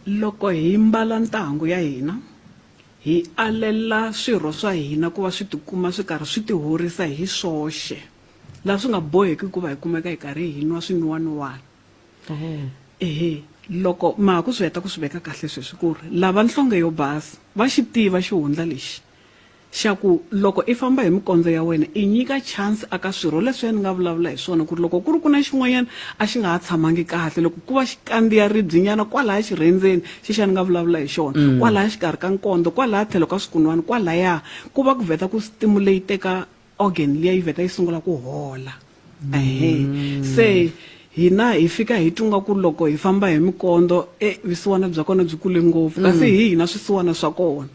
[SPEAKER 3] loko hi mbala ntangu ya hina hi alela swirho swa hina ku va swi tikuma swi karhi swi tihorisa hi swoxe laha swi nga boheki ku va hi kumeka hi karhi hi nwa swinwiwanwiwana ehe. Loko ma ha ku swi heta ku swi veka kahle sweswi ku ri lava nhlonge yo basa va xi tiva xihundla lexi xa ku loko i famba hi mikondzo ya wena i nyika chance aka swirho leswiya ni nga vulavula hi swona ku ri loko ku ri ku na xin'wanyana a xi nga ha tshamangi kahle loko ku va xi kandziya ribyinyana kwalaya xirhendzeni xi xa ni nga vulavula hi xona kwalaya xikarhi ka nkondo kwalaya tlhelo ka swikunwani kwalaya ku va ku vheta ku stimulate-ka organ liya yi vheta yi sungula ku hola ehe se hina hi fika hi twa nga ku loko hi famba hi mikondo e vusiwana bya kona byi kule ngopfu kasi hi hina swisiwana swa kona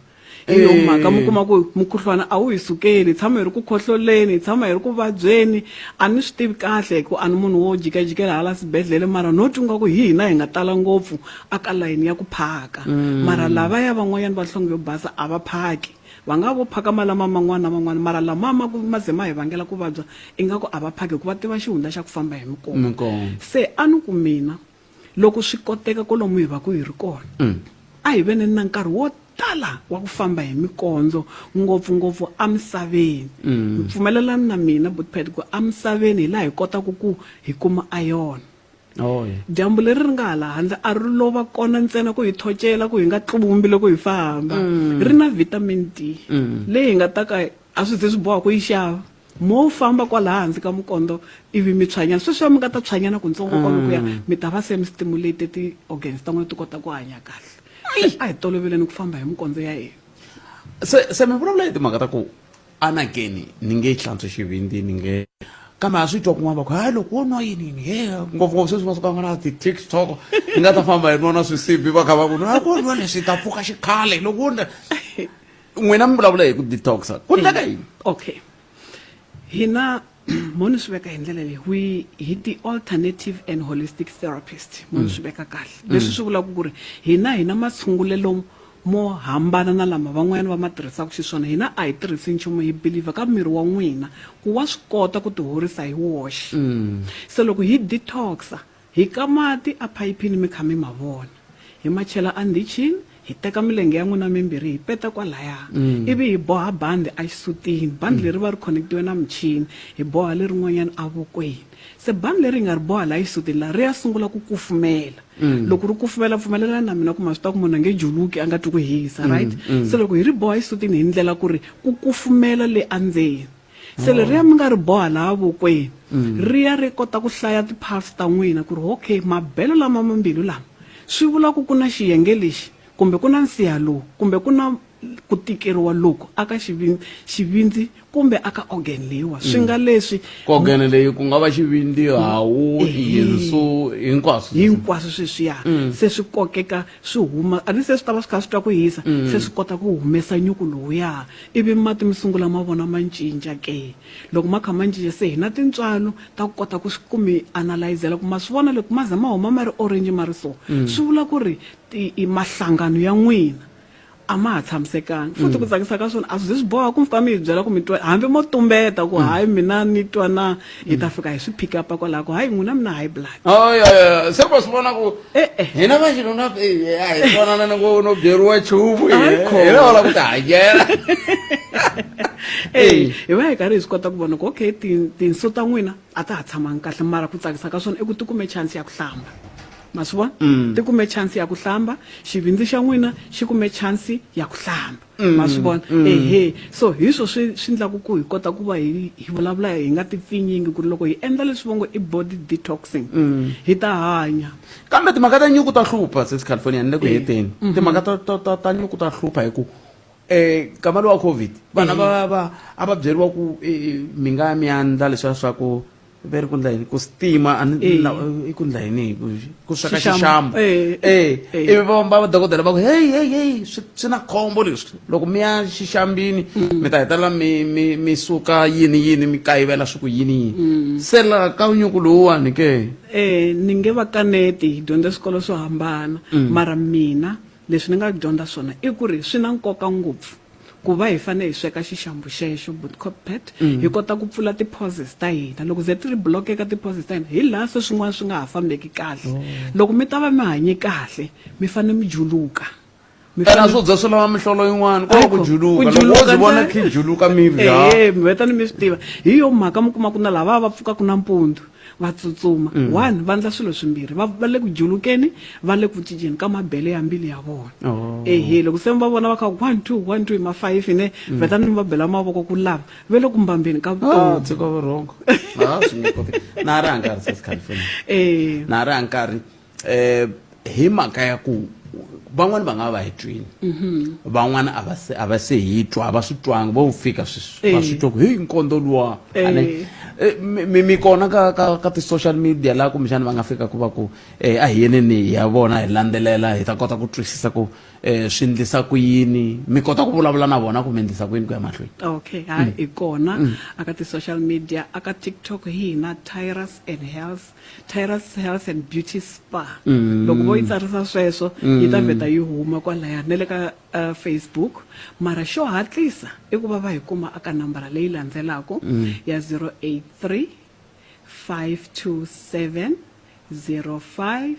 [SPEAKER 3] hi yo mhaka mi kuma ku mukhuhlwana a wu hi sukeli hi tshama hi ri ku khohloleni hi tshama hi ri ku vabyeni a ni swi tivi kahle hi ku a ni munhu wo jikajikela hala swibedhlele mara no twa nga ku hi hina hi nga tala ngopfu a ka layini ya ku phaka mara lavaya van'wanyana va nhlonge yo basa a va phaki Va nga vo phaka malama man'wana na man'wana, mara lama ma ku ma ze ma hi vangela ku vabya, ingaku a va phaki hikuva va tiva xihundla xa ku famba hi mikondzo.
[SPEAKER 1] Mikondzo.
[SPEAKER 3] Se a ni ku mina, loko swi koteka kwalomu hi vaku hi ri kona, a hi veneni na nkarhi wo tala wa ku famba hi mikondzo, ngopfu-ngopfu emisaveni. Pfumelelani na mina, Buti Pat, ku emisaveni hi laha hi kotaka ku hi kuma iron.
[SPEAKER 1] Oh, yeah.
[SPEAKER 3] Dyambu leri ri nga hala handle a ri lo va kona ntsena ku hi thocela ku hi nga tlumbi loko hi famba. Ri na vitamin D leyi hi nga ta ka a swi ze swi boha ku yi xava. Mo famba kwalaha hansi ka mukondo ivi mi tshwanyana, sweswiya mi nga ta tshwanyana kuntsongo kwalokuya mi ta va se mi stimulate ti-organs ta n'wina ti kota ku hanya kahle. Se a hi toloveleni ku famba hi mikondzo ya hina.
[SPEAKER 1] Se se mi vulavula hi timhaka ta ku anakeni ni nge hlantswi xivindzi ni nge kambe a swi twa kun'wana va ku hayi loko wo nwa yini yini he ngopfungopfu sweswi masiku nga na ti-tiktok ni nga ta famba hi nwa na swisibi va kha va ku a ku nwa leswi ta pfuka xikhale loko wo nwa n'wina mi vulavula hi ku detoxa ku ndleka yini
[SPEAKER 3] okay hina mo ni swi veka hi ndlela leyi we hi ti-alternative and holistic therapist mo ni swi veka kahle leswi swi vulaka ku ri hina hi na matshungulelo mo hambana na lama van'wanyana va ma tirhisaka xiswona. Hina a hi tirhisi nchumu, hi believer ka miri wa n'wina ku wa swi kota ku tihorisa hi woxe. Se loko hi detox-a, hi ka mati a phayiphini mi kha mi ma vona, hi ma chela endhichini, hi teka milenge ya n'wina mimbirhi hi peta kwalaya, ivi hi boha bandi exisutini, bandi leri va ri connect-iwe na michini, hi boha lerin'wanyana evokweni. Se bandi leri hi nga ri boha laha xisutini laha ri ya sungula ku kufumela. Loko ri kufumela pfumelelana na mina ku ma swi tiva ku munhu a nge juluki a nga twi ku hisa, right? Se loko hi ri boha xisutini hi ndlela ku ri ku kufumela le endzeni. Se leriya mi nga ri boha laha vokweni ri ya ri kota ku hlaya ti-pulse ta n'wina ku ri okay mabelo lama ma mbilu lama swi vula ku ku na xiyenge lexi kumbe ku na nsiha lowu kumbe ku na ku tikeriwa loku aka xivindzi xivindzi kumbe aka organ leyiwa swi nga leswi
[SPEAKER 1] organ leyi ku nga va xivindzi hawu yinsu hinkwaswo
[SPEAKER 3] hinkwaswo sweswiya se swi kokeka swi huma a ni se swi ta va swi kha swi twa ku hisa se swi kota ku humesa nyuku lowuya ivi mati mi sungula ma vona ma cinca ke loko ma kha ma cinca se hi na tintswalo ta ku kota ku ku mi analyzela ku ma swi vona loko ma ze ma huma ma ri orange ma ri so swi vula ku ri mahlangano ya n'wina a ma ha tshamisekanga futhi ku tsakisa ka swona a swi ze swi boha ku fika mi hi byela ku mi twa hambi mo tumbeta ku hayi mina ni twa na hi ta fika hi swi pick up kwalaho ku hayi n'wina mi na high blood
[SPEAKER 1] Ay, ay, ay, se va swi vona ku hina va xinuna eh, a hi twanana ni ku no byeriwa nchumu
[SPEAKER 3] Hayi khona.
[SPEAKER 1] hina va lava ku ti hanyela
[SPEAKER 3] Eh, hi va hi karhi hi swi kota ku vona ku okay tinso ta n'wina a ta ha tshamangi kahle mara ku tsakisa ka swona i ku ti kume chance ya ku hlamba ma swi vona mm. ti kume chance ya ku hlamba xivindzi xa n'wina xi kume chance ya ku hlamba mm. ma swi vona mm. ehe so hi swo swi swi endlaku ku hi kota ku va hi hi vulavula hi nga tipfinyingi ku ri loko hi endla leswi va ngo i body detoxing mm. hi ta hanya
[SPEAKER 1] kambe timhaka ta nyuku ta hlupha sesi california ni le ku eh. heteni mm -hmm. timhaka ta, ta, ta, ta nyuku ta hlupha hi ku eh kama lowa covid vana va va a va byeriwa ku eh, mi nga mi andla leswiya swa ku ve ri ku ndla yini ku stima a ni
[SPEAKER 3] Eh.
[SPEAKER 1] na- i ku ndla yini ku ku sweka
[SPEAKER 3] Xixambo.
[SPEAKER 1] xixambo
[SPEAKER 3] Eh,
[SPEAKER 1] eh
[SPEAKER 3] eh.
[SPEAKER 1] ivi va va dokodela va ku hey hey hey swi swi na khombo leswi loko mi ya xixambini mi ta hetelela mi mi mi suka yini yini mi kayivela swi ku yini yini se la ka nyuku lowuwani ke
[SPEAKER 3] Eh, ni nge va kaneti hi dyondze swikolo swo hambana mara mina leswi ni nga dyondza swona i ku ri swi na nkoka ngopfu ku va hi fanele hi sweka xixambu xexo bootcopet mm. hi kota ku pfula ti-pauses ta hina loko ze ti ri blockeka ti-pauses ta hina hi laha se swin'wana swi nga ha fambeki kahle oh. loko mi ta va mi hanye kahle mi fanele mi juluka Mi
[SPEAKER 1] Ena swo dya swi lava mihlolo yin'wana ko va ku juluka loko wo byi vona khe juluka miri ha
[SPEAKER 3] Ehe, mi veta ni mi swi tiva hi yo mhaka mi kuma ku na lava va pfukaka nampundzu va tsutsuma one va ndla swilo swimbirhi va va le ku julukeni va le ku cinceni ka mabele ya mbilu ya vona
[SPEAKER 1] Oh.
[SPEAKER 3] ehe loko se mi va vona va kha 1 2 1 2 hi ma 5 ne veta ni va bela mavoko ku lava ve le ku mbambeni ka
[SPEAKER 1] Ah,
[SPEAKER 3] vutomi
[SPEAKER 1] tshika vurhongo a swi nge koteki na ha ri ha nkarhi sesi California
[SPEAKER 3] Eh.
[SPEAKER 1] na ha ri ha nkarhi eh hi mhaka ya ku van'wani va nga va hi twini van'wana a va se a va se hi twa a va swi twangi vo fika sweswi va
[SPEAKER 3] Eh.
[SPEAKER 1] swi twa ku hey nkondo luwa
[SPEAKER 3] Eh.
[SPEAKER 1] Ane, eh, mi mi kona ka ka ka ti-social media laha kumbexana va nga fika ku va ku eh, a hi yeneni hi ya vona hi landzelela hi ta kota ku twisisa ku eh, swi ndlisa ku yini mi kota ku vulavula na vona ku mi ndlisa ku yini ku ya mahlweni
[SPEAKER 3] okay ha hi kona aka ti-social media aka tiktok hi hina tyrus and health tyrus health and beauty spa loko vo yi tsarisa sweswo yi ta vheta yi huma kwalaya na le ka facebook mara xo hatlisa i ku va va hi kuma aka nambara leyi landzelaka ya 083 527 0550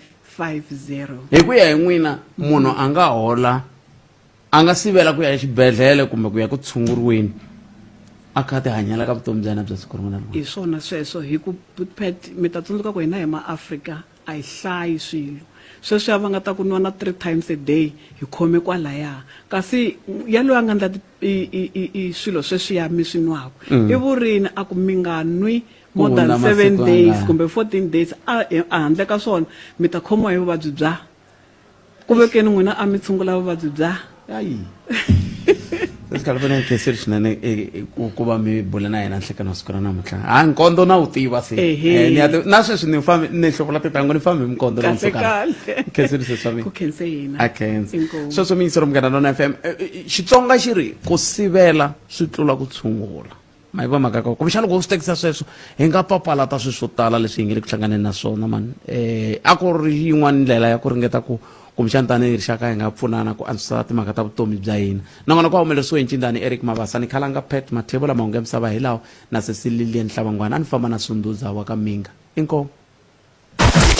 [SPEAKER 1] hi ku ya hi n'wina munhu a nga hola a nga sivela ku ya exibedhlele kumbe ku ya ku tshunguriweni a kha a ti hanyela ka vutomi bya yena bya siku rin'wana na rin'wana
[SPEAKER 3] hi swona sweswo hi ku pet mi ta tsundzuka ku hina hi maafrika a hi hlayi swilo sweswiya va nga ta ku nwa na 3 times a day hi khome kwalaya kasi ya loyi a nga ndla i swilo sweswiya mi swi nwaka i vurini a ku mi nga nwi more than 7 days kumbe 14 days a handle ka swona mi ta khomiwa hi vuvabyi bya ku vekeni n'wina a mi tshungula vuvabyi bya
[SPEAKER 1] ayi sesi California ni khensile swinene ku va mi bula na yena nhlekani wa siku ra namuntlha ha nkondo na wu tiva se
[SPEAKER 3] Ehe.
[SPEAKER 1] Ni ya na sweswi ni fambi ni hluvula tintangu ni fambi hi minkondo
[SPEAKER 3] Kahle, kahle.
[SPEAKER 1] Khensile sesi wa mina
[SPEAKER 3] Ku khense hina.
[SPEAKER 1] A khensa
[SPEAKER 3] Inkomu.
[SPEAKER 1] sweswo mi yingisela Munghana Lonene FM Xitsonga xi ri ku sivela swi tlula ku tshungula ma yi va mhaka ka kumbexana loko u swi tekisa sweswo hi nga papalata swilo swo tala leswi hi nge le ku hlanganeni na swona mani um a ku ri yin'wana ndlela ya ku ringeta ku kumbexana tanihi rixaka hi nga pfunana ku antswisa timhaka ta vutomi bya hina nakona ku humelerisiwe hi ncindani Eric Mabasa ni khalanga Pat Mathebula mahungu ya misava hi lawa na sesi Lilian Hlabangwana a ni famba na Sunduza wa ka Minga inkomu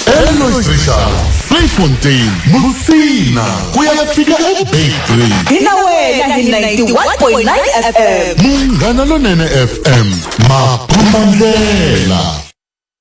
[SPEAKER 5] Elois Richard, Vleifontein, Musina, ku ya fika eBeitbridge.
[SPEAKER 6] Hi na wena hi 91.9 FM.
[SPEAKER 5] Munghana Lonene FM, makombandlela.